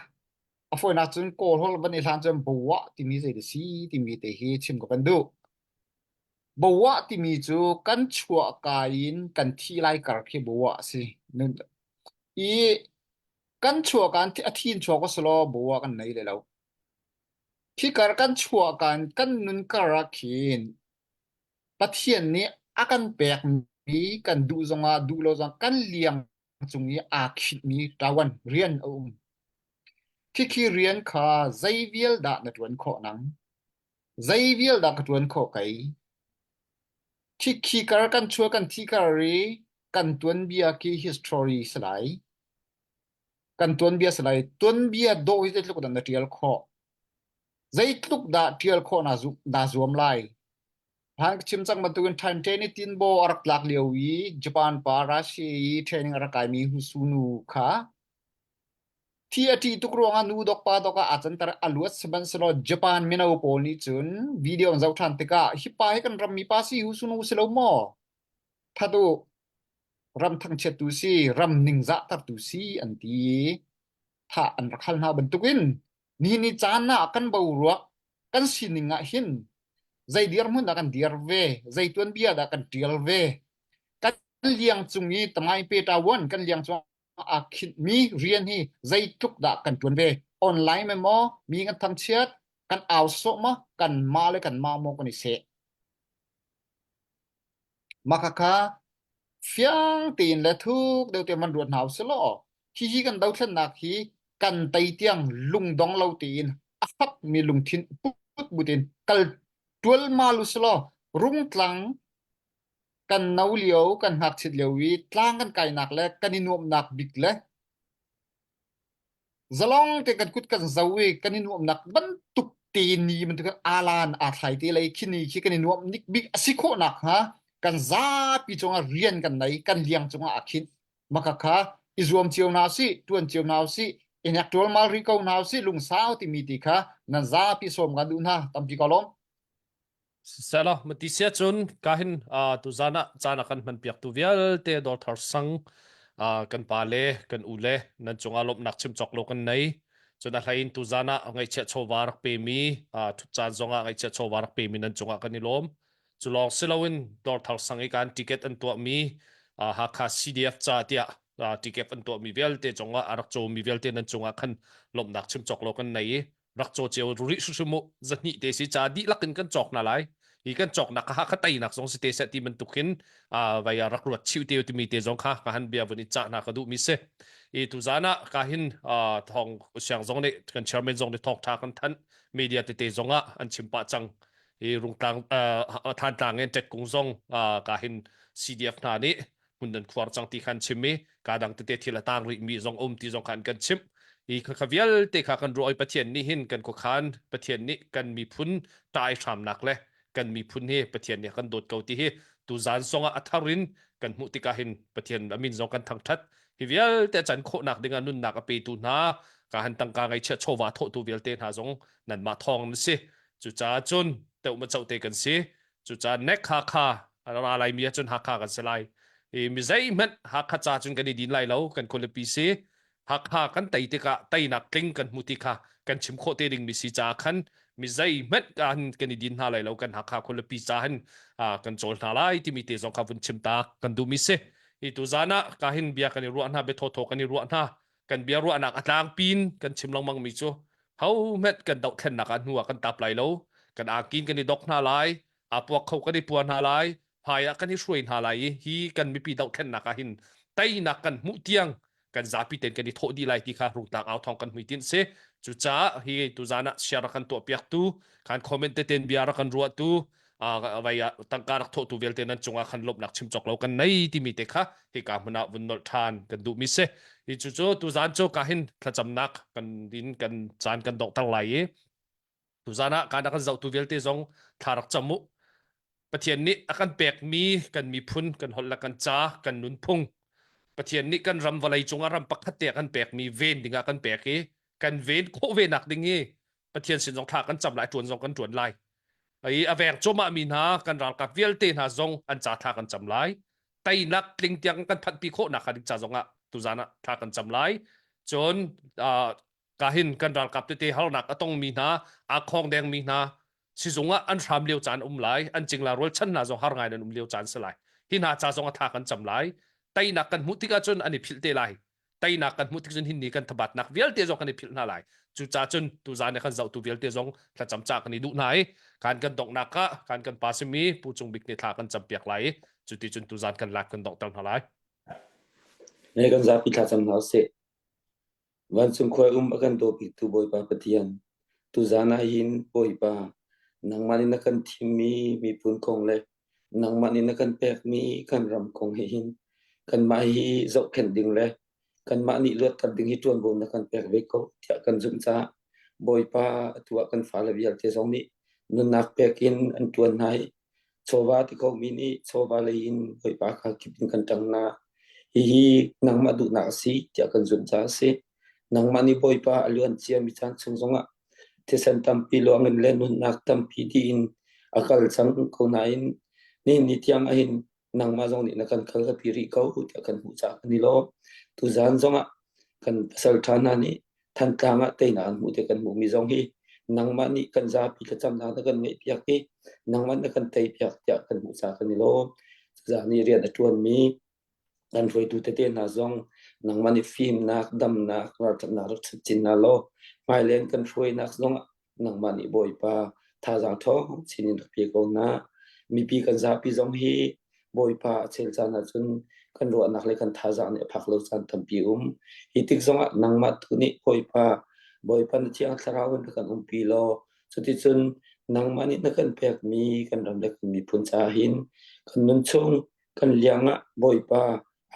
a fawinak cun Kawl holh van i hlan cun bawah timi zei dah si timi te hi chim ka van duh. Bawah timi cu kan chuahka in kan thih lai kar khi bawah a si. Nun i kan chuahka in a thi in chuak usulaw bawah kan nei le lo. Khi kar kan chuahka in kan nun kar ah khin Pathian nih a kan pekmi kan duh zongah duh lo zongah kan liang cung i aa khinhmi ṭawan rian a um. Khikhi rian kha zei vial dah na ṭuan khawh nang? Zei vial dah ka ṭuan khawh kei? Khikhi kar kan chuah kan thi kar i kan tuanbia khi history si lai. Kan tuanbia si lai. Tuanbia dawh hi zeitluk dah na ṭial khawh? Zeitluk dah ṭial khawh naa zu naa zuam lai? Hlan ka chim cang bantukin Titanic tinbaw a rak tlak lio i Japan pa Russia i training a rak kaimi Husunu kha thi a ṭih tuk ruangah nu dok pa dok ah aa canter a luat sihmanhsehlaw Japan mino pawl nih cun video an zoh ṭhan tikah hi pa hi kan rammi pa si Husunu si lo maw? That u ram thangchiattu si ram ningzahtertu si an ti i thah an rak hal hna bantukin nihin ni caan ah kan boruak kan sining ah hin zei dirhmun dah kan dir ve zei tuanbia dah kan tial ve kan liang cung i tamai pe ta wan kan liang cung aa khinhmi rian hi zeitluk dah kan tuan ve online me maw mi kan thangchiat kan au sawh maw kan mah le kan mah maw kan i seh mah khakha fiang tein le thuk deuh te man ruat hna usih law. Hihi kan dothlennak hi kan tei tiang lungdong lo tein a fakmi lungthin put butin kal ṭualmal usilaw Rungtlang kan no lio kan ngakchiat lio i tlang kan kainak le kan i nuamhnak bik le zalong te kan kut kan zo i kan i nuamhnak bantuk te ni bantuk alan aa thlai te lei khi ni khi kan i nuamh nik bik a si khawh nak hnga kan zapi cungah rian kan nei kan liang cungah a khinh maka kha i zuam cio hna usih tuan cio hna usih i hnek ṭualmal rih ko hna usih lungsau timi ti kha nan zapi sawm kan duh hna tampi ka lawm Siselaw mati sia cun kahin uh, tuzan ah caan a kan hman piaktu vialte dawrthar sang uh, kan pa le kan u le nan cungah lawmhnak chim cawk lo kan nei cun a hlei in tuzan ah ngaihchiah chawva rak pemi uh, thut caan zongah ngaihchiah chawva rak pemi nan cungah kan i lawm cu lawng si loin dawrthar sang i kan ticket an tuahmi uh, Hakha CDF ca tiah uh, ticket an tuahmi vialte cungah a rak cawmi vialte nan cungah khan lawmhnak chim cawk lo kan nei i rak caw cio rih hrimhrim u zahnih te si ca dihlak in kan cawk hna lai hi kan cawknak kha kha teinak zong si te seh ti bantuk hin vai rak ruat chiu te timi te zong kha ka han bia vun i cah hna ka duh mi si i tuzan ah ka hin thong siang zong nih kan chairman zong nih thawng tha kan thanh media tete zong ah an chim pah cang i rungtlang thantlang in ṭetkung zong ka hin CDF hna nih hmun nan khuar cang ti khan chim i ka dang tete thil a tang rih mi zong um ti zong khan kan chimh i kha kha vialte kha kan ruah i Pathian nih hin kan khuakhan Pathian nih kan miphun ṭai hramnak le kan miphun hi Pathian nih kan dawt ko ti hi tuzan zongah a thar in kan hmuh tikah hin Pathian a min zong kan thangṭhat hi vialte can khawhnak dingah nunnak a petu hna ka han tangka ngaihchiah chawva thawhtu vialte hna zong nanmah thawng na si cucaah cun teuh ma choh te kan si Cucaah nek Hakha a ra laimi ahcun Hakha kan si lai. I mi zeihmanh Hakha ca cun kan i din lai lo, kan khualipi si. Hakha kan tei tikah teinak tling kan hmu ti kha kan chim khawh te dingmi si caah khan mi zeihmanh kan kan i din hna lai lo kan Hakha khualipi ca hin kan cawl hna lai timi te zong kha vun chim ta kan duhmi si. Hi tu zan ah ka hin bia kan i ruah hna bia thawthaw kan i ruah hna kan bia ruahnak a tlangpin kan chim lengmang mi cu hohmanh kan dohthlennak ah hnu ah kan tap lai lo kan angkin kan i dok hna lai aa puak kho kan i pua hna lai hmai ah kan i hruai hna lai i hi kan mipi dohthlennak ah hin teinak kan hmuh tiang kan zapi ten kan i thawh dih lai ti kha rungtlang au thawng kan hmuitinh si cucaah hi tuzan ah share kan tuah piak tu kan comment te ten bia rak kan ruah tu vai ah tangka rak thawhtu vialte nan cungah khan lawmhnak chim cawk lo kan nei timi te kha hika hmun ah vun nolh ṭhan kan duhmi si hi cu cu tuzan cu ka hin thlacamnak kan din kan caan kan donghter lai i tuzan ah kan kan zohtu vialte zong thla rak cam u Pathian nih a kan pekmi kan miphun kan holh le kan ca kan nunphung Pathian nih kan ram vawlei cungah ram pakhat te a kan pekmi ven dingah kan pek i kan ven khawh ve nak ding i Pathian sin zong thla kan cam lai ṭuan zong kan ṭuan lai i a veng cuahmah mi hna kan ralkap vialte hna zong an ca thla kan cam lai teinak tling tiang kan phanhpi khawh nak ding ca zong ah tuzan ah thla kan cam lai cun ka hin kan ralkap tete harnak a tong mi hna aa khong deng mi hna sizung ah an hram lio caan um lai an cingla rual chan hna zong har ngai nan um lio caan si lai hi hna ca zong a thla kan cam lai teinak kan hmuh tikah cun an i philh te lai teinak kan hmuh tik cun hin ni kan thabatnak vialte zong kan i philh hna lai cucaah cun tuzan i kan zohtu vialte zong thlacam ca kan i duh hna i kan kan donghnak ah kan kan pa simi Pu Cung Bik nih thla kan campiak lai i cuti cun tuzan kan lak kan donghter hna lai Ne kan zapi thlacam hna usih. Vancung khua um a kan dawpitu Bawipa Pathian, tuzan ah hin Bawipa, nangmah nih na kan thimmi miphun kong le Nangmah nih na kan pekmi kan ram kong he hin kanmah hi zohkhenh ding le kanmah nih luatter ding hi ṭuanvo na kan pek ve ko tiah kan zumh caah Bawipa atu ah kan fale vialte zong nih nunnak pek in an ṭuan hna i chawva ti khomi nih chawva lei in Bawipa kha kip in kan ṭang hna. Hihi nangmah duhnak a si tiah kan zumh caah a si. Nangmah nih Bawipa a luan ciami caan chung zongah thisen tampi luang in le nunnak tampi dih in a kal cang ko nain nihin ni tiang ahhin nangmah zong nih na kan kal ka pi rih ko tiah kan hmuh caah kan i lawm. Tuzaan zongah kan pasal ṭha hna nih Thantlang ah teinak an hmuh ti kan hmuhmi zong hi nangmah nih kan zapi thlacamnak na kan ngeihpiak i nangmah na kan teipiak tiah kan hmuh caah kan i lawm. Tuzaan i rian a ṭuanmi kan hruaitu tete hna zong nangmah nih fimnak, damnak, ralṭhatnak rak chap chin hna law hmailei an kan hruainak zongah nangmah nih Bawipa thazaang ṭhawng chin in rak pe ko hna. Mipi kan zapi zong hi Bawipa a chel caan ahcun kan ruahnak le kan thazaang nih a phak lo caan tampi um. Hi tik zongah nangmah tu nih Bawipa, Bawipa na Thiang Thlarau in kan umpi law cuticun nangmah nih na kan pekmi kan ram le kan miphun caah hin kan nun chung kan liang ah Bawipa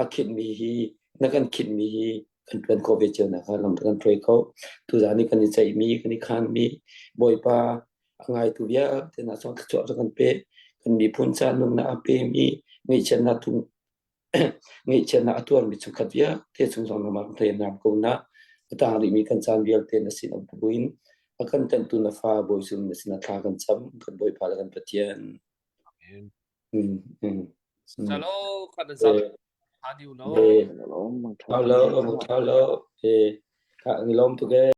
a khinhmi hi na kan khinhmi hi kan ṭuan khawh ve cio nak ah lam kan hruai kho. Tuzaan i kan i ceihmi, kan i khaanmi Bawipa a ngaitu vialte hna zong thluachuah rak kan pe. Kan miphun ca nunnak a pemi, ngaihchiatnak tu ngaihchiatnak a tuarmi chungkhat vialte chung zong nangmah kan thei nam ko na. A tang rihmi kan caan vialte na sin um buin a kan tenhtu na fa Bawi Jesuh na sinah thla kan cam kan Bawipa le kan Pathian. Amen. Mm, mm, mm. Chalo khat zam ha diu no. Eh, Thau lo, thau lo. Eh, ka ni lom tu ke.